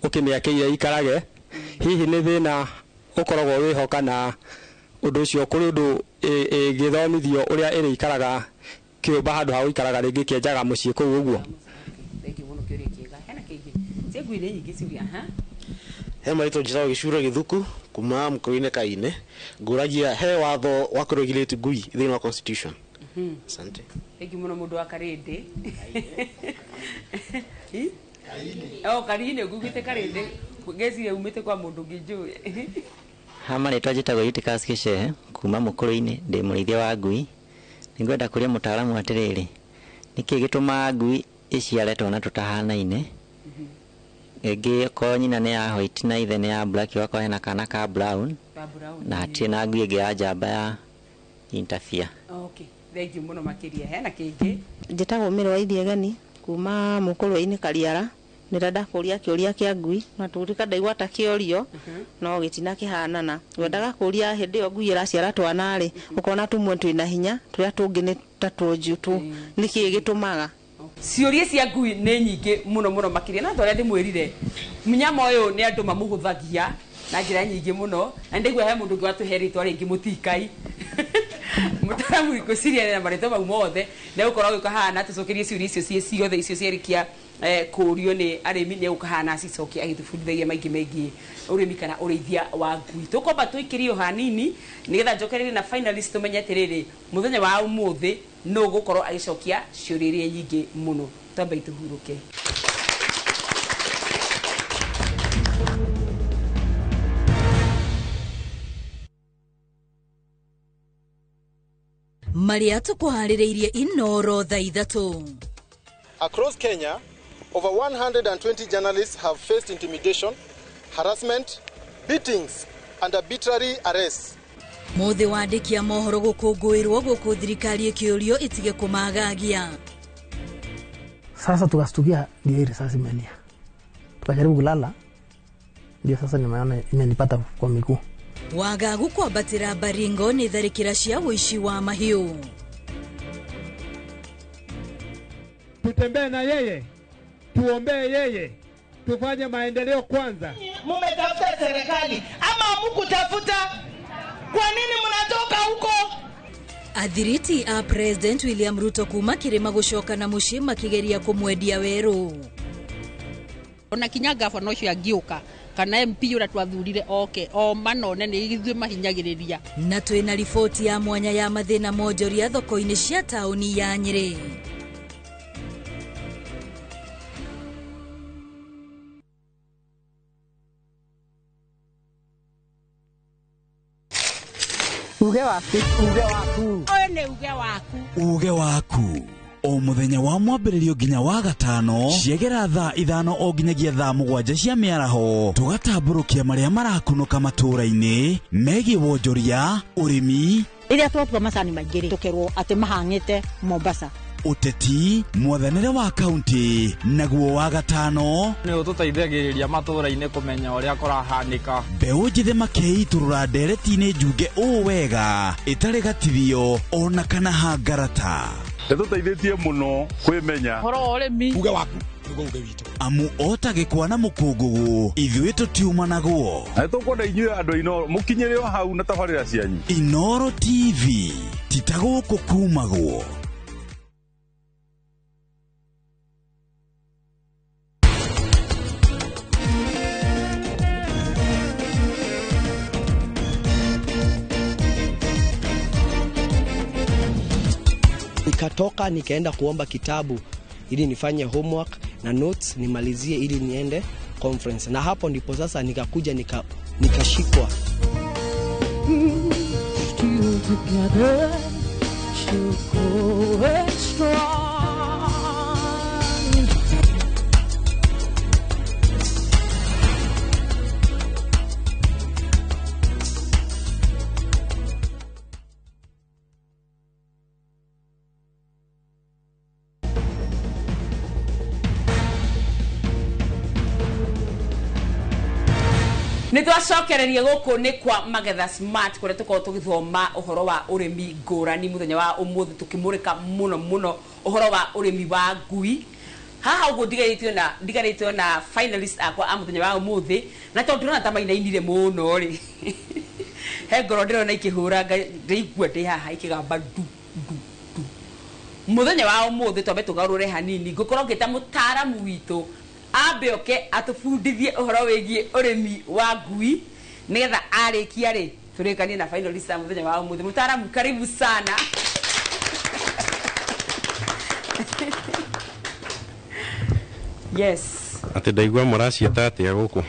ũkĩmĩakĩire ikarage. Hihi nĩ thĩna ũkoragwo wĩho kana ũndũ ũcio kũrĩ ũndũ ĩngĩthomithio ũrĩa ĩrĩikaraga kĩũmba handũ ha gũikaraga rĩngĩ ĩkĩenjaga mũciĩ kũu ũguo? Thank you mũno, kĩũria kĩega. Hena kĩngĩ cia ngui nĩ nyingĩ ciũria ha? He marĩtwa njĩtagwo Gĩcuro Gĩthuku kuma Mũkũrũ-inĩ Kaine. Ngũragia he watho wa kũregulate ngui thĩinĩ wa constitution. Asante. Thank you mũno mũndũ wa Karĩndĩ. Ĩ? Oh, Karine, ngugĩte Karĩndĩ. Ngeciria umĩte kwa mũndũ ũngĩ njũĩ. Ha marĩtwa njĩtagwo Eutychus Gĩcehe kuma Mũkũrũ-inĩ, ndĩ mũrĩithia wa ngui. Nĩngwenda kũria mũtaaramu atĩrĩrĩ, nĩkĩĩ gĩtũmaga ngui ĩciare twana tũtahanaine? Rĩngĩ okorwo nyina nĩ ya white na ithe nĩ ya black, ũgakora hena kana ka brown Ka brown. na hatirĩ na ngui ĩngĩ ya njamba ya interfere. Okay, thank you mũno makĩria. Hena kĩngĩ? Njĩtagwo Mĩrũ wa Ithiegeni kuma Mũkũrwe-inĩ Kariara. Ndĩrenda kũria kĩũria kĩa ngui na tũrika ndaigua ta kĩorio no gĩtina kĩhanana. Ngwendaga kũria hĩndĩ ĩyo ngui ĩraciara twana rĩ, ũkona tũmwe twĩna hinya tũrĩa tũngĩ nĩ ta tũnju tu, nĩkĩĩ gĩtũmaga? Ciũria cia ngui nĩ nyingĩ mũno mũno makĩria, na ta ũrĩa ndĩmwĩrire, mũnyama ũyũ nĩ andũ mamũhũthagia na njĩra nyingĩ mũno, na nĩndaigua he mũndũ ũngĩ watũhe rĩtwa rĩngĩ mũtikai. Mũtaaramu ngwĩciria na marĩtwa mau mothe nĩ egũkorwo agĩũka haha na atũcokerie ciũria icio ciĩ ciothe icio ciarĩkia kũũrio nĩ arĩmi, nĩ egũka haha na acicokie agĩtũbundithagia maingĩ megiĩ ũrĩmi kana ũrĩithia wa ngui. Tũkwamba tũikĩrie o hanini nĩgetha njokererie na finalist tũmenye atĩrĩrĩ, mũthenya wa ũmũthĩ nũ ũgũkorwo agĩcokia ciũria iria nyingĩ mũno. Twambei tũhurũke. Marĩa tũkũharĩrĩirie Inoro thaa 3. Across Kenya, over 120 journalists have faced intimidation, harassment, beatings, and arbitrary arrests. Mũthĩ wandĩki a mohoro gũkũngũĩrwo gũkũ thirikari ĩkĩũrio ĩtige kũmagagia. Sasa tukastukia ndio hii risasi imenia. Tukajaribu kulala, ndio sasa nimeona imenipata kwa miguu. Wagagu kwambatĩra Baringo nĩ tharĩkĩra cia ũici wa mahiũ. Tutembee na yeye, tuombee yeye, tufanye maendeleo kwanza. Mumetafuta serikali ama hamukutafuta? Kwa nini mnatoka huko? Athiriti a President William Ruto kuma kĩrĩma gũcoka na mũciĩ makĩgeria kũmwendia werũ. Ona kinya gavana ũcio angĩũka kana MP ũrĩa twathurire oke o manone nĩ ithuĩ mahinyagĩrĩria. Na twĩna riboti ya mwanya ya mathĩna monjoria thoko-inĩ cia taũni ya Nyĩrĩ. Uge waku. Uge waku. Ũyũ nĩ uge waku. Uge waku. O mũthenya wa mwambĩrĩrio nginya wa gatano ciegera thaa 5 o nginyagia thaa 7 cia mĩaraho, tũgatambũrũkia marĩa marakunũka matũũra-inĩ megiĩ wonjoria, ũrĩmi. Rĩrĩa twatua macani maingĩ rĩ, tũkerwo atĩ mahang'ĩte Mombasa. Ũteti, mwathanĩre wa kaunti, naguo wa gatano nĩ ũtũteithagĩrĩria matũũra-inĩ kũmenya ũrĩa kũrahanĩka. Mbeũ njĩthĩ makeitũrũra ndereti-inĩ njunge ũũ wega ĩtarĩ gatithio ona kana hangarata. Ĩtũteithĩtie mũno kwĩmenya. Ũhoro wa ũrĩmi. Uge waku nĩguo uge witũ, amu ota gĩkwa na mũkũngũgũ ithuĩ tũtiumanagwo. Na nĩtũkwenda inyuĩ andũ a Inooro mũkinyĩre o hau na tabarĩra cianyu. Inooro TV ti ta gũkũ kumagwo. Nikatoka nikaenda kuomba kitabu ili nifanye homework na notes nimalizie ili niende conference, na hapo ndipo sasa nikakuja nikashikwa. Still together, still going strong. Nä twacokereria gå nä kwa Magetha Smart kå rä a tå korwo tå gä thoma å horo wa å rä mi ngårani må thenya wa å må thä tå kä må rä ka må no må no å horo wa å rä mi wa ngui. Haha å guo ndigarä na finalist akwa a må thenya wa å må thä, na tondå ndä rona ta mainainire må no rä he ngoro ndä rona ikä hå ra ndäigua ndä haha ikä gamba ndu ndu ndu. Må thenya wa å må thä twambe tå garå re hanini, ngå korwo ngä ta må taramu witå ambe oke atũbundithie ũhoro wĩgiĩ ũrĩmi wa ngui nĩgetha arĩkia rĩ tũrĩkanie na finalist a mũthenya wa ũmũthĩ. Mũtaaramu, karibu sana. Yes. Atĩ ndaigua mũraciĩta atĩa gũkũ?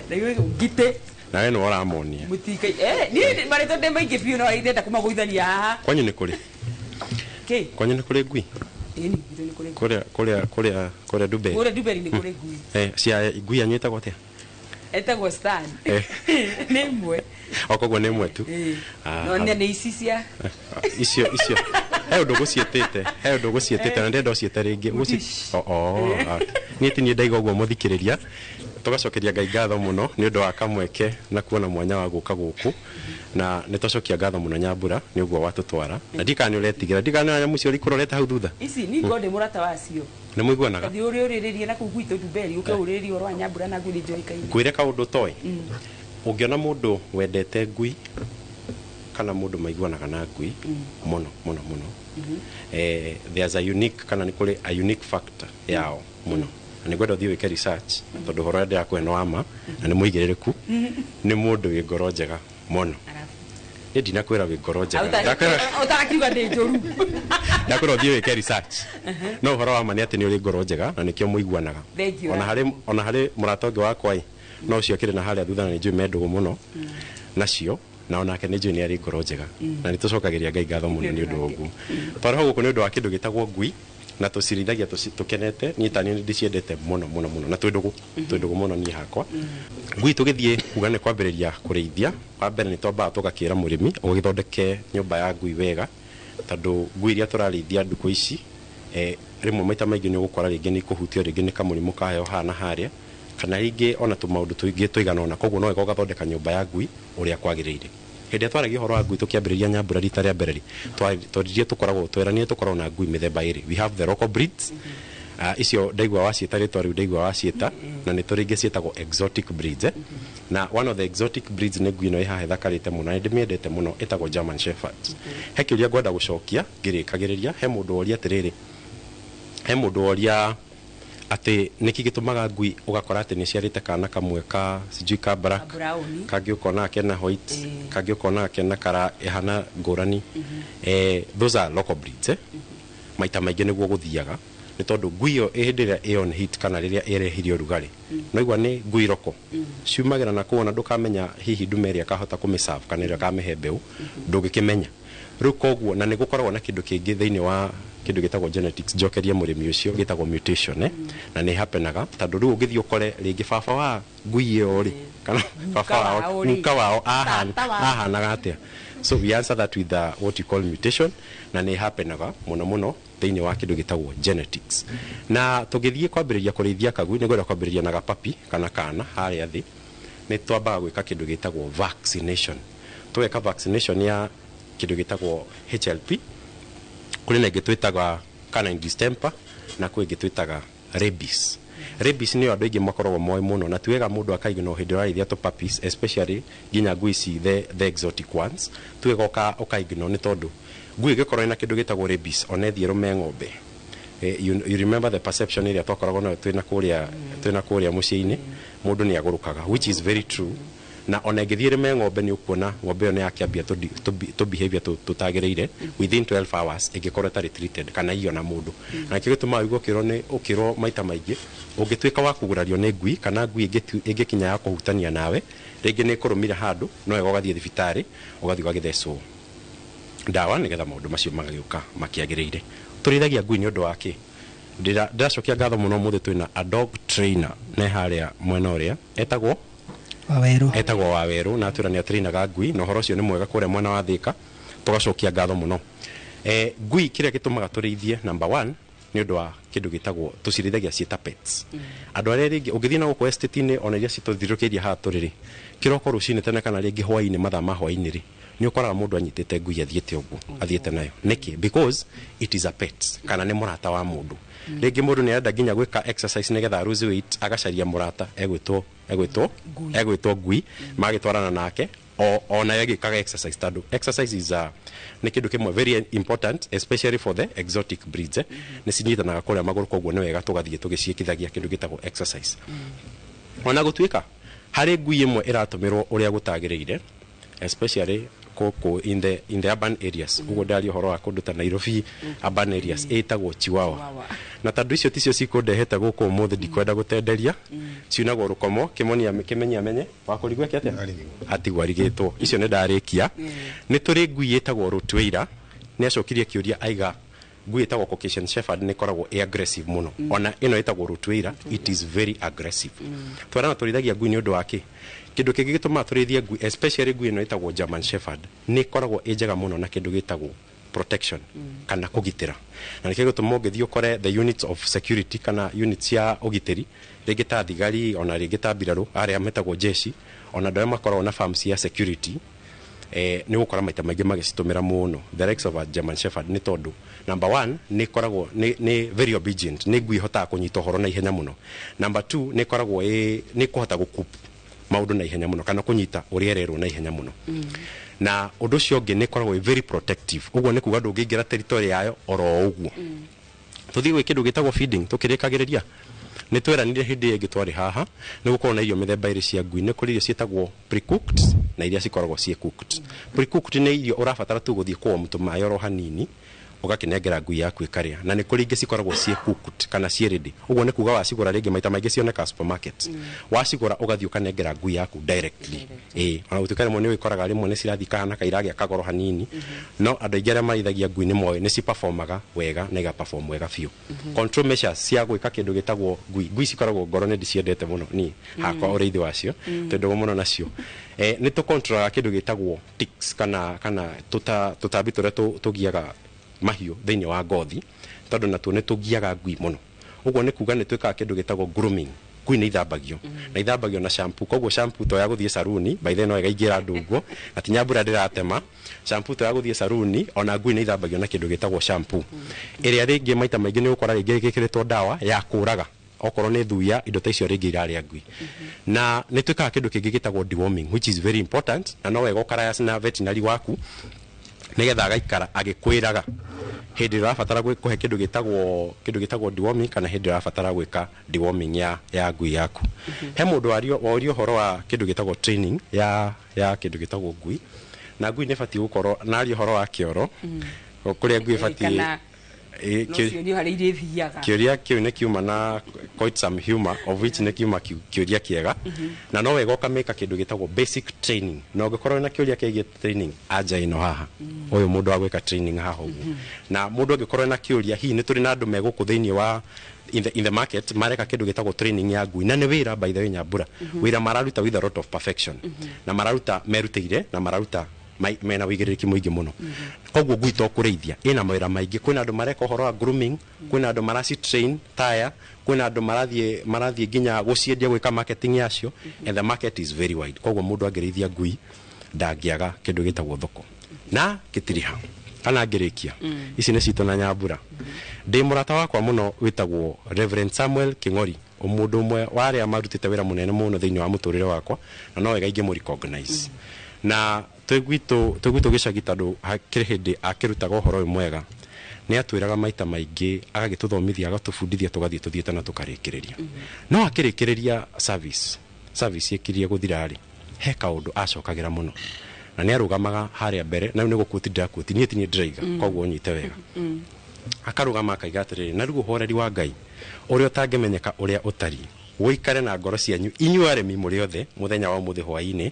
Ndaigua ngitĩ. Nawe nĩwe ũramonia. Mũtikai niĩ marĩtwa ndĩ maingĩ biũ no ndĩrenda kũmagũithania haha. Kwanyu nĩ kũrĩ? Kĩ? Kwanyu nĩ kũrĩ ngui? Ĩni, gwitũ nĩ kũrĩ ngui. Kũrĩa Dubai. Kũrĩa Dubai nĩ kũrĩ ngui. Cia ngui yanyu ĩtagwo atĩa? Ĩtagwo Stan. Nĩ ĩmwe. O koguo nĩ ĩmwe tu. No nĩ ici cia icio he ũndũ gũciĩtĩte, he ũndũ gũciĩtĩte na ndĩrenda ũciĩte rĩngĩ. Niĩ ti niĩ ndaiga ũguo mũthikĩrĩria. Tũgacokeria Ngai ngatho mũno nĩ ũndũ wa kamweke na kuona mwanya wa gũka gũkũ, na nĩ twacokia ngatho mũno Nyambura nĩ ũguo watũtwara, na ndikana nĩ ũretigĩra, ndikana nyamũ icio ũrĩkũrorete hau thutha. Ici ni ngo ndĩ mũrata wacio. Nĩ mũiguanaga? Thiĩ ũrĩũrĩrĩrie na kũu gwitũ Dubai, ũke ũrĩrĩrie ũhoro wa Nyambura na ngui nĩ njũĩkaine. Ngwĩre kaũndũ toĩ, ũngĩona mũndũ wendete ngui kana mũndũ maiguanaga na ngui mũno mũno mũno, there's a unique, kana nĩ kũrĩ a unique factor yao mũno. Na nĩngwenda ũthiĩ wĩke research tondũ ũhoro ũrĩa ndĩrakũhe nĩ wa ma na nĩ mũigĩrĩrĩku. Nĩ mũndũ wĩ ngoro njega mũno. Niĩ ndinakwĩra wĩ ngoro njega, ũtarakiuga ndĩ njũru. Ndakwĩra ũthiĩ wĩke research, no ũhoro wa ma nĩ atĩ nĩ ũrĩ ngoro njega na nĩkĩo mũiguanaga. Ona harĩ mũrata ũngĩ wakwa ĩ, no ũcio akĩrĩ na harĩa thutha na nĩ njũĩ me ndũgũ mũno nacio, na onake nĩ njũĩ nĩ arĩ ngoro njega, na nĩ tũcokagĩria Ngai ngatho mũno nĩ ũndũ wa ũguo. Twarĩ gũkũ nĩ ũndũ wa kĩndũ gĩtagwo ngui, na tũcirithagia tũkenete. Niĩ ta niĩ nĩ ndĩciendete mũno mũno mũno, na twĩ ndũgũ mũno niĩ hakwa. Ngui tũgĩthiĩ kuga nĩ kwambĩrĩria kũrĩithia, wa mbere nĩ twambaga tũgakĩra mũrĩmi ũgĩthondeke nyũmba ya ngui wega, tondũ ngui iria tũrarĩithia ndukũ ici rĩmwe maita maingĩ nĩ ũgũkora rĩngĩ nĩ ikũhutio rĩngĩ nĩ kamũrimũ kaheho haha na harĩa, kana rĩngĩ ona tũmaũndũ tũingĩ tũigana ũna. Koguo no wega ũgathondeka nyũmba ya ngui ũrĩa kwagĩrĩire. Hĩndĩ ĩrĩa twaragia ũhoro wa ngui tũkĩambĩrĩria Nyambura rita rĩa mbere rĩ, twaririe tũkoragwo tweranire tũkoragwo na ngui mĩthemba ĩrĩ. We have the local breeds, icio ndaigua waciĩta rĩtwa rĩu ndaigua waciĩta, na nĩ tũrĩ ingĩ ciĩtagwo exotic breeds. Na one of the exotic breeds nĩ ngui ĩno ĩ haha ĩthakarĩte mũno na nĩ ndĩmĩendete mũno, ĩtagwo German Shepherd. He kĩũria ngwenda gũcokia ngĩrĩkagĩrĩria. He mũndũ woria atĩrĩrĩ, he mũndũ woria atĩ nĩkĩ gĩtũmaga ngui ũgakora atĩ nĩ ciarĩte kana kamwe ka sijui ka black, kangĩ ũkona kena white, kangĩ ũkona kena kara ĩhana ngũrani. Those are local breeds. Maita maingĩ nĩguo gũthiaga, nĩ tondũ ngui ĩyo hĩndĩ ĩrĩa ĩ on heat kana rĩrĩa ĩrehirie ũrugarĩ, no igua nĩ ngui roko ciumagĩra na kũu, ona ndũkamenya hihi ndume ĩrĩa ĩkahota kũmĩserve kana ĩrĩa ĩkamĩhe mbeũ, ndũngĩkĩmenya. Rĩu koguo na nĩ gũkoragwo na kĩndũ kĩngĩ thĩinĩ wa kĩndũ gĩtagwo genetics, njokerie mũrĩmi ũcio, gĩtagwo mutation, na nĩ happenaga tondũ rĩu ũngĩthiĩ ũkore rĩngĩ baba wa ngui ĩyo rĩ, kana baba wao, guka wao ahanaga atĩa. So we answer that with what you call mutation, na nĩ happenaga mũno mũno thĩinĩ wa kĩndũ gĩtagwo genetics. Na tũgĩthiĩ kwambĩrĩria kũrĩithia kagui, nĩ ngwenda kwambĩrĩria na gapapi kana kana harĩa thĩ, nĩ twambaga gwĩka kĩndũ gĩtagwo vaccination. Tũgeka vaccination ya kĩndũ gĩtagwo HLP, kũrĩ na ĩngĩ twĩtaga canine distemper, na kwĩ ĩngĩ twĩtaga rabies. Rabies nĩyo andũ aingĩ makoragwo moĩ mũno, na ti wega mũndũ akaigno hĩndĩ ĩrĩa ũrarĩithia tũ puppies, especially nginya ngui ici the exotic ones, ti wega ũkaignore, nĩ tondũ ngui ĩngĩkorwo ĩna kĩndũ gĩtagwo rabies, ona ĩthiĩ ĩrũme ng'ombe. You remember the perception ĩrĩa twakoragwo nayo twĩna kũrĩa mũciĩ-inĩ, mũndũ nĩ agũrũkaga, which is very true. Na ona ĩngĩthiĩ ĩrĩme ng'ombe, nĩ ũkuona ng'ombe ĩyo nĩ yakĩambia tũ behavior tũtagĩrĩire within 12 hours ĩngĩkorwo ĩtarĩ treated kana iyo na mũndũ. Na nĩkĩo gĩtũmaga ũigue ũkĩrwo nĩ ũkĩrwo maita maingĩ, ũngĩtuĩka wa kũgurario nĩ ngui kana ngui ĩngĩkinya ya kũhutania nawe, rĩngĩ nĩ ĩkũrũmire handũ, no wega ũgathiĩ thibitarĩ, ũgathiĩ ũgagĩthecwo ndawa nĩgetha maũndũ macio magagĩũka makĩagĩrĩire. Tũrĩithagia ngui nĩ ũndũ wa kĩ? Ndĩracokia ngatho mũno, ũmũthĩ twĩna a dog trainer ne harĩa mwena ũrĩa etagwo Wawerũ. Etagwo Wawerũ, na atwĩra nĩ atrainaga ngui, na ũhoro ũcio nĩ mwega kũrĩa mwena wa Thĩka, tũgacokia ngatho mũno. Ngui kĩrĩa gĩtũmaga tũrĩithie, number one, nĩ ũndũ wa kĩndũ gĩtagwo tũcirĩithagia ciĩ ta pets. Andũ arĩa rĩngĩ ũngĩthiĩ na gũkũ estate-inĩ, ona iria citũthiũrũrũkĩirie haha tũrĩ rĩ, kĩroko rũcinĩ tene kana rĩngĩ hwaĩ-inĩ, mathaa ma hwaĩ-inĩ rĩ, nĩ ũkoraga mũndũ anyitĩte ngui athiĩte ũguo, athiĩte nayo. Nĩkĩ? Because it is a pet, kana nĩ mũrata wa mũndũ. Rĩngĩ mũndũ nĩ arenda nginya gwĩka exercise nĩgetha lose weight, agacaria mũrata egwĩtwo ngui, magĩtwarana nake o nayo ĩgĩkaga exercise, tondũ exercise is a nĩ kĩndũ kĩmwe very important, especially for the exotic breeds. Nĩ cinyitanaga kũrĩa magũrũ, koguo nĩ wega tũgathiĩ tũgĩciĩkithagia kĩndũ gĩtagwo exercise. Ona gũtuĩka harĩ ngui ĩmwe ĩratũmĩrwo ũrĩa gũtagĩrĩire, especially kũkũ in the urban areas, ũguo ndaria ũhoro wa kũndũ ta Nairobi, urban areas, ĩtagwo chihuahua. Na tondũ icio ticio cikũndehete gũkũ ũmũthĩ, ndikwenda gũtenderia ciunagwo rũkomo kĩmonia kĩmenyi amenye wakũrigwo eke atĩa atigwo arigĩtwo. Icio nĩ ndarĩkia. Nĩ tũrĩ ngui ĩtagwo Rottweiler. Nĩ acokirie kĩũria aiga ngui ĩtagwo Caucasian Shepherd nĩ ĩkoragwo ĩ aggressive mũno. Ona ĩno ĩtagwo Rottweiler, it is very aggressive. Twarana tũrĩithagia ngui nĩ ũndũ wa kĩ? Kĩndũ kĩngĩ gĩtũmaga tũrĩithie ngui, especially ngui ĩno ĩtagwo German Shepherd, nĩ ĩkoragwo ĩ njega mũno na kĩndũ gĩtagwo protection kana kũgitĩra. Na nĩkĩo gĩtũma ũngĩthiĩ ũkore the units of security kana units cia ũgitĩri, rĩngĩ ta thigari, ona rĩngĩ ta mbirarũ arĩa metagwo jeshi, ona andũ arĩa makoragwo na farms cia security, nĩ ũgũkora maita maingĩ magĩcitũmĩra mũno the likes of a German Shepherd, nĩ tondũ number one, nĩ ĩkoragwo nĩ very obedient, nĩ ngui ĩhotaga kũnyita ũhoro na ihenya mũno. Number two, nĩ ĩkoragwo nĩ ĩkũhota gũkup maũndũ na ihenya mũno kana kũnyita ũrĩa ĩrerwo na ihenya mũno. Na ũndũ ũcio ũngĩ, nĩ ĩkoragwo ĩ very protective, ũguo nĩ kuga ndũngĩingĩra territory yayo oro ũguo. Tũthiĩ gwĩ kĩndũ gĩtagwo feeding. Tũkĩrĩkagĩrĩria, nĩ tweranire hĩndĩ ĩngĩ twarĩ haha nĩ gũkorwo na irio mĩthemba ĩrĩ cia ngui. Nĩ kũrĩ irio ciĩtagwo pre-cooked na iria cikoragwo ciĩ cooked. Pre-cooked nĩ irio ũrabatara tu gũthiĩ kũwarm tũmaĩ oro hanini, ũgakĩnengera ngui yaku ĩkarĩa. Na nĩ kũrĩ ingĩ cikoragwo ciĩ cooked kana ciĩ ready, ũguo nĩ kuga wacigũra, rĩngĩ maita maingĩ cionekaga supermarket, wacigũra ũgathiĩ ũkanengera ngui yaku directly. Ĩĩ, ona gũtuĩka rĩmwe nĩ ũgĩkoraga rĩmwe nĩ cirathiĩ kahana ka iragĩa kagoro hanini, no andũ aingĩ arĩa marĩithagia ngui nĩ moĩ nĩ ciperformaga wega na igaperform wega biũ. Control measures cia gwĩka kĩndũ gĩtagwo ngui, ngui cikoragwo ngoro, nĩ ndiciendete mũno niĩ hakwa, ũrĩithi wacio twĩ mũno nacio. Nĩ tũcontrolaga kĩndũ gĩtagwo ticks kana tũtambi tũrĩa tũgiaga mahiũ thĩinĩ wa ngothi, tondũ natuo nĩ tũgiaga ngui mũno. Ũguo nĩ kuga nĩ twĩkaga kĩndũ gĩtagwo grooming. Ngui nĩ ithambagio, na ithambagio na shampoo. Koguo shampoo to ya gũthiĩ saruni, by the way, no ĩgaingĩra andũ ũguo na ti nyambura ndĩratema, shampoo to ya gũthiĩ saruni, ona ngui nĩ ithambagio na kĩndũ gĩtagwo shampoo, ĩrĩa rĩngĩ maita maingĩ nĩ ũgũkora rĩngĩ ĩkĩrĩtwo ndawa ya kũraga okorwo nĩ thuya, indo ta icio rĩngĩ irarĩa ngui. Na nĩ twĩkaga kĩndũ kĩngĩ gĩtagwo deworming, which is very important, na no wega ũkaraya na veterinary waku nĩgetha agaikara agĩkwĩraga hĩndĩ ĩrĩa ũrabatara kũhe kĩndũ gĩtagwo deworming kana hĩndĩ ĩrĩa ũrabatara gwĩka deworming ya ngui yaku. He mũndũ wario ũhoro wa kĩndũ gĩtagwo training ya kĩndũ gĩtagwo ngui, na ngui nĩ ĩbatiĩ gũkorwo nario ũhoro wa kĩoro kũrĩa ngui ĩbatiĩ Kana no cionio harĩa irĩthiaga. Kĩũria kĩu nĩ kiuma na quite some humor, of which nĩ kiuma kĩũria kĩega, na no wega ũkamĩka kĩndũ gĩtagwo basic training. Na ũngĩkorwo na kĩũria kĩgiĩ training, anja ĩno haha, ũyũ mũndũ wa gwĩka training haha ũguo. Na mũndũ angĩkorwo na kĩũria, hihi nĩ tũrĩ na andũ me gũkũ thĩinĩ wa in the market mareka kĩndũ gĩtagwo training ya ngui, na nĩ wĩra, by the way, Nyambura, wĩra mararuta with a lot of perfection, na mararuta merutĩire na mararuta Mena wĩigĩrĩrĩki mũingĩ mũno. Koguo ngui to kũrĩithia, ĩna mawĩra maingĩ. Kwĩna andũ mareka ũhoro wa grooming, kwĩna andũ maraci train taya, kwĩna andũ marathiĩ nginya gũciendia, gwĩka marketing yacio, and the market is very wide. Koguo mũndũ angĩrĩithia ngui ndangĩaga kĩndũ gĩtagwo thoko na gĩtiriha. Kana ngĩrĩkia, ici nĩ citũ na Nyambura. Ndĩ mũrata wakwa mũno wĩtagwo Reverend Samuel King'ori, mũndũ ũmwe wa arĩa marutĩte wĩra mũnene mũno thĩinĩ wa mũtũrĩre wakwa, na no wega ingĩmũ recognize. Na twĩ gwitũ gĩcagi, tondũ hakĩrĩ hĩndĩ akĩrutaga ũhoro ũyũ mwega, nĩ atwĩraga maita maingĩ, agagĩtũthomithia, agatũbundithia, tũgathiĩ tũthiĩte na tũkarĩkĩrĩria. No akĩrĩkĩrĩria service ĩkirie gũthira rĩ, he kaũndũ acokagĩra mũno, na nĩ arũgamaga harĩa mbere, na rĩu nĩ gũkuti ndĩrakuti, niĩ ti niĩ ndĩraiga, koguo ũnyite wega. Akarũgama akaiga atĩrĩrĩ, na rĩu ũhoreri wa Ngai ũrĩa ũtangĩmenyeka ũrĩa ũtariĩ ũikare na ngoro cianyu inyuĩ arĩmi mũrĩ othe mũthenya wa ũmũthĩ hwaĩ-inĩ,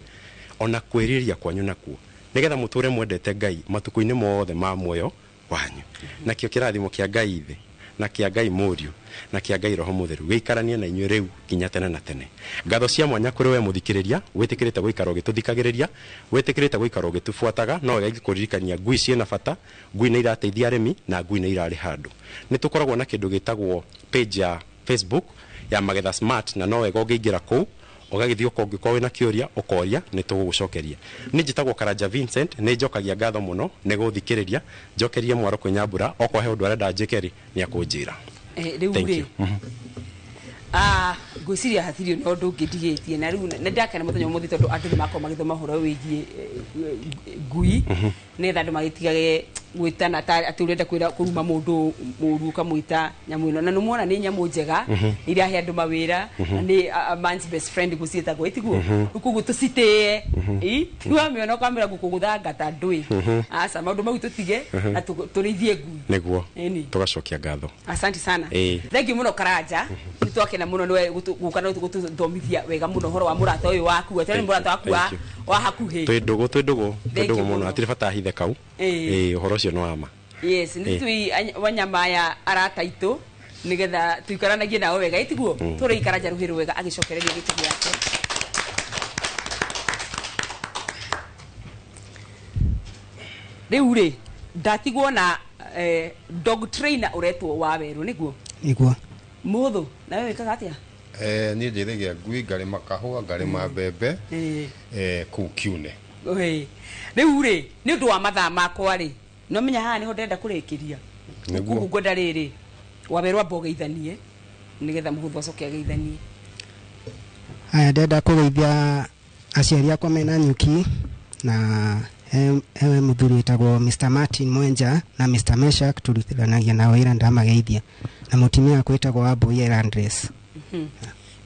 ona kwĩrirĩria kwanyu nakuo, nĩgetha mũtũre mwendete Ngai matukũ-inĩ mothe ma muoyo wanyu. Nakĩo kĩrathimo kĩa Ngai Ithe na kĩa Ngai Mũriũ na kĩa Ngai Roho Mũtheru gĩikaranie na inyuĩ rĩu nginya tene na tene. Ngatho cia mwanya kũrĩ we mũthikĩrĩria wĩtĩkĩrĩte gũikara ũgĩtũthikagĩrĩria, wĩtĩkĩrĩte gũikara ũgĩtũbuataga. No wega ingĩkũririkania ngui ciĩna bata, ngui nĩ irateithia arĩmi na ngui nĩ irarĩ handũ. Nĩ tũkoragwo na kĩndũ gĩtagwo page ya Facebook ya Magetha Smart, na no wega ũngĩingĩra kũu ũgagĩthiĩ ũkongĩkorwo wĩna kĩũria ũkoria, nĩ tũgũgũcokeria. Nĩ njĩtagwo Karanja Vincent, nĩ njokagia ngatho mũno nĩ gũthikĩrĩria. Njokerie mwaro kwĩ Nyambura, okorwo he ũndũ arenda njĩke rĩ, nĩ akũnjĩra. Rĩu Thank rĩ you. Ngwĩciria hatirĩ na ũndũ ũngĩ ndigĩtie, na rĩu nĩ ndakena mũthenya ũmũthĩ tondũ andũ nĩ makorwo magĩthoma ũhoro wĩgiĩ ngui, nĩgetha andũ magĩtigage gwĩtana ta atĩ ũrenda kwĩra kũruma mũndũ mũru ũkamwĩta nyamũ ĩno, na nĩ muona nĩ nyamũ njega, irahe andũ mawĩra, na nĩ a man's best friend gũciĩtagwo, ĩtiguo? Rĩu koguo tũcitĩe, tiwamĩona ũkamĩra gũkũgũthanga ta ndũĩ. Aca, maũndũ mau tũtige na tũrĩithie ngui. Nĩguo. Ĩni. Tũgacokia ngatho. Asante sana. Thank you mũno Karanja. Nĩ twakena mũno nĩwe gũka na gũtũthomithia wega mũno ũhoro wa mũrata ũyũ waku. Atĩ nĩ mũrata waku Thank you. wa hakuhĩ. Twĩ ndũgũ, twĩ ndũgũ, twĩ Thank you ndũgũ mũno, mũno. hatirĩ bata hithe kau. Ũhoro ũcio nĩ wa ma. Yes, nĩ tũi wanyama aya arata aitũ nĩgetha tũikaranagie nao wega, ĩtiguo? Tũrĩ Karanja rũhĩ rwega agĩcokereria gĩtĩ gĩake. Rĩu rĩ, ndatigwo na dog trainer ũretwo wa werũ, nĩguo? Nĩguo. Mũthũ, nawe wĩkaga atĩa? Niĩ njĩthagia ngui, ngarĩma kahũa, ngarĩma mbembe, kũu Kiune. Rĩu rĩ, nĩ ũndũ wa mathaa makwa rĩ, no menya haha nĩho ndĩrenda kũrĩkĩria. Nĩguo. Koguo ngwenda rĩrĩ, wawerũ amba ũgeithanie nĩgetha mũhũthũ acoke ageithanie. Aya, ndĩrenda kũgeithia aciari akwa mena nyuki, na he mũthuri wĩtagwo Mr. Martin Mwenja na Mr. Meshak, tũrutithanagia nao wĩra, ndamageithia, na mũtumia wakwa wĩtagwo Wambui Andres.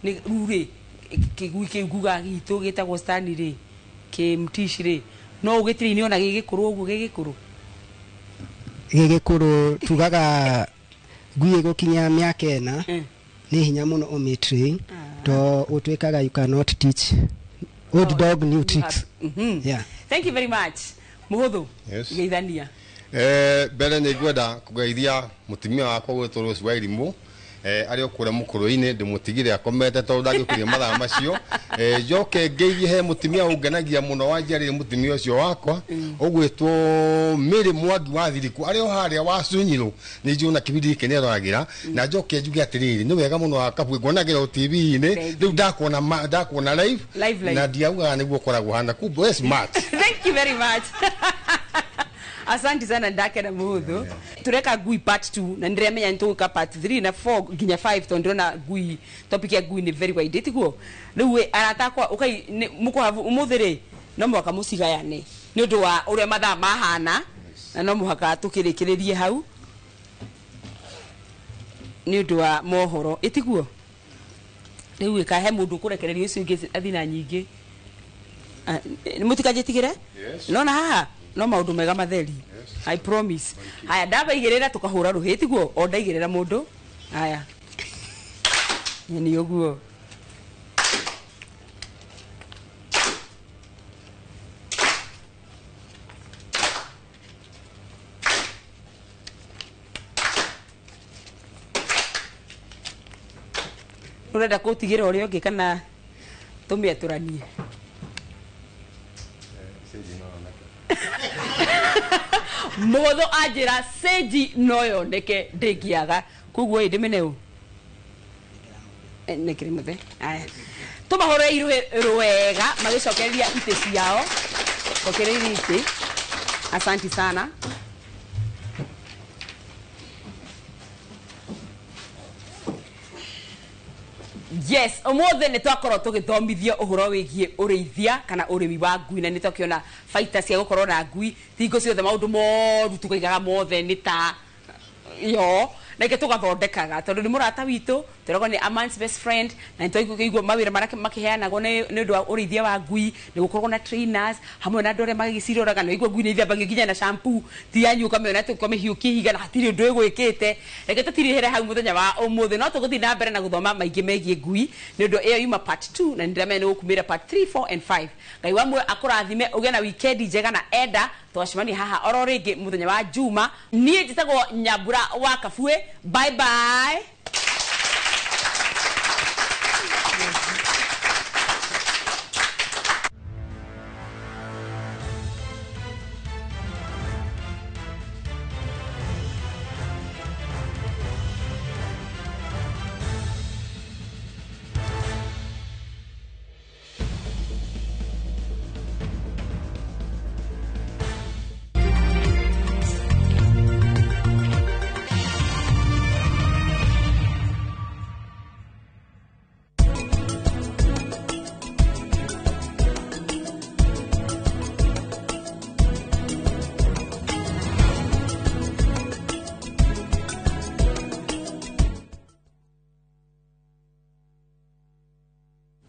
Nĩ rĩu rĩ, kĩgui kĩu nguga gitũ gĩtagwo Stanley rĩ, kĩmtici rĩ, no ũgĩtiraine ona gĩgĩkũrũ ũguo gĩgĩkũrũ? Gĩgĩkũrũ tugaga ngui ĩgũkinya mĩaka 4, nĩ hinya mũno ũmĩtrain, to ũtuĩkaga you cannot teach old dog new tricks. Yeah. Thank you very much. Mũhũthũ, Yes. geithania. Mbere nĩ ngwenda kũgeithia mũtumia wakwa gwĩtwo Rose Wairimũ, arĩ o kũrĩa mũkũrũ-inĩ, ndĩmũtigire akomete tondũ ndangĩũkĩria mathaa macio. Njoke ngeithie he mũtumia ũngenagia mũno wanjiarĩire mũtumia ũcio wakwa, ũgwĩtwo Mary Mwangi wa Thiriku, arĩ o harĩa wa Cunyirũ, nĩ njũĩ na kĩbindi gĩkĩ nĩaroragĩra. Na njoke njuge atĩrĩrĩ, nĩ wega mũno Wakabue, nguonagĩra o TV-inĩ, rĩu ndakuona live, Live, live. na ndiaugaga nĩguo ũkoragwo hana, kumbe we smart. Thank you very much. Asante sana ndakena mũhũthũ. Tureka ngui part 2 na nĩndĩramenya nĩtũgũka part 3 na 4 nginya 5 tondũ ndĩrona ngui topic ya ngui nĩ very wide, tiguo? Rĩu ĩ, arata akwa ũkai mũkũhabu ũmũthĩ rĩ, no mũhaka mũcigayane nĩ ũndũ wa ũrĩa mathaa mahana, na no mũhaka tũkĩrĩkĩrĩrie hau nĩ ũndũ wa mohoro, ĩtiguo? Rĩu ĩ, kahe mũndũ ũkũrekereria ũcio ũngĩ athiĩ na nyingĩ. Mũtikanjĩtigĩre? Yes. Nona haha no maũndũ mega matheri. I promise. Haya, ndabaigĩrĩra tũkahũra rũhĩ, tiguo? O ndaigĩrĩra mũndũ. Haya. Nĩ ũguo. Ũrenda kũtigĩra ũrĩa ũngĩ kana tũmĩatũranie? Mũhũthũ anjĩra sage no yoneke ndĩngĩaga koguo ĩ ndĩmĩne ũ nĩkĩrĩ mũthe aya tũmahũrĩre iruhĩ rwega magĩcokereria itĩ ciao cokereria itĩ asanti sana. Yes, ũmũthĩ nĩ twakorwo tũgĩthomithio ũhoro wĩgiĩ ũrĩithia kana ũrĩmi wa ngui na nĩ twakĩona baita cia gũkorwo na ngui ti hingo ciothe maũndũ moru tũkaigaga mothe nĩ ta yo na ingĩ tũgathondekaga tondũ nĩ mũrata witũ tũragwo nĩ a man's best friend na nĩ twaigua mawĩra marĩa makĩheanagwo nĩ ũndũ wa ũrĩithia wa ngui nĩ gũkoragwo na trainers hamwe na andũ arĩa magĩciroraga na waigua ngui nĩ ithambagio nginya na shampoo ti yanyu ũkamĩona atĩ ũkamĩhiũkia ihiga na hatirĩ ũndũ ĩgwĩkĩte. Reke tũtirĩhĩre hau mũthenya wa ũmũthĩ no tũgũthiĩ na mbere na gũthoma maingĩ megiĩ ngui nĩ ũndũ ĩyo yuma part 2 na nĩndĩramenya nĩ gũkumĩra part 3 4 and 5. Ngai wa muoyo akũrathime ũgĩe na wikendi njega na enda twacemania haha oro rĩngĩ mũthenya wa Juma. Niĩ njĩtagwo Nyambura wa Kabue. Bye bye.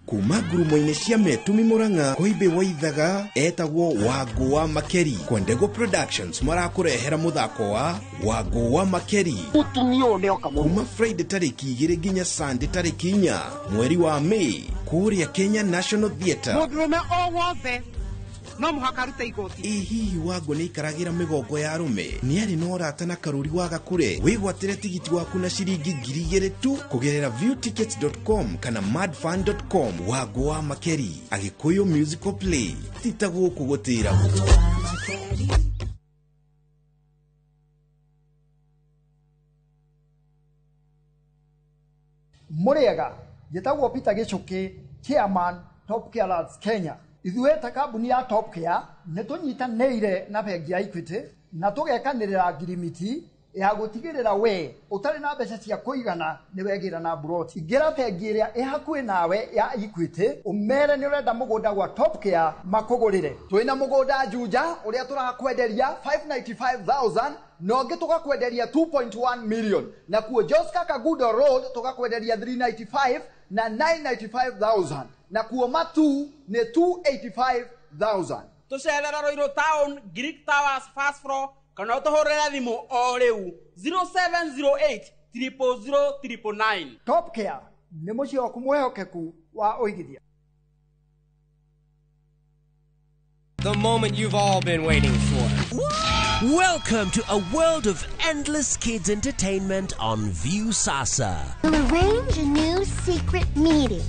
Kuma ngurumo-inĩ cia Metumi Murang'a Koimbĩ Waithaga etagwo Wangũ wa Makeri. Kwendego Productions marakũrehera mũthako wa Wangũ wa Makeri Mũtumia ũyũ nĩoka mũno. Kuma Friday tarĩki 2 nginya Sunday tarĩki 4 mweri wa May kũrĩa Kenya National Theatre. Mũndũrũme o wothe no mũhaka arute igoti. Ĩ hihi Wangũ nĩ aikaragĩra mĩgongo ya arũme? Nĩ arĩ na ũrata na Karũri wa Gakure? Wĩgwatĩre tigiti waku na ciringi 2,000 tu kũgerera viewtickets.com kana madfun.com. Wangũ wa Makeri, Agĩkũyũ musical play. Ti ta gũkũ gũtĩragwo. Mũrĩega, njĩtagwo Peter Gĩchũkĩ, chairman Top Care Lads Kenya. Ithuĩ ta kambuni ya Top Care nĩ tũnyitanĩire na bengi ya Equity na tũgekanĩrĩra ngirimiti ya gũtigĩrĩra we ũtarĩ na mbeca cia kũigana nĩ wegĩra na mburoti. Ingĩra bengi ĩrĩa ĩ hakuhĩ nawe ya Equity ũmere nĩ ũrenda mũgũnda gwa Top Care makũgũrĩre. Twĩna mũgũnda Juja ũrĩa tũrakwenderia 595,000 na ũngĩ tũgakwenderia 2.1 million, na kuo Joska Kagudo Road tũgakwenderia 395 na 995,000, na kuo Matu nĩ 285,000. Tũcerera Ruiru Town, Greek Towers first floor, kana ũtũhũrĩre thimũ o rĩu 0708 000 999. Top Care nĩ mũciĩ waku mwĩhokeku wa ũigithia. The moment you've all been waiting for. Welcome to a world of endless kids entertainment on Viusasa. We'll arrange a new secret meeting.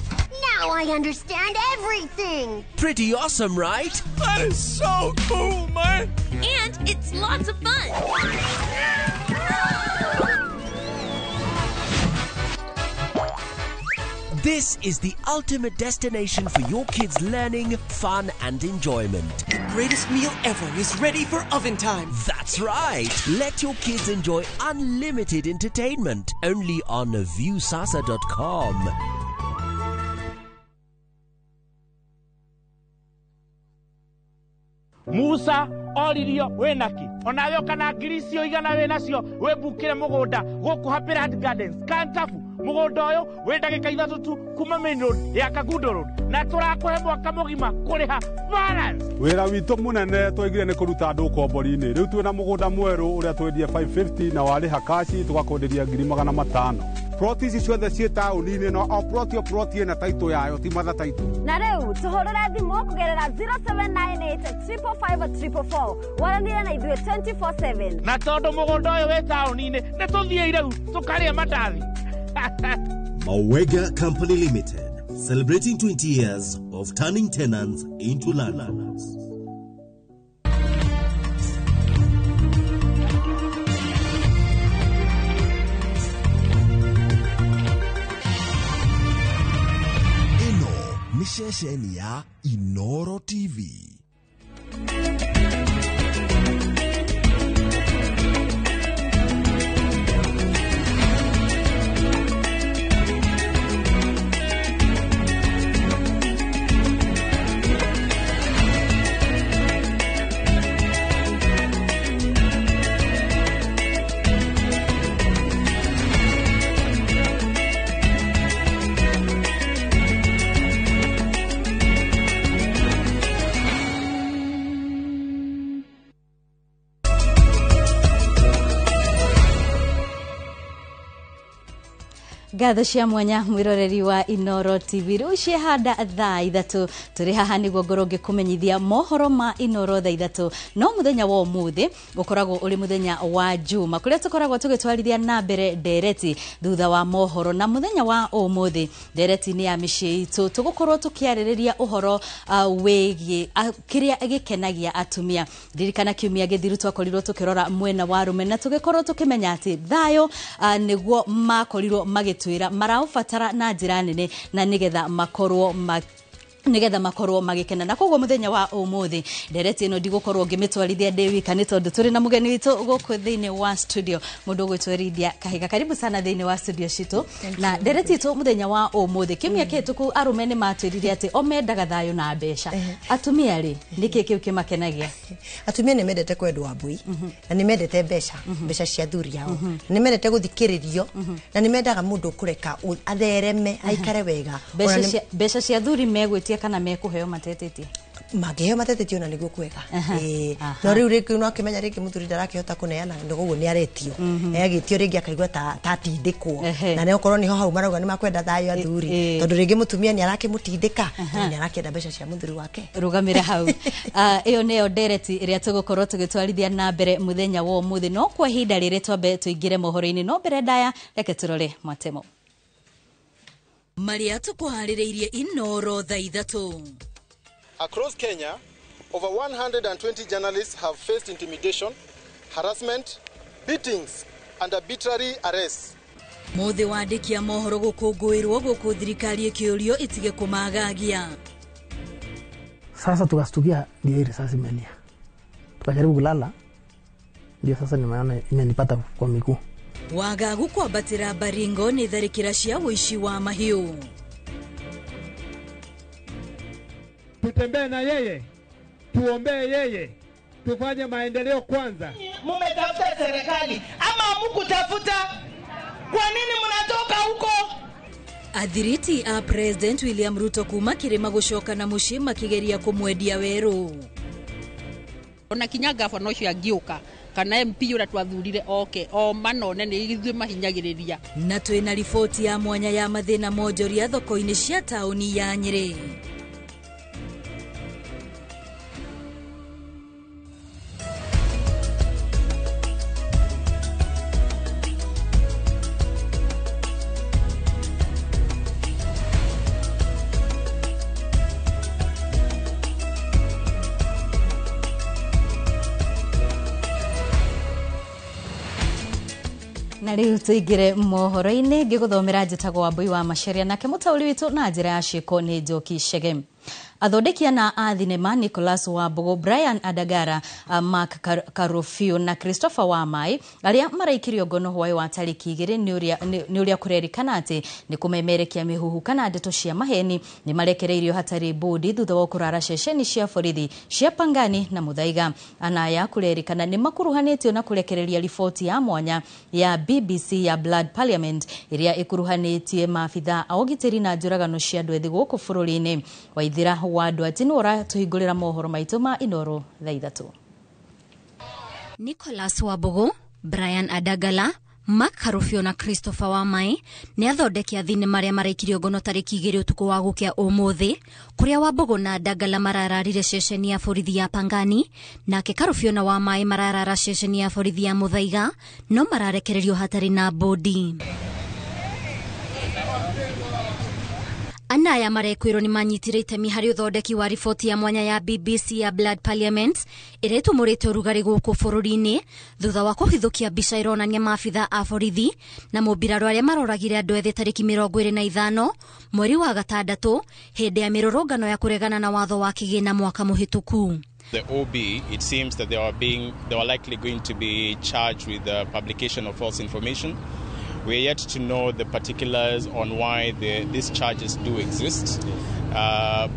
Now I understand everything. Pretty awesome, right? That is so cool, man. And it's lots of fun. This is the ultimate destination for your kids' learning, fun, and enjoyment. The greatest meal ever is ready for oven time. That's right. Let your kids enjoy unlimited entertainment only on viewsasa.com. Musa oririo wĩnaki onawe ũkana ngiri icio igana wĩnacio wĩmbukĩre mũgũnda gũkũ Happy Land Gardens Kantafu. Mũgũnda ũyũ wĩ ndagĩka 3 tu kuma main road ya Kagundo Road na tũrakũhe mwaka mũgima kũrĩha balance. Wĩra witũ mũnene twaigire nĩ kũruta andũ ũkombori-inĩ. Rĩu twĩna mũgũnda mwerũ ũrĩa twendie 550 na warĩha kaci tũgakwenderia 500,000. Ploti ici ciothe ciĩ taũni-inĩ no o ploti o ploti ĩna taitũ yayo ti matha taitũ. Na rĩu tũhũrĩre thimũ kũgerera 0798 555 444 waranĩre na ithuĩ 24/7. Na tondũ mũgũnda ũyũ wĩ taũni-inĩ nĩ tũthiĩ rĩu tũkarĩe mandathi. Mawega Company Limited, celebrating 20 years of turning tenants into landlords. Nĩ ceceni ya Inoro TV. Ngatho cia mwanya mwiroreri wa Inoro TV riu ciehanda thaa 3 turi haha niguo ngorwo ngikumenyithia mohoro ma Inoro thaa 3 no muthenya wa umuthi ukoragwo uri muthenya wa Juma kuria tukoragwo tugitwarithia na mbere ndereti thutha wa mohoro na muthenya wa umuthi ndereti ni ya miciĩ itu tugukorwo tukiarĩrĩria uhoro wĩgiĩ kiria gĩkenagia atumia. Ririkana kiumia gĩthiru twakorirwo tukirora mwena wa rume na tugikorwo tukimenya ati thayo niguo makorirwo magĩtwĩra maraũbatara na njĩra nene na nigetha makorwo magikena. Na koguo muthenya wa umuthi ndereti ino ndigukorwo ngimitwarithia ndi wika ni tondu turi na mugeni witu guku thiini wa studio mundu ugwitwarithia Kahiga. Karibu sana thiini wa studio citu na ndereti itu muthenya wa umuthi kiumia kituku arume ni matwirire ati o mendaga thayo na mbeca. Atumia ri niki kiu kimakenagia? Atumia ni mendete kwendwa mbui na ni mendete mbeca mbeca cia thuri ao, ni mendete guthikiririo na ni mendaga mundu kureka athereme aikare wega. Mbeca cia thuri megwitia kana mekuheo matetetie? Mangĩheo matetetie ona nĩguo kwega. No rĩu rĩngĩ no akĩmenya rĩngĩ mũthuri ndarakĩhota kũneana koguo nĩ aretio, agĩtio rĩngĩ akaigua ta atindĩkwo, na nĩ okorwo nĩho hau marauga nĩ makwenda thayũ athuri, tondũ rĩngĩ mũtumia nĩ arakĩmũtindĩka nĩ arakĩenda mbeca cia mũthuri wake. Rũgamĩra hau. Ĩyo nĩyo ndereti ĩrĩa tũgũkorwo tũgĩtwarithia na mbere mũthenya wa ũmũthĩ, no kwa ihinda rĩrĩ twambe tũingĩre mohoro-inĩ, no mbere ndaya reke tũrore mwatemo maria tukuharĩrĩirie Inoro thaa 3. Across Kenya, over 120 journalists have faced intimidation, harassment, beatings and arbitrary arrests. Mũthĩ wandĩki a mohoro gũkũngũĩrwo gũkũ thirikari ĩkĩũrio ĩtige kũmagagia. Sasa tukastukia ndio hii risasi imenia, tukajaribu kulala, ndio sasa nimeona imenipata kwa miguu. Wagagu kwambatĩra Baringo nĩ tharĩkĩra cia ũici wa mahiũ. Tutembee na yeye, tuombee yeye, tufanye maendeleo kwanza. Mumetafuta serikali ama hamukutafuta? Kwa nini mnatoka huko? Athiriti a President William Ruto kuma kirima gũcoka na mũciĩ makigeria kũmwendia werũ. Ona kinya gavana ũcio angĩũka kana MP ũrĩa twathurire oke o manone nĩ ithuĩ mahinyagĩrĩria. Na twĩna riboti ya mwanya ya mathĩna monjoria thoko-inĩ cia taũni ya Nyĩrĩ. Na riu tuingire mohoro-inĩ ngĩgũthomera njĩtagwo Wambui wa Macharia nake mũtaũri witũ na njĩra ya ciĩko nĩ Njoki Chege. Athondeki ana a thinema Nicholas Wambugu, Brian Adagara, Mark Karofio na Christopher Wamai arĩa maraikirio ngono hwaĩ wa tarĩki 2 nĩ ũrĩa kũrerĩkana atĩ nĩ kũmemerekia mĩhuhu kana ndeto cia maheni nĩ marekereirio hatarĩ bũndi thutha wa kũrara ceceni cia borithi cia Pangani na Muthaiga. Anaya kũrerĩkana nĩ makuruhanĩtio na kũrekereria riboti ya mwanya ya BBC ya Blood Parliament ĩrĩa ĩkuruhanĩtie maabitha a ũgitĩri na njũragano cia andũ ethĩ gũkũ bũrũri-inĩ. Waithira wa andũ ati nĩ ũratũhingũrĩra mohoro maitũ ma Inoro thaa 3. Nicholas Wambugu, Brian Adagala, Mark Karufio na Christopher Wamai nĩ athondeki a thinema arĩa maraikirio ngono tarĩki 2 ũtukũ wa gũkĩa ũmũthĩ, kũrĩa Wambugu na Adagala marararire ceceni ya borithi ya Pangani, nake Karufio na Wamai mararara ceceni ya borithi ya Muthaiga, no mararekererio hatarĩ na bũndi. Ana aya marekwĩrwo nĩ manyitire itemi harĩ ũthondeki wa riboti ya mwanya ya BBC ya Blood Parliament ĩrĩa ĩtumũrĩte ũrugarĩ gũkũ bũrũri-inĩ thutha wa kũhithũkia mbica ironania maabitha a borithi na mũmbirarũ arĩa maroragire andũ ethĩ tarĩki 25 mweri wa gatandatũ hĩndĩ ya mĩrũrũngano ya kũregana na watho wa kĩgĩna mwaka mũhĩtũku. The OB, it seems that they were likely going to be charged with the publication of false information. We are yet to know the particulars on why these charges do exist.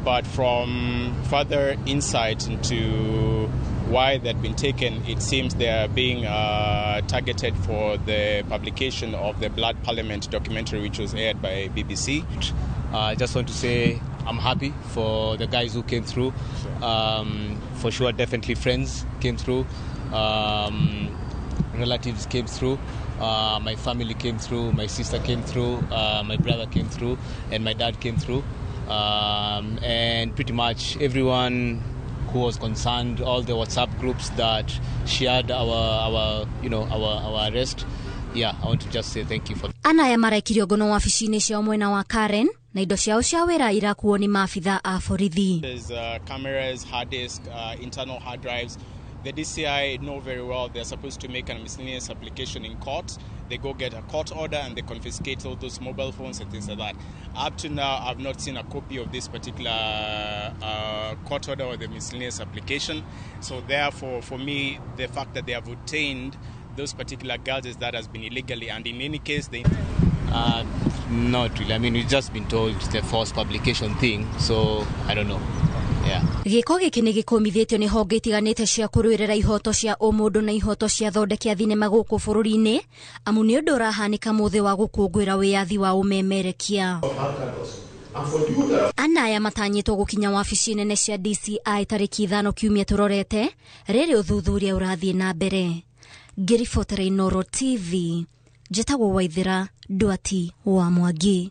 But from further insight into why they've been taken, it seems they are being targeted for the publication of the Blood Parliament documentary, which was aired by BBC. I just want to say I'm happy for the guys who came through. For sure, definitely friends came through, relatives came through, my family came through, my sister came through, my brother came through, and my dad came through. And pretty much everyone who was concerned, all the WhatsApp groups that shared our arrest. Yeah, I want to just say thank you for. Ana aya marekirio ngono wabici-inĩ ciao mwena wa Karen na indo ciao cia wĩra irakuo nĩ maabitha a borithi. There's cameras, hard disk, internal hard drives. The DCI know very well they're supposed to make a miscellaneous application in court. They go get a court order and they confiscate all those mobile phones and things like that. Up to now, I've not seen a copy of this particular court order or the miscellaneous application. So therefore, for me, the fact that they have obtained those particular gadgets that has been illegally, and in any case, they... Not really. I mean, we've just been told the false publication thing, so I don't know. Yeah. Gĩko gĩkĩ nĩ gĩkũmithĩtio nĩ honge itiganĩte cia kũrũĩrĩra ihoto cia ũmũndũ na ihoto cia thondeki a thinema gũkũ bũrũri-inĩ, amu nĩ ũndũ ũrahanĩka mũthĩ wa gũkũngũĩra wĩyathi wa ũmemerekia. Ana aya matanyĩtwo gũkinya wabici nene cia DCI tarĩki 5 kiumia tũrorete, rĩrĩ ũthuthuria ũrathiĩ na mbere. Ngĩribotera Inooro TV, njĩtagwo Waithera Ndwati wa Mwangi.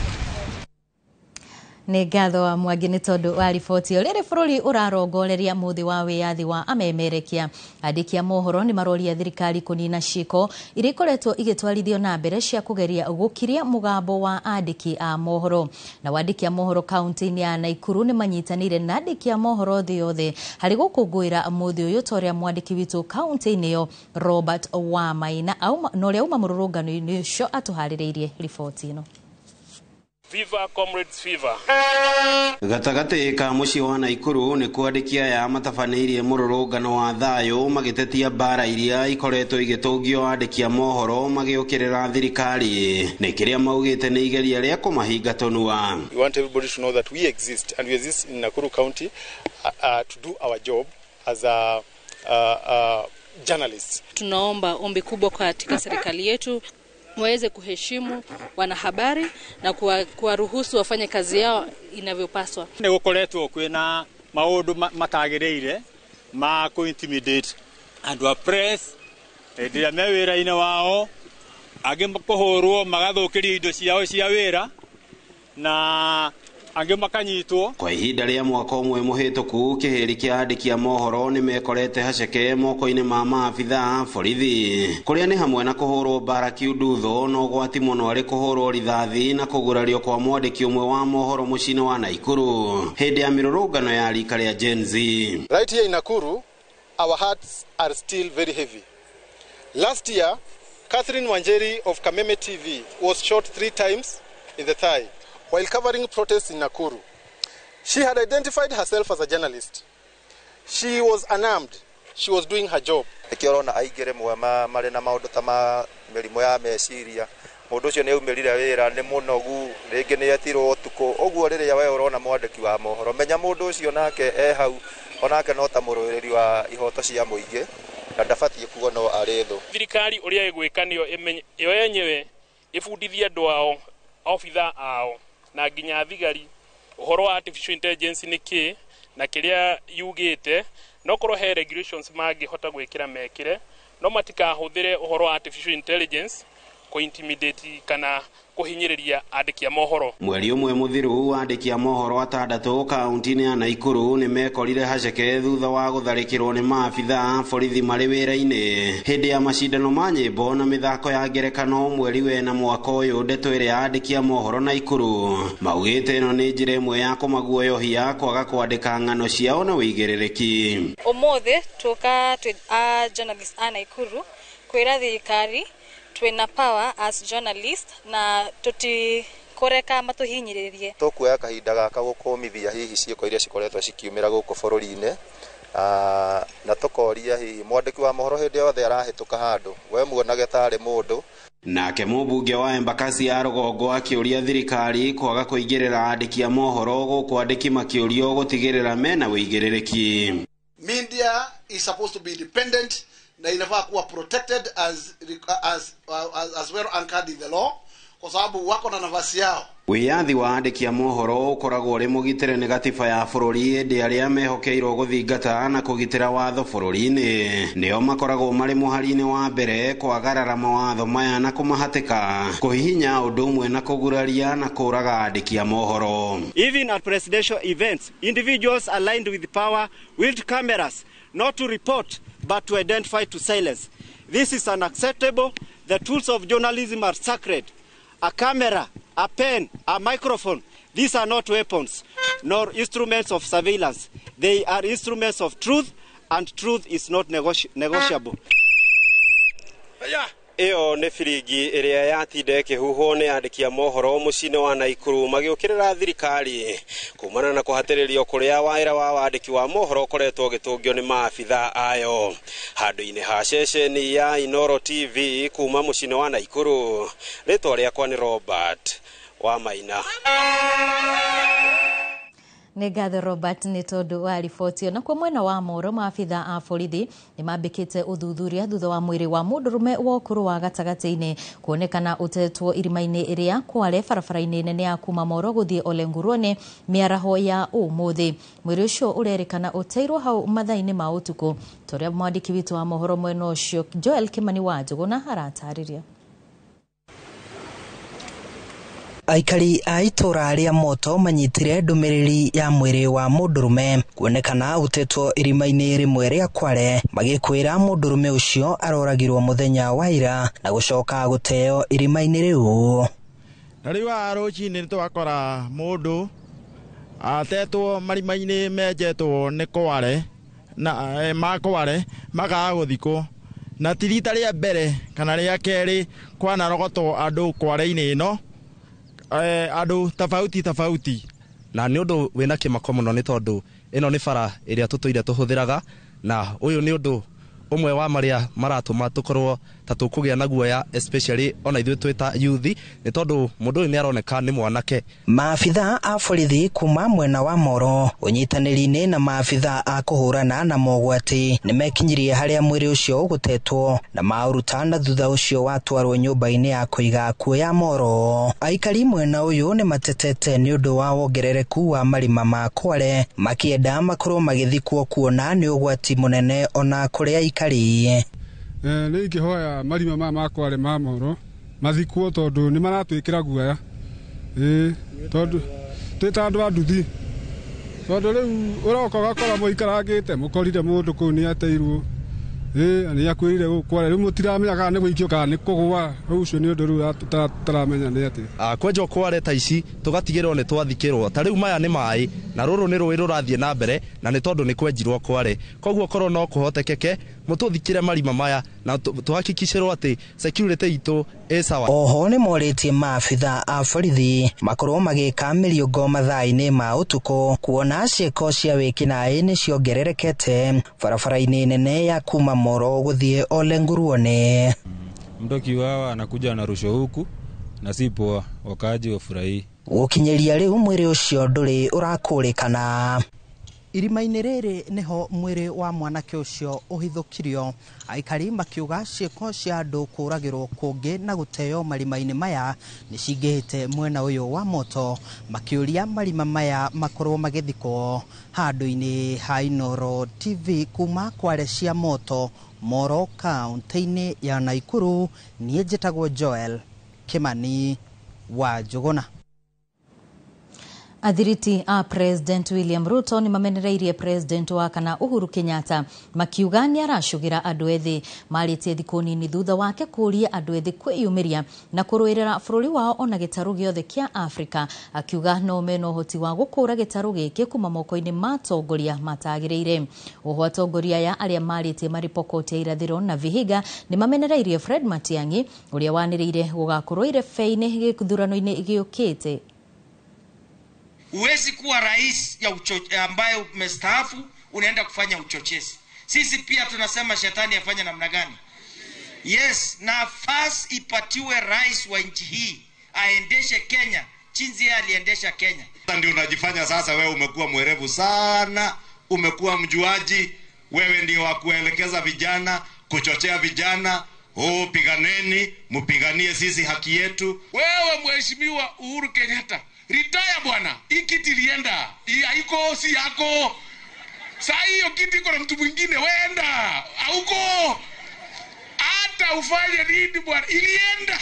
Nĩ ngatho wa Mwangi nĩ tondũ wa riboti ĩyo. Rĩrĩ bũrũri ũrarongoreria mũthĩ wa wĩyathi wa amemerekia, andĩki a mohoro nĩ maroria thirikari kũnina ciĩko iria ikoretwo igĩtwarithio na mbere cia kũgeria gũkiria mũgambo wa andĩki a mohoro. Na andĩki a mohoro kaunti-inĩ ya Naikuru nĩ manyitanĩire na andĩki a mohoro thĩ yothe harĩ gũkũngũĩra mũthĩ ũyũ, ta ũrĩa mwandĩki witũ kaunti-inĩ ĩyo Robert Wamaina na ũrĩa uma mũrũrũngano-inĩ ũcio atũharĩrĩirie riboti ĩno. Viva Comrades Fever. Gatagatĩ ka mũciĩ wa Naikuru nĩ kwandĩki aya matabanĩirie mũrũrũngano wa thayũ magĩtetia mbara iria ikoretwo igĩtũngio andĩki a mohoro magĩũkĩrĩra thirikari nĩ kĩrĩa maugĩte nĩ igeria rĩa kũmahinga tũnua. We want everybody to know that we exist, and we exist in Nakuru County to do our job as a journalists. Tunaomba ombi kubwa katika serikali yetu waweze kuheshimu wanahabari na kuwaruhusu wafanye kazi yao inavyopaswa. Nĩ gũkoretwo kwĩna maũndũ matagĩrĩire ma kũ intimidate andũ a press hĩndĩ ĩrĩa me wĩra-inĩ wao, angĩ kũhũrwo magathũkĩrio indo ciao cia wĩra na angĩ makanyitwo. Kwa ihinda rĩa mwaka ũmwe mũhĩtũku, kĩhĩri kĩa andĩki a mohoro nĩ mekorete haceke moko-inĩ ma maabitha borithi, kũrĩa nĩ hamwe na kũhũrwo mbara kiundutho na ũgwati mũno arĩ kũhũrwo rithathi na kũgurario kwa mwandĩki ũmwe wa mohoro mũciĩ-inĩ wa Naikuru hĩndĩ ya mĩrũrũngano ya rika rĩa Gen Z. Right here in Nakuru, our hearts are still very heavy. Last year, Catherine Wanjeri of Kameme TV was shot 3 times in the thigh while covering protests in Nakuru. She had identified herself as a journalist. She was unarmed. She was doing her job. Nĩkĩo ũrona aingĩ rĩmwe marĩ na maũndũ ta ma mĩrimũ ya meciria. Mũndũ ũcio nĩ aumĩrire wĩra, nĩ mũnogu, rĩngĩ nĩ etirwo ũtukũ. Ũguo rĩrĩa we ũrona mwandĩki wa mohoro, menya mũndũ ũcio nake e hau, onake no ta mũrũĩrĩri wa ihoto cia mũingĩ, na ndabatiĩ kuonwo arĩ thũ. Thirikari ũrĩa ĩgwĩka nĩyo yo yenyewe ĩbundithie andũ ao, obitha ao na nginya thigari ũhoro wa artificial intelligence nĩ kĩ na kĩrĩa yugĩte, no korwo he regulations mangĩhota gwĩkĩra mekĩre, no matikahũthĩre ũhoro wa artificial intelligence kũ intimidate kana kũhinyĩrĩria andĩki a mohoro. Mweri ũmwe mũthiru andĩki a mohoro atandatũ kaunti-inĩ ya Naikuru nĩ mekorire haceke thutha wa gũtharĩkĩrwo nĩ maabitha a borithi marĩ wĩra-inĩ hĩndĩ ya macindano ma nyĩmbo na mĩthako ya ngerekano mweri wena mwaka ũyũ. Ndeto ĩrĩa andĩki a mohoro Naikuru maugĩte ĩno nĩ njĩra ĩmwe ya kũmaguoyohia kwaga kwandĩka ng'ano ciao na wĩigĩrĩrĩki. Ũmũthĩ tũka twĩ a journalist a Naikuru kwĩra thirikari twina power as journalist na tutikureka matuhinyiririe. Tukuoya kahinda gaka gukumithia hihi ciĩko iria cikoretwo cikiumĩra gũkũ bũrũri-inĩ, na tukoria hihi mwandĩki wa mohoro hĩndĩ yothe arahĩtũka handũ we muonage tarĩ mũndũ. Nake mũmbunge wa Embakasi ya rũgongo akĩũria thirikari kwaga kũingĩrĩra andĩki a mohoro gũkũ andĩki makĩũrio gũtigĩrĩra mena wĩigĩrĩrĩki. Media is supposed to be independent na inafaa kuwa protected as well anchored in the law kwa sababu wako na nafasi yao. Wĩyathi wa andĩki a mohoro ũkoragwo ũrĩ mũgitĩre nĩ gatiba ya bũrũri ĩndĩ arĩa mehokeirwo gũthingata na kũgitĩra watho bũrũri-inĩ nĩo makoragwo marĩ mũhari-inĩ wa mbere kwagarara mawatho maya na kũmahatĩka kũhihinya ũndũ ũmwe na kũguraria na kũraga andĩki a mohoro. Even at presidential events, individuals aligned with power wield cameras not to report but to identify, to silence. This is unacceptable. The tools of journalism are sacred. A camera, a pen, a microphone, these are not weapons nor instruments of surveillance. They are instruments of truth, and truth is not negotiable. Ĩyo nĩ biringi ĩrĩa yatinda ĩkĩhuhwo nĩ andĩki a mohoro mũciĩ-inĩ wa Naikuru magĩũkĩrĩra thirikari kumana na kũhatĩrĩrio kũrĩa wĩra wa wandĩki wa mohoro ũkoretwo ũgĩtũngio nĩ maabitha ayo. Handũ-inĩ ha ceceni ya Inooro TV kuma mũciĩ-inĩ wa Naikuru, rĩtwa rĩakwa nĩ Robert wa Maina. Nĩ ngatho Robert nĩ tondũ wa riboti ĩyo. Nakuo mwena wa Moro maabitha a borithi nĩ mambĩkĩte ũthuthuria thutha wa mwĩrĩ wa mũndũrũme wa ũkũrũ wa gatagatĩ-inĩ kuonekana ũtetwo irima-inĩ rĩa Kwale barabara-inĩ nene ya kuma Moro gũthiĩ Ole Ngurũani mĩaraho ya ũmũthĩ. Mwĩrĩ ũcio ũrerĩkana ũteirwo hau mathaa-inĩ ma ũtukũ ta ũrĩa mwandĩki witũ wa mohoro mwena ũcio Joel Kimani wa Njũgũna aratarĩria. Aikari a itũra rĩa Moto manyitire ndũmĩrĩri ya mwĩrĩ wa mũndũrũme kuonekana ũtetwo irima-inĩ rĩmwe rĩa Kwale magĩkwĩra mũndũrũme ũcio aroragirwo mũthenya wa ira na gũcoka gũteo irima-inĩ rĩu. Na rĩu haha rũcinĩ nĩ twakora mũndũ atetwo marima-inĩ menjetwo nĩ Kwale na ma Kwale makaga gũthikwo, na ti rita rĩa mbere kana rĩa kerĩ kwanarogotwo andũ Kwale-inĩ ĩno andũ tofauti tofauti. Na nĩ ũndũ wĩna kĩmako mũno nĩ tondũ ĩno nĩ bara ĩrĩa tũtũire tũhũthĩraga, na ũyũ nĩ ũndũ ũmwe wa marĩa maratũma tũkorwo ta tũkũgĩa na guoya especially ona ithuĩ twĩ ta youth nĩ tondũ mũndũ ũyũ nĩ aroneka nĩ mwanake. Maabitha a borithi kuma mwena wa Moro ũnyitanĩri-inĩ na maabitha a kũhũrana na mogwati nĩ mekinyirie harĩa mwĩrĩ ũcio ũgũtetwo na maũruta na thutha ũcio watwarwo nyũmba-inĩ ya kũiga akuũ ya Moro. Aikari mwena ũyũ nĩ matetete nĩ ũndũ wa wongerereku wa marima ma Kwale makĩenda makorwo magĩthikwo kuona nĩ ũgwati mũnene ona kũrĩ aikari. Nĩ ingĩhoya marima maya ma Kwale ma Moro mathikwo tondũ nĩ maratwĩkĩra guoya, tondũ twĩ ta andũ a nduthi, tondũ rĩu ũroka ũgakora mũikarangĩte mũkorire mũndũ kũu nĩ ateirwo, nĩ akuĩrire gũkũ Kwale, rĩu mũtiramenya kana nĩ gũikio kana nĩ kũgũa, rĩu ũcio nĩ ũndũ rĩu tũtaramenya nĩ atĩa. Kwenjwo Kwale ta ici tũgatigĩrwo nĩ twathikĩrwo, ta rĩu maya nĩ maĩ na rũrũ nĩ rũĩ rũrathiĩ na mbere na nĩ tondũ nĩ kwenjirwo Kwale, koguo korwo no kũhotekeke mũtũthikĩre marima maya na tũhakikicĩrwo atĩ security itũ ĩ sawa. Oho nĩ morĩtie maabitha a borithi makorwo magĩka mĩriũngo mathaa-inĩ ma ũtukũ kuona ciĩko cia wĩkinaĩ nĩ ciongererekete barabara-inĩ nene ya kuma Moro gũthiĩ Ole Ngurũani. Mtu akiuawa anakuja anarushwa huku na si poa, wakaaji wafurahii. Gũkinyĩria rĩu mwĩrĩ ũcio ndũrĩ ũrakũrĩkana. Irima-inĩ rĩrĩ nĩho mwĩrĩ wa mwanake ũcio ũhithũkirio, aikari makiuga ciĩko cia andũ kũragĩrwo kũngĩ na gũteo marima-inĩ maya nĩ cingĩhĩte mwena ũyũ wa Moto, makĩũria marima maya makorwo magĩthikwo. Handũ-inĩ ha Inooro TV kuma Kwale cia Moto, Moro kaunti-inĩ ya Naikuru. Niĩ njĩtagwo Joel Kimani wa Njũgũna. Athiriti a President William Ruto nĩ mamenereirie President wa kana Uhuru Kenyatta makiuga nĩ aracũgĩra andũ ethĩ. Marĩtie thikũ nini thutha wake kũria andũ ethĩ kwĩyumĩria na kũrũĩrĩra bũrũri wao ona gĩtarũ gĩothe kĩa Afrika, akiuga no mena ũhoti wa gũkũra gĩtarũ gĩkĩ kuma moko-inĩ ma atongoria matagĩrĩire. Oho atongoria aya arĩa marĩtie marĩ Pokot ya irathĩro na Vihiga nĩ mamenereirie Fred Matiang'i ũrĩa wanĩrĩire gũgakorwo irebe-inĩ gĩthurano-inĩ gĩũkĩte. Huwezi kuwa rais ya ambaye umestaafu unaenda kufanya uchochezi. Sisi pia tunasema shetani afanye namna gani? Yes, nafasi ipatiwe rais wa nchi hii aendeshe Kenya jinsi yeye aliendesha Kenya. Ndio unajifanya sasa wewe umekuwa mwerevu sana, umekuwa mjuaji, wewe ndio wa kuelekeza vijana, kuchochea vijana. Oh, piganeni, mpiganie sisi haki yetu. Wewe Mheshimiwa Uhuru Kenyatta, retire bwana. Hii kiti ilienda. Hii haiko, si yako. Saa hiyo kiti iko na mtu mwingine, wenda. Hauko. Hata ufanye nini bwana, ilienda.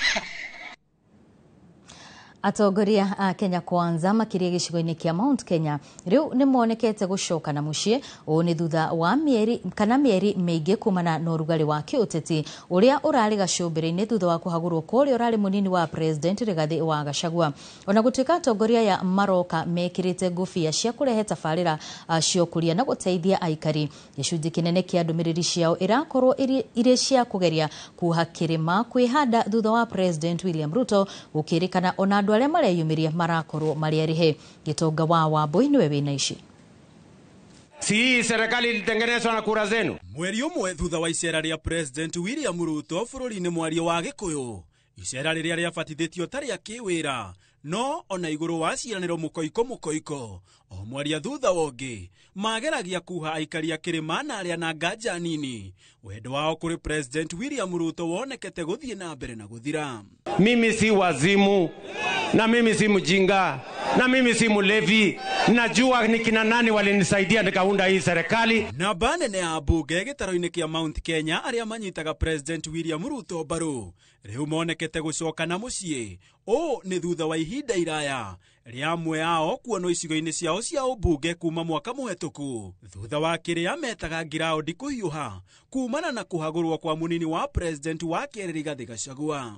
Atongoria a Kenya Kwanza makiria gĩcigo-inĩ kĩa Mount Kenya rĩu nĩ monekete gũcoka na mũciĩ. Ũũ nĩ thutha wa mĩeri kana mĩeri mĩingĩ kumana na ũrugarĩ wa kĩũteti ũrĩa ũrarĩ gacũmbĩrĩ-inĩ thutha wa kũhagũrwo kwa ũrĩa ũrarĩ mũnini wa President Rigathi wa Gachagua. Ona gũtuĩka atongoria aya maroka mekĩrĩte ngũbia cia kũrehe tabarĩra cia ũkũria na gũteithia aikari, gĩcunjĩ kĩnene kĩa ndũmĩrĩri ciao ĩrakorwo irĩ cia kũgeria kuha kĩrĩma kwĩhanda thutha wa President William Ruto gũkĩrĩkana ona andũ arĩa mareyumĩria marakorwo marĩ arĩhe. Gĩtonga wa Wambui nĩwe wĩna ici. Si serikali ilitengenezwa na kura zenu. Mweri ũmwe thutha wa icera rĩa President William Ruto bũrũri-inĩ mwario wa Gĩkũyũ, icera rĩrĩa rĩabatithĩtio ta rĩa kĩwĩra no ona igũrũ wa ciĩranĩro mũkoiko mũkoiko o mwaria thutha wongĩ mageragia kuha aikari a kĩrĩma na arĩa na nganja nini wendo wao kũrĩ President William Ruto wonekete gũthiĩ na mbere na gũthira. Mimi si wazimu na mimi si mjinga na mimi si mlevi, najua ni kina nani walinisaidia nikaunda hii serikali. Namba nene ya mbunge gĩtaro-inĩ kĩa Mount Kenya arĩa manyitaga President William Ruto mbaru rĩu monekete gũcoka na mũciĩ. Ũũ nĩ thutha wa ihinda iraya rĩa amwe ao kuonwo icigo-inĩ ciao cia ũmbunge kuma mwaka mũhetũku thutha wa kĩrĩa metaga ngiraũndi kũhiũha kumana na kũhagũrwo kwa mũnini wa President wa kerĩ Rigathi Gachagua.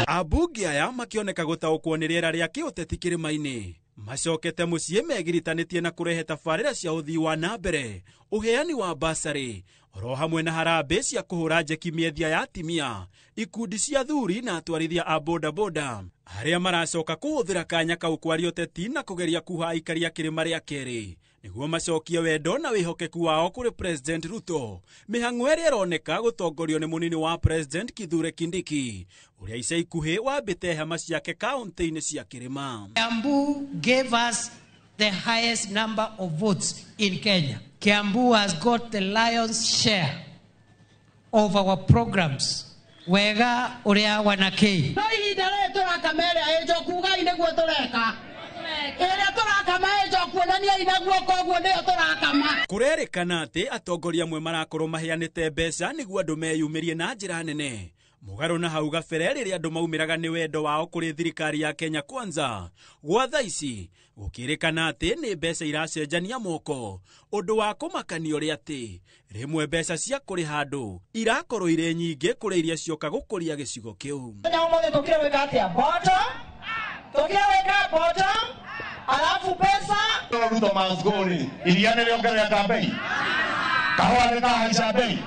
Ambunge aya makĩoneka gũtaũkwo nĩ rĩera rĩa kĩũteti kĩrĩma-inĩ macokete mũciĩ megiritanĩtie na kũrehe tabarĩra cia ũthii wa na mbere, ũheani wa basarĩ oro hamwe na harambĩ cia kũhũra njeki mĩethia ya atimia, ikundi cia thuri na atwarithia a bodaboda arĩa maracoka kũhũthĩra kanya kau kwaria ũteti na kũgeria kuha aikari a kĩrĩma rĩa kerĩ nĩguo macokie wendo na wĩhokeku wao kũrĩ President Ruto. Mĩhang'o ĩrĩa ĩroneka gũtongorio nĩ mũnini wa President Kithure Kindiki ũrĩa ica ikuhĩ wambĩte hema ciake kaunti-inĩ cia kĩrĩma. Kiambu gave us the highest number of votes in Kenya. Kiambu has got the lion's share of our programs. Wega uria wanakei. No ihinda rĩrĩ tũrakama ĩrĩa ĩ njoku Ngai nĩguo tũreka. Ĩrĩa tũrakama ĩ njoku onaniai na guoko ũguo nĩyo tũrakama. Kũrerĩkana atĩ atongoria amwe marakorwo maheanĩte mbeca nĩguo andũ meyumĩrie na njĩra nene. Mũgarũ na hau gabere rĩrĩa andũ maumĩraga nĩ wendo wao kũrĩ thirikari ya Kenya Kwanza. Gwa thaa ici gũkĩrĩkana atĩ nĩ mbeca iracenjania moko, ũndũ wa kũmakania ũrĩa atĩ rĩmwe mbeca cia kũrĩha andũ irakorwo irĩ nyingĩ kũrĩ iria cioka gũkũria gĩcigo kĩu. Mũthenya ũmũthĩ tũkire gwĩka atĩa? Bottom? Tũkire gwĩka bottom? Alafu pesa? Ruto must go rĩ, iria nĩ rĩongerereka bei, kahũa nĩ kahaica bei,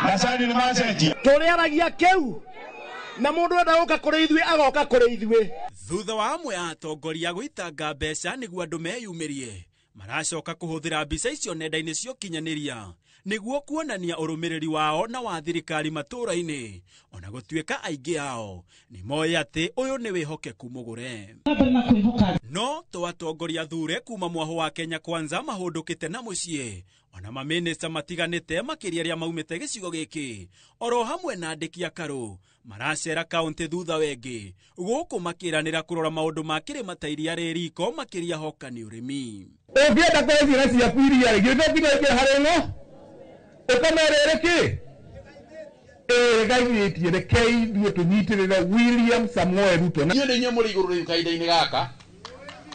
macani nĩ macenjia. Tũrĩaragia kĩu na mũndũ enda gũka kũrĩ ithuĩ agoka kũrĩ ithuĩ. Thutha wa amwe a atongoria gũitanga mbeca nĩguo andũ meyumĩrie, maracoka kũhũthĩra mbica icio nenda-inĩ cia ũkinyanĩria nĩguo kuonania ũrũmĩrĩri wao na wa thirikari matũũra-inĩ, ona gũtuĩka aingĩ ao nĩ moĩ atĩ ũyũ nĩ wĩhokeku mũgũre. No to atongoria thure kuma mwaho wa Kenya Kwanza mahũndũkĩte na mũciĩ, ona mamĩnĩsta matiganĩte makĩria arĩa maumĩte gĩcigo gĩkĩ oro hamwe na andĩki a karũ maracera kaunti thutha wengĩ gũkũ makĩranĩra kũrora maũndũ ma kĩrĩma ta iria rĩ riko makĩria hoka nĩ ũrĩmi. Ũngĩenda kũhe ciana ciaku iria rĩ, githĩ to nginya ũingĩre harĩ ng'o? Ũkamerere kĩ? Ĩgaithĩtie rekei ithuĩ tũnyitĩrĩre William Samoei Ruto. Inyuĩ nĩ inyuĩ mũrĩ igũrũ rĩu kahinda-inĩ gaka,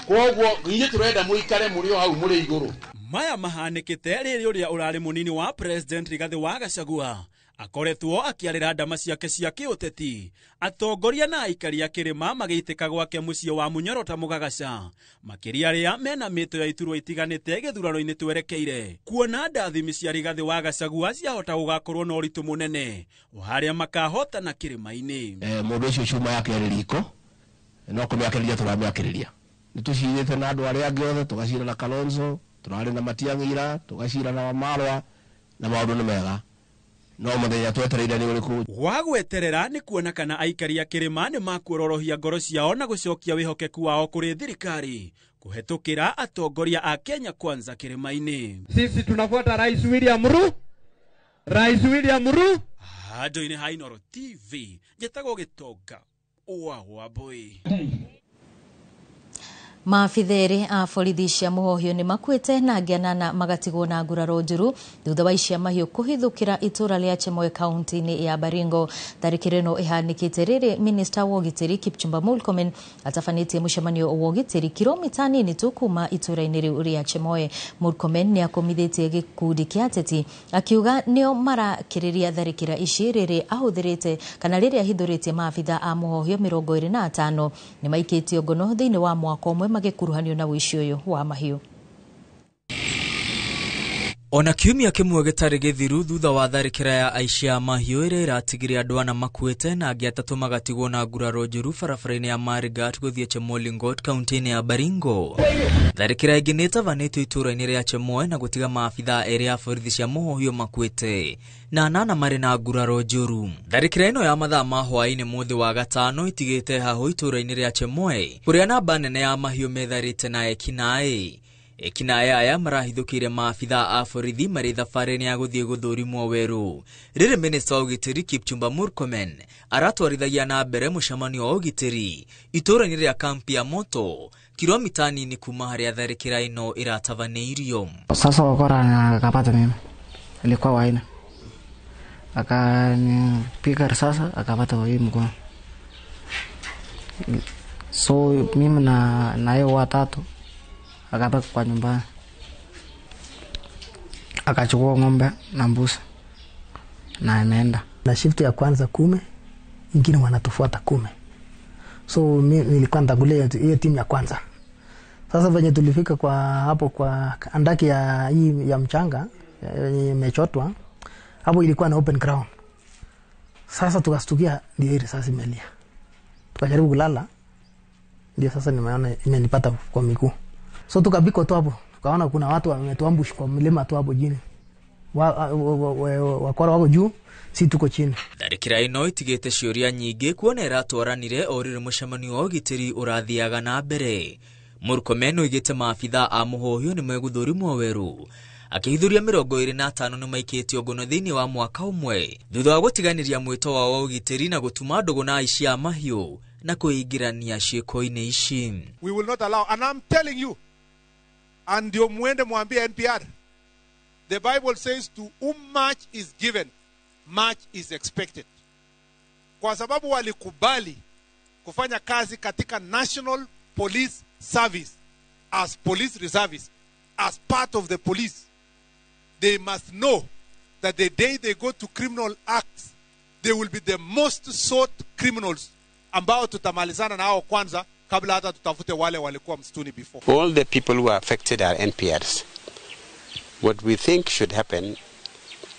koguo inyuĩ tũrenda mũikare mũrĩ o hau mũrĩ igũrũ. Maya mahanĩkĩte rĩrĩ ũrĩa ũrarĩ mũnini wa President Rigathĩ wa Gachagua akoretwo akĩarĩra ndama ciake cia kĩũteti, atongoria na aikari a kĩrĩma magĩitĩka gwake mũciĩ wa Munyoro ta Mũgagaca, makĩria arĩa mena mĩto ya iturwa itiganĩte gĩthurano-inĩ twerekeire, kuona ndathimi cia Rigathĩ wa Gachagua ciahota gũgakorwo na ũritũ mũnene wa arĩa makahotana kĩrĩma-inĩ. Mũndũ ũcio cuma yake ĩrĩ riko no kũmĩakĩrĩria tũramĩakĩrĩria. Nĩ tũcirĩte na andũ arĩa angĩ othe, tũgacira na Kalonzo, tũrarĩ na Matiang'i ira, tũgacira na Wamarwa, na maũndũ nĩ mega. No mũthenya twetereire nĩ ũrĩkũ? Wa gweterera nĩ kuona kana aikari a kĩrĩma nĩ makuororohia ngoro ciao na gũcokia wĩhokeku wao kũrĩ thirikari kũhetũkĩra atongoria a Kenya Kwanza kĩrĩma-inĩ. Sisi tunafuata Rais William Ruto. Rais William Ruto. Handũ-inĩ ha Inooro TV, njĩtagwo Gĩtonga wa Wambui. Maabitha erĩ a borithi cia mũhohio nĩ makuĩte na angĩ anana magatigwo na nguraro njũru thutha wa icia mahiũ kũhithũkĩra itũra rĩa Chemoe kaunti-inĩ ya Baringo. Tharĩkĩro ĩno ĩhanĩkĩte rĩrĩ minista wa ũgitĩri Kipchumba Murkomen atabanĩtie mũcemanio wa ũgitĩri kilomita nini tu kuma itũra-inĩ rĩu rĩa Chemoe. Murkomen nĩ akomithĩtie gĩkundi kĩa ateti akiuga nĩo marakĩrĩria tharĩkĩra ici rĩrĩ ahũthĩrĩte kana rĩrĩ ahithũrĩtie maabitha a mũhohio 25 nĩ maikĩtio ngono thĩinĩ wa mwaka ũmwe magĩkuruhanio na ũici ũyũ wa mahiũ. Ona kiumia kĩmwe gĩtarĩ gĩthiru thutha wa tharĩkĩra ya aici a mahiũ ĩrĩa ĩratigire andũ ana makuĩte na angĩ atatũ magatigwo na nguraro njũru barabara-inĩ ya Marigat gũthiĩ Chemolingot kaunti-inĩ ya Baringo. Tharĩkĩra ĩngĩ nĩ ĩtabanĩtio itũũra-inĩ rĩa Chemoe na gũtiga maabitha erĩ a borithi cia mũhohio makuĩte na anana marĩ na nguraro njũru. Tharĩkĩra ĩno ya mathaa ma hwaĩ-inĩ mũthĩ wa gatano ĩtigĩte hahũ itũũra-inĩ rĩa Chemoe kũrĩa namba nene ya mahiũ metharĩte na ekinaĩ. Ekinaĩ aya marahithũkĩire maabitha a borithi marĩ thabarĩ-inĩ ya gũthiĩ gũthũrimwo werũ. Rĩrĩ minista wa ũgitĩri Kipchumba Murkomen aratwarithagia na mbere mũcemanio wa ũgitĩri itũũra-inĩ rĩa kampi ya Moto kilomita nini kuma harĩa tharĩkĩra ĩno ĩratabanĩirio. Sasa wakora akapata mimi, ilikuwa waina, akanipiga risasi akapata hii mkono, so mimi na yeye watatu akabaki kwa nyumbani, akachukua ng'ombe na mbuzi na ameenda. Na shift ya kwanza 10, ingine wanatufuata 10. So mimi nilikuwa ntangulia hiyo timu ya kwanza. Sasa venye tulifika kwa hapo kwa andaki ya hii ya mchanga yenye imechotwa hapo, ilikuwa na open ground. Sasa tukastukia ndio ile risasi imelia. Tukajaribu kulala, ndio sasa nimeona imenipata kwa miguu. So tukabiko tu hapo, tukaona kuna watu wametuambush kwa mlima tu hapo jini. Wakora wako juu, si tuko chini. Tharĩkĩra ĩno ĩtigĩte ciũria nyingĩ kuona ĩratwaranire o rĩrĩ mũcemanio wa ũgitĩri ũrathiaga na mbere. Murkomen oigĩte maabitha a mũhohio nĩ megũthũrimwo werũ akĩhithũria 25 nĩ maikĩtio ngono thĩinĩ wa mwaka ũmwe thutha wa gũtiganĩria mwĩto wao wa ũgitĩri na gũtuma ndũgũ na aici a mahiũ na kwĩingĩrania ciĩko-inĩ ici. We will not allow, and I'm telling you, and ndio muende mwambie NPR. The Bible says to whom much is given, much is expected. Kwa sababu walikubali kufanya kazi katika National Police Service as police reservists, as part of the police, they must know that the day they go to criminal acts, they will be the most sought criminals ambao tutamalizana nao kwanza kabla hata tutafute wale walikuwa msituni before. All the people who are affected are NPRs. What we think should happen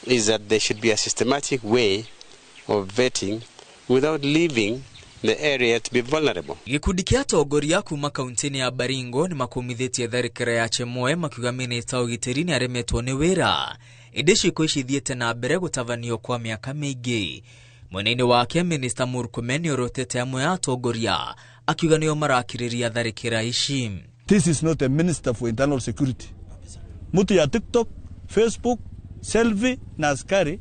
is that there should be a systematic way of vetting without leaving the area to be vulnerable. Gĩkundi kĩa atongoria kuma kaunti-inĩ ya Baringo nĩ makumithĩtie tharĩkĩra ya Chemoe makiuga minista ũgitĩri nĩ aremetwo nĩ wĩra ĩndĩ ciĩko ici ithiĩte na mbere gũtabanio kwa mĩaka mĩingĩ. Mwena-inĩ wake minista Murkomen nĩorotete amwe a atongoria akiuga nĩo marakĩrĩria tharĩkĩra ici. This is not a minister for internal security. Mtu ya TikTok, Facebook, selfie na askari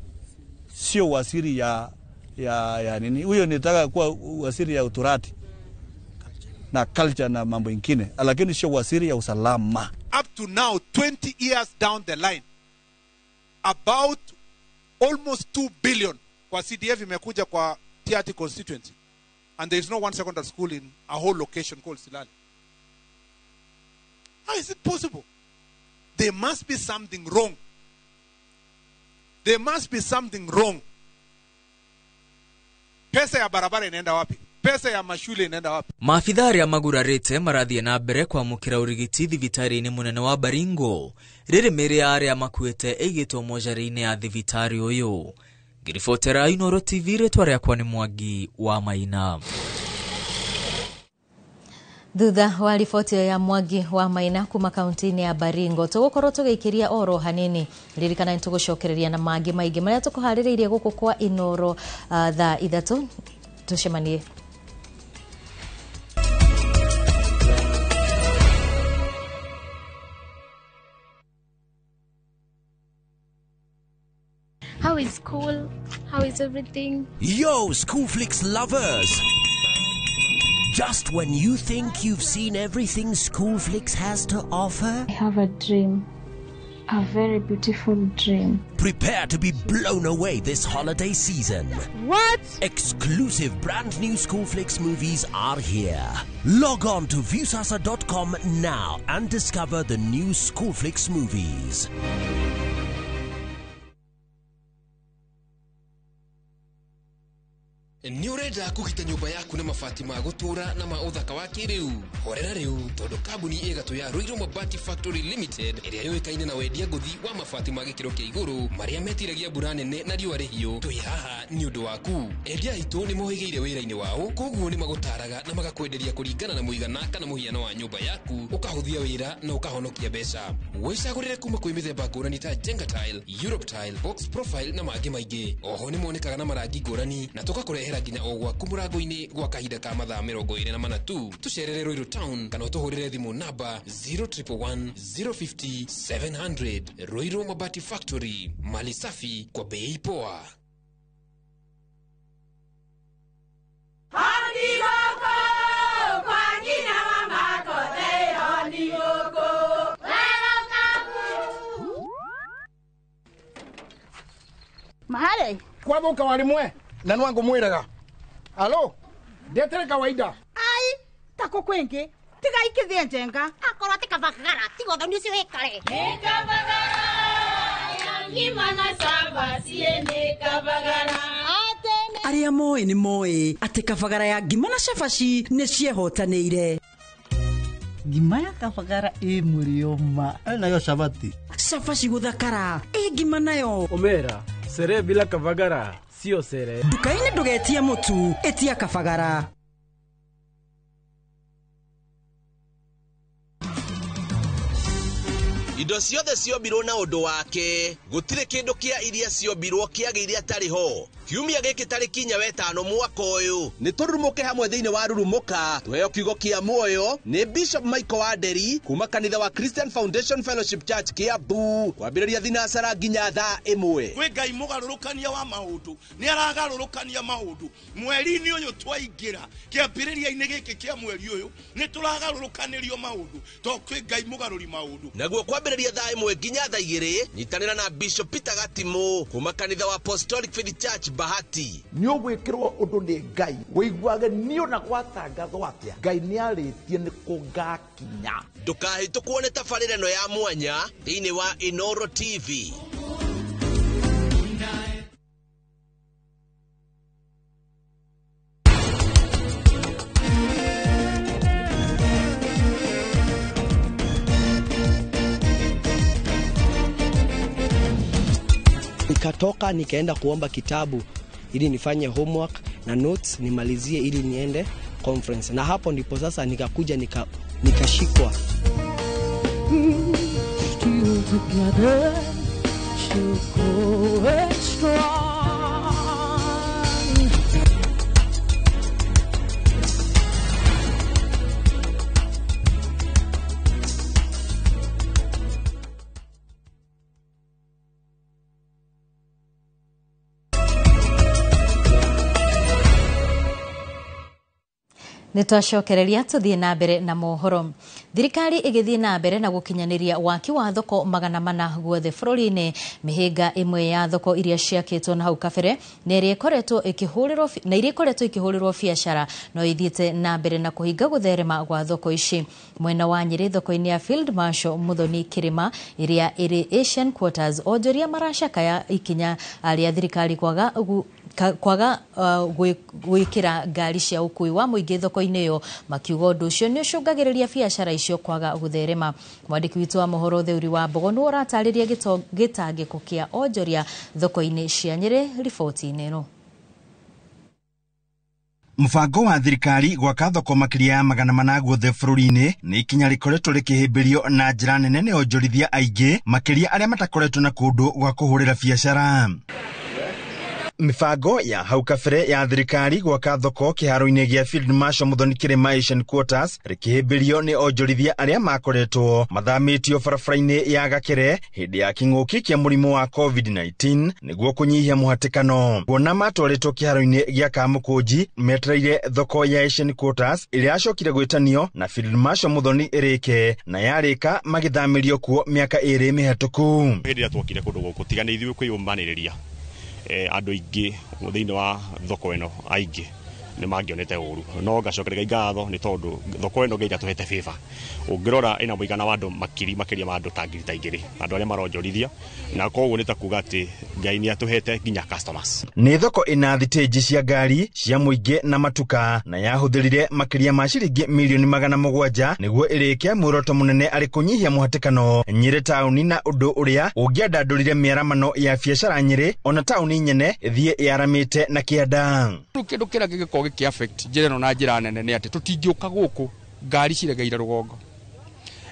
sio waziri ya nini. Huyo nitaka kuwa waziri ya uturati na culture na mambo ingine, lakini sio waziri ya usalama. Up to now, 20 years down the line, about Almost 2 billion kwa CDF imekuja kwa Tiaty constituency. And there is no one secondary school in a whole location called Silali. How is it possible? There must be something wrong. There must be something wrong. Pesa ya barabara inaenda wapi? Pesa ya mashule inaenda wapi? Maabitha arĩa magurarĩte marathiĩ na mbere kwamũkĩra ũrigiti thibitarĩ-inĩ mũnene wa Baringo rĩrĩ mĩĩrĩ ya arĩa makuĩte ĩigĩtwo mocarĩ-inĩ ya thibitarĩ ũyũ. Ngĩribotera Inooro TV, rĩtwa rĩakwa nĩ Mwangi wa Maina. Thutha wa riboti ya Mwangi wa Maina kuma kaunti-inĩ ya Baringo, tũgũkorwo tũgĩikĩria oro hanini. Ririkana nĩ tũgũcokereria na mangĩ maingĩ marĩa tũkũharĩrĩirie gũkũ kwa Inooro thaa 3. Tũcemanie. How is school? How is everything? Yo, School Flicks lovers! Just when you think you've seen everything School Flicks has to offer, I have a dream. A very beautiful dream. Prepare to be blown away this holiday season. What? Exclusive brand new School Flicks movies are here. Log on to Viusasa.com now and discover the new School Flicks movies. Nĩ ũrenda kũgita nyũmba yaku na mabati ma gũtũũra na ma ũthaka wa kĩrĩu? Horera rĩu tondũ kambuni ĩgatũ ya Ruiru Mabati Factory Limited ĩrĩa yũĩkaine na wendia ngũthi wa mabati ma gĩkĩro kĩa igũrũ marĩa metiragia mbura nene na riũa rĩhiũ, twĩ haha nĩ ũndũ waku. Endia aitũ nĩ mohĩgĩire wĩra-inĩ wao, koguo nĩ magũtaraga na magakwenderia kũringana na mũigana kana mũhiano wa nyũmba yaku, ũkahũthia wĩra na ũkahonokia mbeca. Wĩcagũrĩre kuma kwĩ mĩthemba ngũrani ta Jenga Tile, Europe Tile, Box Profile na mangĩ maingĩ. Oho nĩ monekaga na marangi ngũrani na tũgakũrehera nginya o gwaku mũrango-inĩ gwa kahinda ka mathaa 24 tu. Tũcerere Ruiru Town kana ũtũhũrĩre thimũ namba 0111 050 700. Ruiru Mabati Factory, mali safi kwa bei poa. Mahale kwathuka warimwe na nwangu mwiraga alo ndetere kawaida ai tako kwingi tiga ikithie njenga akorwo ti kabagara tiga ũthoni ũcio wĩkare nĩ kabagara ya ngima na cabaci nĩ kabagara. Arĩa moĩ nĩ moĩ atĩ kabagara ya ngima na cabaci nĩ ciehotanĩire. Ngima ya kabagara ĩ mũrĩo ma nayo cabaci cabaci gũthakara ĩ ngima nayo omera sere bila kabagara sio sere. Nduka-inĩ ndũgetie mũtu, ĩtia kabagara. Indo ciothe ciombirwo na ũndũ wake, gũtirĩ kĩndũ kĩa iria ciombirwo kĩagĩire atarĩ ho. Kiumia gĩkĩ tarĩki 5 mwaka ũyũ nĩ tũrurumũke hamwe thĩinĩ wa Rurumũka, tuheo kiugo kĩa muoyo nĩ Bishop Michael Wanderi kuma kanitha wa Christian Foundation Fellowship Church Kiambu, kwambĩrĩria thinacara nginya thaa 1. Kwĩ Ngai mũgarũrũkania wa maũndũ, nĩ aragarũrũkania maũndũ. Mweri-inĩ ũyũ twaingĩra, kĩambĩrĩria-inĩ gĩkĩ kĩa mweri ũyũ nĩ tũragarũrũkanĩrio maũndũ, tondũ kwĩ Ngai mũgarũri maũndũ. Naguo kwambĩrĩria thaa 1 nginya thaa 2, nyitanĩra na Bishop Peter Gatimu kuma kanitha wa Apostolic Faith Church Bahati. Nĩ ũgwĩkĩrwo ũndũ nĩ Ngai wĩiguage niĩ ona gwatangathwo atĩa Ngai nĩ arĩtie nĩ kũngakinya. Ndũkahĩtũkwo nĩ tabarĩra ĩno ya mwanya thĩinĩ wa Inooro TV. Nikatoka nikaenda kuomba kitabu ili nifanye homework na notes nimalizie ili niende conference, na hapo ndipo sasa nikakuja nikashikwa. Still together, still going strong. Nĩtwacokereria tũthiĩ na mbere na mohoro. Thirikari ĩgĩthiĩ na mbere na gũkinyanĩria waki wa thoko 400 guothe bũrũri-inĩ. Mĩhĩnga ĩmwe ya thoko iria ciakĩtwo na hau kabere na iria ikoretwo ikĩhũrĩrwo biacara no ithiĩte na mbere na kũhinga gũtherema gwa thoko ici. Mwena wa Nyĩrĩ thoko-inĩ ya Field Marshal Muthoni Kĩrĩma ĩrĩa ĩrĩ Asian Quarters, onjoria maracakaya ikinya rĩa thirikari kwaga gwĩkĩra ngari cia ũkuui wa mũingĩ thoko-inĩ ĩyo, makiuga ũndũ ũcio nĩ ũcũngagĩrĩria biacara icio kwaga gũtherema. Mwandĩki witũ wa mohoro Theuri wa Mbogo nĩwe ũratarĩria gĩtangĩko kĩa onjoria thoko-inĩ cia Nyĩrĩ riboti-inĩ ĩno. Mũbango wa thirikari gwaka thoko makĩria ya 400 guothe bũrũri-inĩ nĩ ikinya rĩkoretwo rĩkĩhĩmbĩrio na njĩra nene nĩ onjorithia aingĩ, makĩria arĩa matakoretwo na kũndũ gwa kũhũrĩra biacara. Mibango ya hau kabere ya thirikari gwaka thoko kĩharo-inĩ gĩa Field Marshal Muthoni Kĩrĩma Asian Quarters rĩkĩhĩmbĩrio nĩ onjorithia arĩa makoretwo mathamĩtio barabara-inĩ ya Gakere hĩndĩ ya kĩng'ũki kĩa mũrimũ wa COVID-19 nĩguo kũnyihia mũhatĩkano. Kuona matwarĩtwo kĩharo-inĩ gĩa Kamũkũnji metereire thoko ya Asian Quarters ĩrĩa yacokire gwĩtanio na Field Marshal Muthoni ĩrĩke na yarĩka magĩthamĩrio kuo mĩaka 2 mĩhetũku. Hĩndĩ ĩrĩa twokire kũndũ gũkũ tiga nĩ ithuĩ kwĩyũmanĩrĩria andũ aingĩ thĩinĩ wa thoko ĩno aingĩ nĩ mangĩonete ũru, no ngacokeria ngatho nĩ tondũ thoko ĩno Ngai atũhete favor. Ũngĩrora ĩna mũigana wa andũ makiri makĩria ma andũ ta 2,000 andũ arĩa maronjorithia, na koguo nĩ ta kuga atĩ Ngai nĩ atũhete nginya customers. Nĩ thoko ĩna thitĩnji cia ngari cia mũingĩ na matuka na yahũthĩrire makĩria ma ciringi milioni 700 nĩguo ĩrĩke muoroto mũnene arĩ kũnyihia mũhatĩkano Nyĩrĩ taũni, na ũndũ ũrĩa ũngĩandandũrire mĩaramano ya biacara Nyĩrĩ ona taũni nyene ĩthiĩ ĩaramĩte na kĩanda. Rĩu kĩndũ kĩrĩa gĩgĩkorwo gĩkĩ affect njĩra ĩno na njĩra nene nĩ atĩ tũtingĩũka gũkũ ngari ciregeire rũgongo,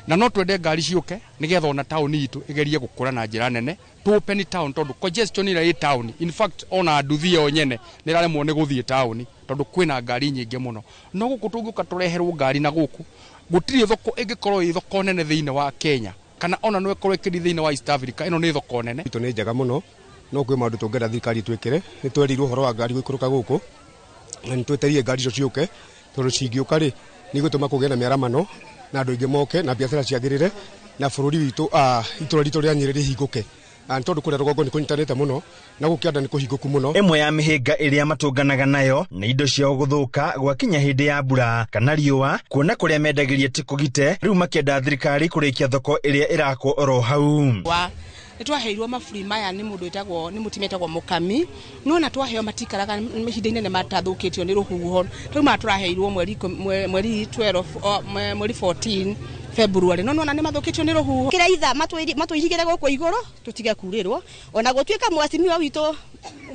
na no twende ngari ciũke nĩgetha ona taũni itũ ĩgerie gũkũra na njĩra nene, tũ open town tondũ congestion ĩrĩa ĩ taũni, in fact ona nduthi ĩyo nyene nĩ ĩraremwo nĩ gũthiĩ taũni tondũ kwĩna ngari nyingĩ mũno. No gũkũ tũngĩũka tũreherwo ngari na gũkũ gũtirĩ thoko ĩngĩkorwo ĩ thoko nene thĩinĩ wa Kenya kana ona no ĩkorwo ĩkĩrĩ thĩinĩ wa East Africa. Ĩno nĩ thoko nene itũ, nĩ njega mũno, no kwĩ maũndũ tũngĩenda thirikari twĩkĩre. Nĩ twerirwo ũhoro wa ngari gũikũrũka gũkũ na nĩ twetereire ngari icio ciũke, tondũ cingĩũka rĩ nĩ igũtũma kũgĩe na mĩaramano na andũ aingĩ moke na biacara ciagĩrĩre na bũrũri witũ, itũra ritũ rĩa Nyĩrĩ rĩhingũke, nĩ tondũ kũrĩa rũgongo nĩ kũnyitanĩte mũno na gũkĩanda nĩ kũhingũku mũno. Ĩmwe ya mĩhĩnga ĩrĩa matũnganaga nayo nĩ indo ciao gũthũka gwakinya hĩndĩ ya mbura kana riũa, kuona kũrĩa mendagĩria ti kũgite, rĩu makĩenda thirikari kũrĩkia thoko ĩrĩa ĩrakwo oro hau. Nĩ twaheirwo maburi maya nĩ mũndũ wĩtagwo nĩ mũtumia wĩtagwo Mũkami, no na twaheo matikaraga ihinda inene matathũkĩtio nĩ rũhuho. Rĩu maya tũraheirwo mweri 12 mweri 14 February, no nona nĩ mathũkĩtio nĩ rũhuho. Kĩrĩa itha matũirigĩre gũkũ igũrũ tũtige kurĩrwo, ona gũtuĩka mwacimiwa witũ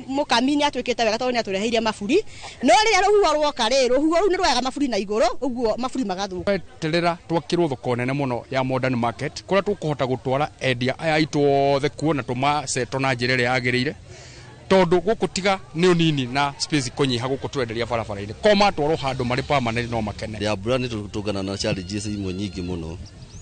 Mũkami nĩ atwĩkĩte wega tondũ nĩ atũreheire maburi, no rĩrĩa rũhuho rwoka rĩ, rũhuho rũu nĩ rwoyaga maburi na igũrũ, ũguo maburi magathũka. Tweterera twakĩrwo thoko nene mũno ya modern market kũrĩa tũkũhota gũtwara endia aya aitũ othe kuo na tũmaceto na njĩra ĩrĩa yagĩrĩire, tondũ gũkũ tiga nĩ ũnini na space kũnyiha gũkũ tũrenderia barabara-inĩ, ko matwarwo handũ marĩ permanent no makene. Ya mbura nĩ tũtũngana na challenges imwe nyingĩ mũno,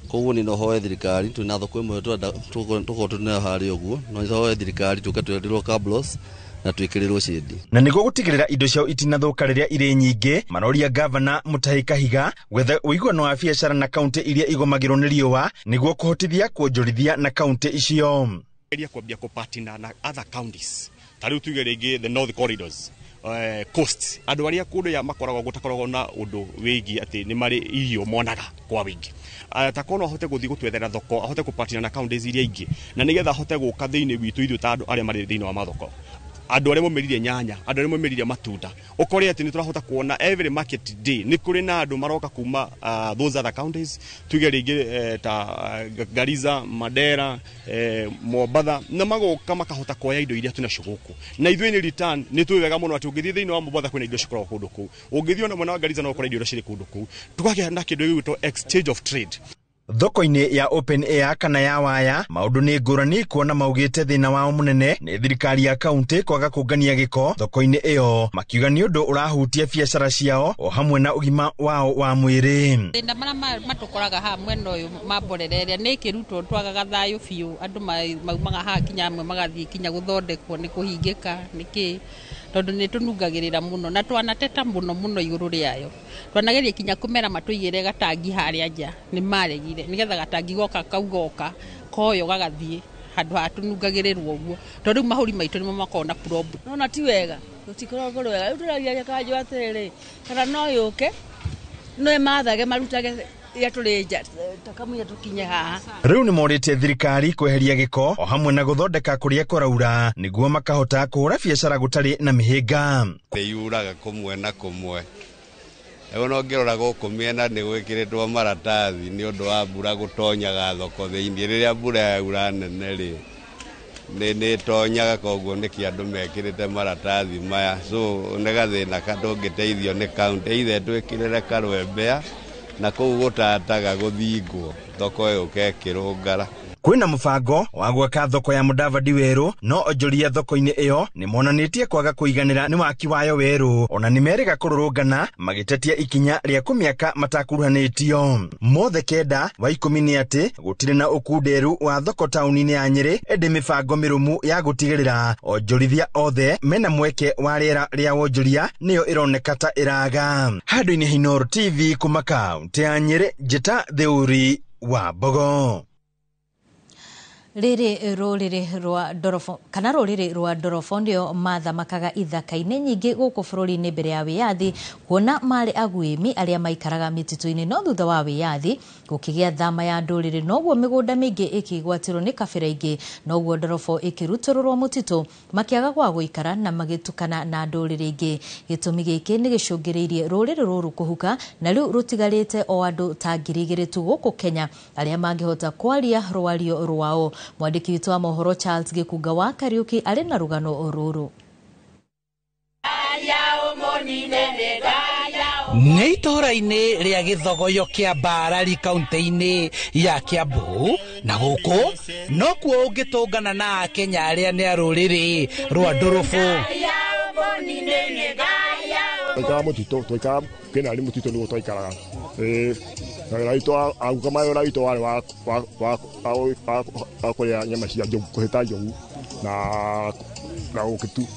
koguo nĩ nohoe thirikari twĩna thoko ĩmwe twenda tũkorwo tũnayo harĩa ũguo, no nĩhoe thirikari tũke twenderwo cabros na twĩkĩrĩrwo shade. Na nĩguo gũtigĩrĩra indo ciao itinathũka rĩrĩa irĩ nyingĩ, maroria gavana Mutahi Kahiga gwetha ũiguano wa biacara na kaunti iria igomagĩrwo nĩ riũa nĩguo kũhotithia kuonjorithia na kaunti icio. Geria kwambia kũpartner na other counties, ta rĩu tuge rĩngĩ the north corridors, coast, andũ arĩa kũndũ ya makoragwo gũtakoragwo na ũndũ wĩgiĩ atĩ nĩ marĩ irio monaga kwa wĩingĩ, ta korwo no ahote gũthiĩ gũtwethera thoko, ahote kũpartner na counties iria ingĩ, na nĩgetha ahote gũka thĩinĩ witũ ithuĩ ta andũ arĩa marĩ thĩinĩ wa mathoko, andũ arĩa maumĩrire nyanya, andũ arĩa maumĩrire matunda, ũkore atĩ nĩ tũrahota kuona every market day nĩ kũrĩ na andũ maroka kuma those other counties, tuge rĩngĩ ta Garissa, Mandera, Mombatha, na magoka makahota kuoya indo iria twĩnacio gũkũ. Na ithuĩ nĩ return nĩ tũĩ wega mũno atĩ ũngĩthiĩ thĩinĩ wa Mombatha kwĩna indo cikoragwo kũndũ kũu, ũngĩthiĩ ona mwena wa Garissa no ũkore indo iria cirĩ kũndũ kũu, tũkagĩa na kĩndũ gĩgwĩtwo exchange of trade. Thoko-inĩ ya open air kana ya waya maũndũ nĩ ngũrani, kuona maugĩte thĩna wao mũnene nĩ thirikari ya kaunti kwaga kũngania gĩko thoko-inĩ ĩyo, makiuga nĩ ũndũ ũrahutia biacara ciao o hamwe na ũgima wao wa mwĩrĩ. Thĩna marĩa matũkoraga haha mwena ũyũ ma mborera ĩrĩa nĩ ĩkĩrutwo twagaga thayũ biũ, andũ maumaga haha kinya amwe magathiĩ kinya gũthondekwo nĩ kũhingĩka nĩ kĩ. Tondũ nĩ tũnungagĩrĩra mũno na twanateta mũno mũno igũrũ rĩayo. Twanageria kinya kũmera matũigĩre gatangi harĩa nja, nĩ maregire nĩgetha gatangi goka kau goka koyo gagathiĩ handũ ha tũnungagĩrĩrwo ũguo, tondũ rĩu mahũri maitũ nĩmo makoragwo na problem. Nona ti wega, tũtikoragwo kũrĩ wega. Rĩu tũragia kanjũ atĩrĩrĩ, kana no yũke no ĩmathage marutage iria tũrĩ nja takamũira tũkinye haha. Rĩu nĩ morĩtie thirikari kweheria gĩko o hamwe na gũthondeka kũrĩa kũraura nĩguo makahota kũhũra biacara gũtarĩ na mĩhĩnga. Nĩ yuraga kũmwe na kũmwe. Rĩu ona ũngĩrora gũkũ mĩena nĩ gwĩkĩrĩtwo maratathi nĩ ũndũ wa mbura gũtonyaga thoko thĩinĩ. Rĩrĩa mbura yaura nene rĩ, nĩ ĩtonyaga, koguo nĩkĩo andũ mekĩrĩte maratathi maya. So nĩ gathĩna ndũngĩteithio nĩ county, either twĩkĩrĩre karwembea na kũu gũtataga gũthingwo thoko ĩũke ĩkĩrũngara. Kwĩna mũbango wa gwaka thoko ya Mudavadi werũ, no onjoria thoko-inĩ ĩyo nĩ monanĩtie kwaga kũiganĩra nĩ waki wayo werũ, ona nĩ merĩga kũrũrũngana magĩtetia ikinya rĩa kũmĩaka matakuruhanĩtio. Mothe 9 wa 10 nĩ atĩ gũtirĩ na ũkunderu wa thoko taũni-inĩ ya Nyĩrĩ, ĩndĩ mĩbango mĩrũmu ya gũtigĩrĩra onjorithia othe mena mweke wa rĩera rĩa wonjoria nĩyo ĩroneka ta ĩraga. Handũ-inĩ ha Inooro TV kuma kaũntĩ ya Nyĩrĩ, Njĩta Theuri wa Mbogo. Rĩrĩ rũrĩrĩ rwa Ndorobo kana rũrĩrĩ rwa Ndorobo nĩo mathamakaga ithaka-inĩ nyingĩ gũkũ bũrũri-inĩ mbere ya wĩyathi, kuona marĩ aguĩmi arĩa maikaraga mĩtitũ-inĩ, no thutha wa wĩyathi gũkĩgĩa thama ya ndũrĩrĩ, noguo mĩgũnda mĩingĩ ĩkĩgwatĩrwo nĩ kabira ingĩ, noguo Ndorobo ĩkĩrutũrũrwo mũtitũ, makĩaga gwa gũikara na magĩtukana na ndũrĩrĩ ingĩ. Gĩtũmi gĩkĩ nĩ gĩcũngĩrĩirie rũrĩrĩ rũrũ kũhuka, na rĩu rũtigarĩte o andũ ta 2,000 tu gũkũ Kenya arĩa mangĩhota kwaria rwario rwao. Mwandĩki witũ wa mohoro Charles Gĩkunga wa Kariũki arĩ na rũgano rũrũ. Nĩ itũũra-inĩ rĩa Gĩthogoyo kĩa Mbarari kaunti-inĩ ya Kiambu, na gũkũ nokuo ũngĩtũngana na Akenya arĩa nĩ a rũrĩrĩ rwa Ndũrũbũ. Twaikaraga mũtitũ, twaikaraga kĩnarĩ mũtitũ nĩguo twaikaraga. Na wĩra witũ aguka ma wĩra witũ warĩ wa kũrĩa nyama cia njogu, kũhĩta njogu na ũkĩ tu.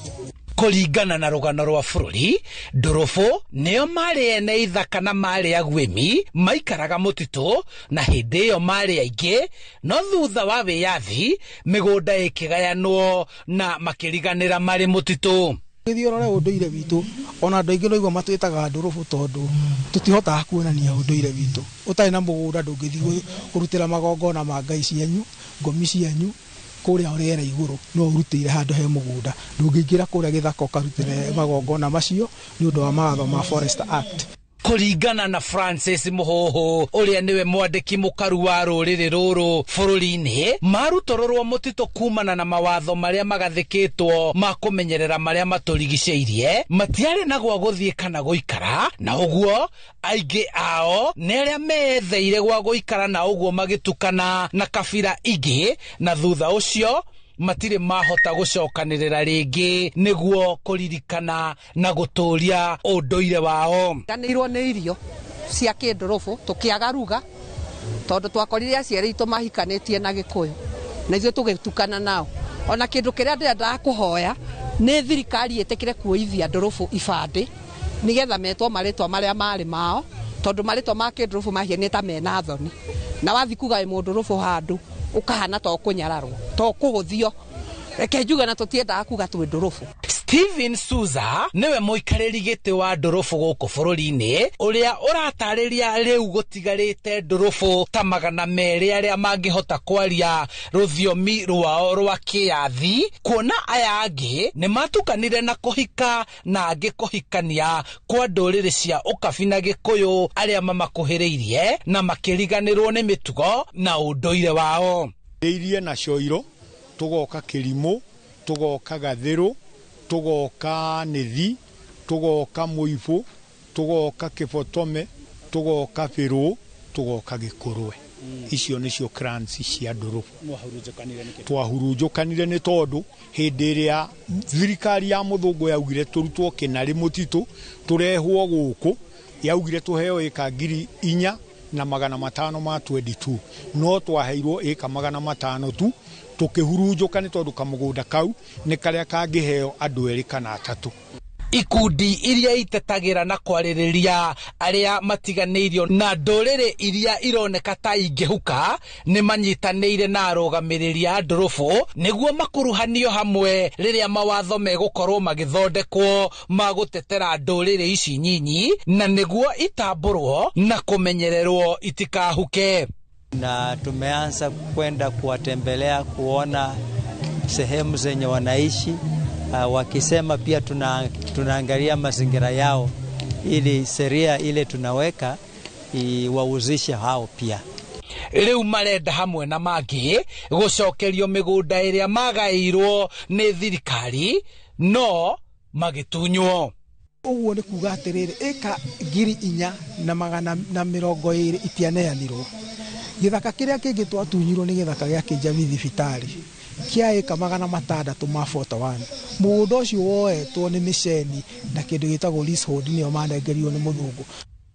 Kũringana na rũgano rwa bũrũri, Ndũrũbũ nĩo marĩ ene ithaka na marĩ aguĩmi maikaraga mũtitũ, na hĩndĩ ĩyo marĩ aingĩ, no thutha wa wĩyathi mĩgũnda ĩkĩgayanwo na makĩriganĩra marĩ mũtitũ. Gĩthiĩ ũrore ũndũire witũ, ona andũ aingĩ no matwĩtaga Ndũrũbũ tondũ tũtihotaga kuonania ũndũire witũ. Ũtarĩ na mũgũnda ndũngĩthiĩ kũrutĩra magongona ma ngai cianyu, ngomi cianyu, kũrĩa rĩera igũrũ no ũrutĩire handũ he mũgũnda. Ndũngĩingĩra kũrĩa gĩthaka ũkarutĩre magongona macio nĩ ũndũ wa mawatho ma Forest Act. Kũringana na Francis Mũhũhũ ũrĩa nĩwe mwandĩki mũkaru wa rũrĩrĩ rũrũ bũrũri-inĩ, marutũrũrwo mũtitũ kumana na mawatho marĩa magathĩkĩtwo ma kũmenyerera marĩa matũrigicĩirie, matiarĩ na gwa gũthiĩ kana gũikara, na ũguo aingĩ ao nĩ arĩa meetheire gwa gũikara, na ũguo magĩtukana na kabira ingĩ, na thutha ũcio matirĩ mahota gũcokanĩrĩra rĩngĩ nĩguo kũririkana na gũtũria ũndũire wao. Ganĩirwo nĩ irio cia kĩndũrũbũ tũkĩaga ruga tondũ twakorire aciari aitũ mahikanĩtie na Gĩkũyũ na ithuĩ tũgĩtukana nao. Ona kĩndũ kĩrĩa ndĩrendaga kũhoya nĩ thirikari ĩtĩkĩre kuoithia ndũrũbũ ibandĩ nĩgetha metwo marĩtwa marĩa marĩ mao, tondũ marĩtwa ma kĩndũrũbũ mahianĩte ta mena thoni, na wathi kuga wĩ mũndũrũbũ handũ ukahana to kũnyararwo to kũhũthio. Reke njuge na tũtiendaga kuga twĩ ndũrũbũ. Steven Souza nĩwe mũikarĩri gĩtĩ wa ndũrũbũ gũkũ bũrũri-inĩ, ũrĩa ũratarĩria rĩu gũtigarĩte ndũrũbũ ta 200 arĩa mangĩhota kwaria rũthiomi rwao rwa kĩyathi, kuona aya angĩ nĩ matukanire na kũhika na angĩ kũhikania kwa ndũrĩrĩ cia ũkabi na Gĩkũyũ arĩa mamakuhĩrĩirie na makĩriganĩrwo nĩ mĩtugo na ũndũire wao. Irie na Coiro, tũgoka Kĩrimũ, tũgoka Gathĩrũ, tũgoka Nĩthi, tũgoka Mũibũ, tũgoka Kĩbotome, tũgoka Bĩrũ, tũgoka Gĩkũrwe. Icio nĩcio clans cia ndũrũbũ. Twahurunjũkanire nĩ tondũ hĩndĩ ĩrĩa thirikari ya mũthũngũ yaugire tũrutwo kĩnarĩ mũtitũ tũrehwo gũkũ, yaugire tũheo ĩka 4,000 na 500 ma 22 no twaheirwo ĩka 500 tu tũkĩhurunjũka nĩ tondũ kamũgũnda kau nĩ karĩa kangĩheo andũ erĩ kana atatũ. Ikundi iria itetagĩra na kwarĩrĩria arĩa matiganĩirio na ndũrĩrĩ iria ironeka ta ingĩhuka nĩ manyitanĩire na arũgamĩrĩri a ndũrũbũ nĩguo makuruhanio hamwe rĩrĩa mawatho megũkorwo magĩthondekwo ma gũtetera ndũrĩrĩ ici nyinyi na nĩguo itambũrwo na kũmenyererwo itikahuke. Na tumeanza kwenda kuwatembelea kuona sehemu zenye wanaishi, wakisema pia tunaangalia mazingira yao ili sheria ile tunaweka iwahusishe hao pia. Rĩu marenda hamwe na mangĩ gũcokerio mĩgũnda ĩrĩa magaĩirwo nĩ thirikari no magĩtunywo. Ũguo nĩ kuga atĩrĩrĩ, ĩka 4,420 itianeanirwo. Gĩthaka kĩrĩa kĩngĩ twatunyirwo nĩ gĩthaka gĩa Kĩnjabi thibitarĩ kĩa ĩka 641. Mũgũnda ũcio woetwo nĩ mĩceni na kĩndũ gĩtagwo leasehold nĩyo manengerirwo nĩ mũthũngũ.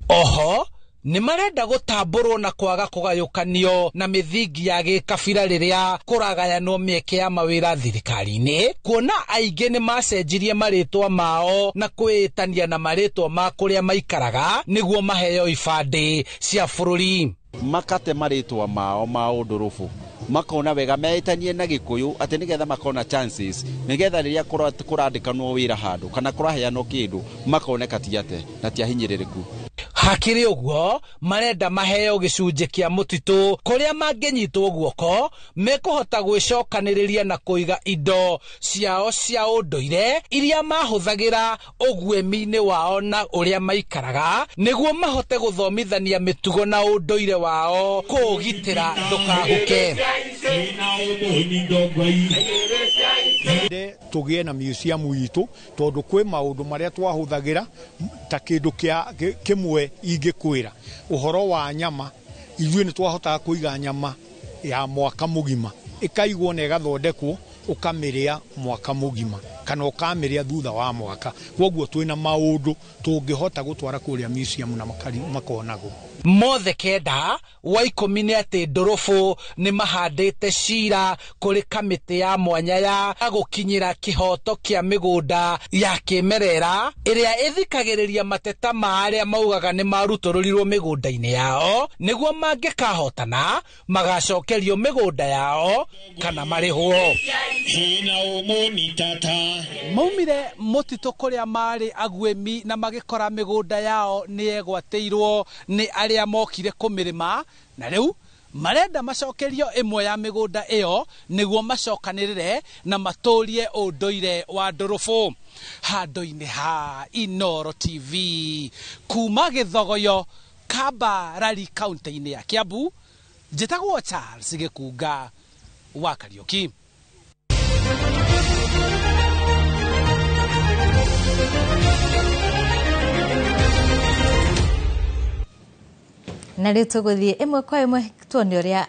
Oho nĩ marenda gũtambũrwo na kwaga kũgayũkanio na mĩthingi ya gĩkabira rĩrĩa kũragayanwo mĩeke ya mawĩra thirikari-inĩ, kuona aingĩ nĩ macenjirie marĩtwa mao na kwĩĩtania na marĩtwa ma kũrĩa maikaraga nĩguo maheo ibandĩ cia bũrũri. Makate marĩtwa mao ma ũndũrũbũ makona wega meĩtanie na Gĩkũyũ atĩ nĩgetha makona chances nĩgetha rĩrĩa kũrandĩkanwo wĩra handũ kana kũraheanwo kĩndũ makoneka ti ate na ti ahinyĩrĩrĩku. Hakĩrĩ ũguo marenda maheo gĩcunjĩ kĩa mũtitũ kũrĩa mangĩnyitwo guoko mekũhota gwĩcokanĩrĩria na kũiga indo ciao cia ũndũire iria mahũthagĩra ũguĩmi-inĩ wao na ũrĩa maikaraga nĩguo mahote gũthomithania mĩtugo na ũndũire wao kũũgitĩra ndũkahuke. Tũgĩe na museum itũ tondũ kwĩ maũndũ marĩa twahũthagĩra ta kĩndũ kĩmwe ingĩkwĩra ũhoro wa nyama, ithuĩ nĩ twahotaga kũiga nyama ya mwaka mũgima ĩkaigwo na ĩgathondekwo ũkamĩrĩa mwaka mũgima kana ũkamĩrĩa thutha wa mwaka. Kwoguo twĩna maũndũ tũngĩhota gũtwara kũrĩa museum na makonagwo. Mothe 9 wa 10 nĩ atĩ ndũrũbũ nĩ mahandĩte cira kũrĩ kamĩtĩ ya mwanya ya gũkinyĩra kĩhoto kĩa mĩgũnda ya kĩmerera ĩrĩa ĩthikagĩrĩria mateta ma arĩa maugaga nĩ marutũrũrirwo mĩgũnda-inĩ yao nĩguo mangĩkahotana magacokerio mĩgũnda yao kana marĩhwo. Maumire mũtitũ kũrĩa marĩ aguĩmi na magĩkora mĩgũnda yao nĩ yegwatĩirwo nĩ arĩa mokire kũmĩrĩma na rĩu marenda macokerio ĩmwe ya mĩgũnda ĩyo nĩguo macokanĩrĩre na matũrie ũndũire wa ndũrũbũ. Handũ-inĩ ha Inooro TV kuma Gĩthogoyo, Kambarari, kaunti-inĩ ya Kiambu, njĩtagwo Charles Gĩkunga wa Kariũki. Na rĩu tũgũthiĩ ĩmwe kwa ĩmwe tuone ũrĩa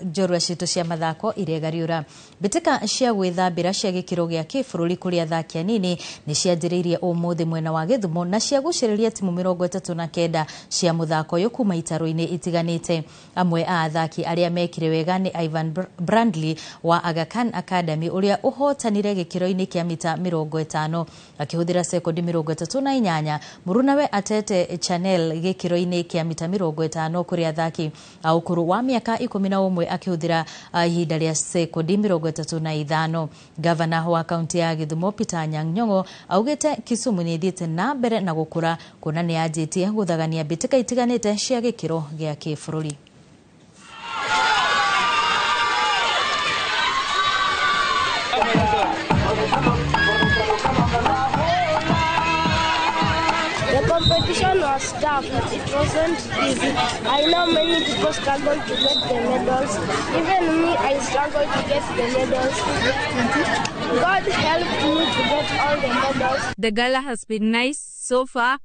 njorua citũ cia mathako iregariũra. Mbĩtĩka cia gwĩthambĩra cia gĩkĩro gĩa kĩbũrũri kũrĩ athaki anini nĩ cianjĩrĩirie ũmũthĩ mwena wa Gĩthumo na ciagucĩrĩria timu 39 cia mũthako ũyũ kuma itaro-inĩ itiganĩte. Amwe a athaki arĩa mekire wega nĩ Ivan Brandley wa Aga Khan Academy ũrĩa ũhotanire gĩkĩro-inĩ kĩa mita 50 akĩhũthĩra sekondi 38, mũrunawe Atete Chanel gĩkĩro-inĩ kĩa mita 50 kũrĩ athaki a ũkũrũ wa mĩaka 11 akĩhũthĩra ihinda rĩa sekondi 35. Gavana wa kaunti ya Gĩthumo Peter Anyang' Nyong'o augĩte Kisumu nĩ ĩthiĩte na mbere na gũkũra kuona nĩ yanjĩtie gũthagania mbĩtĩka itiganĩte cia gĩkĩro gĩa kĩbũrũri. The competition was tough. It wasn't easy. I know many people struggle to get the medals. Even me, I struggle to get the medals. God helped me to get all the medals. The gala has been nice so far.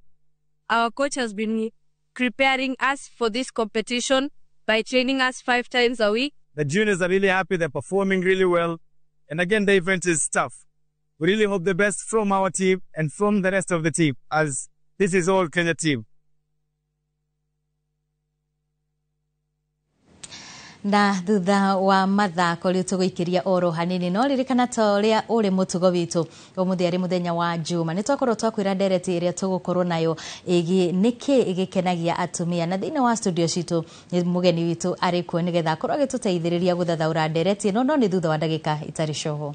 Our coach has been preparing us for this competition by training us 5 times a week. The juniors are really happy. They're performing really well. And again, the event is tough. We really hope the best from our team and from the rest of the team, as this is all Kenya team. Na thutha wa mathako rĩu tũgũikĩria oro hanini, no ririkana ta ũrĩa ũrĩ mũtugo witũ, ũmũthĩ arĩ mũthenya wa Juma, nĩ twakorwo twakwĩra ndereti ĩrĩa tũgũkorwo nayo ĩgiĩ nĩkĩ gĩkenagia atumia, na thĩinĩ wa studio citũ nĩ mũgeni witũ arĩ kuo nĩgetha akorwo agĩtũteithĩrĩria gũthathaũra ndereti ĩno, no nĩ thutha wa ndagĩka itarĩ coho.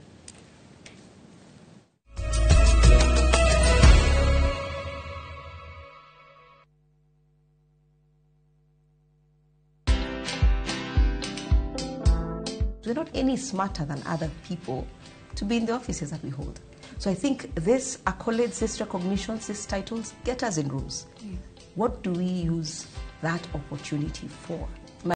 We're not any smarter than other people to be in the offices that we hold. So I think this accolades, this recognitions, these titles get us in rooms. What do we use that opportunity for?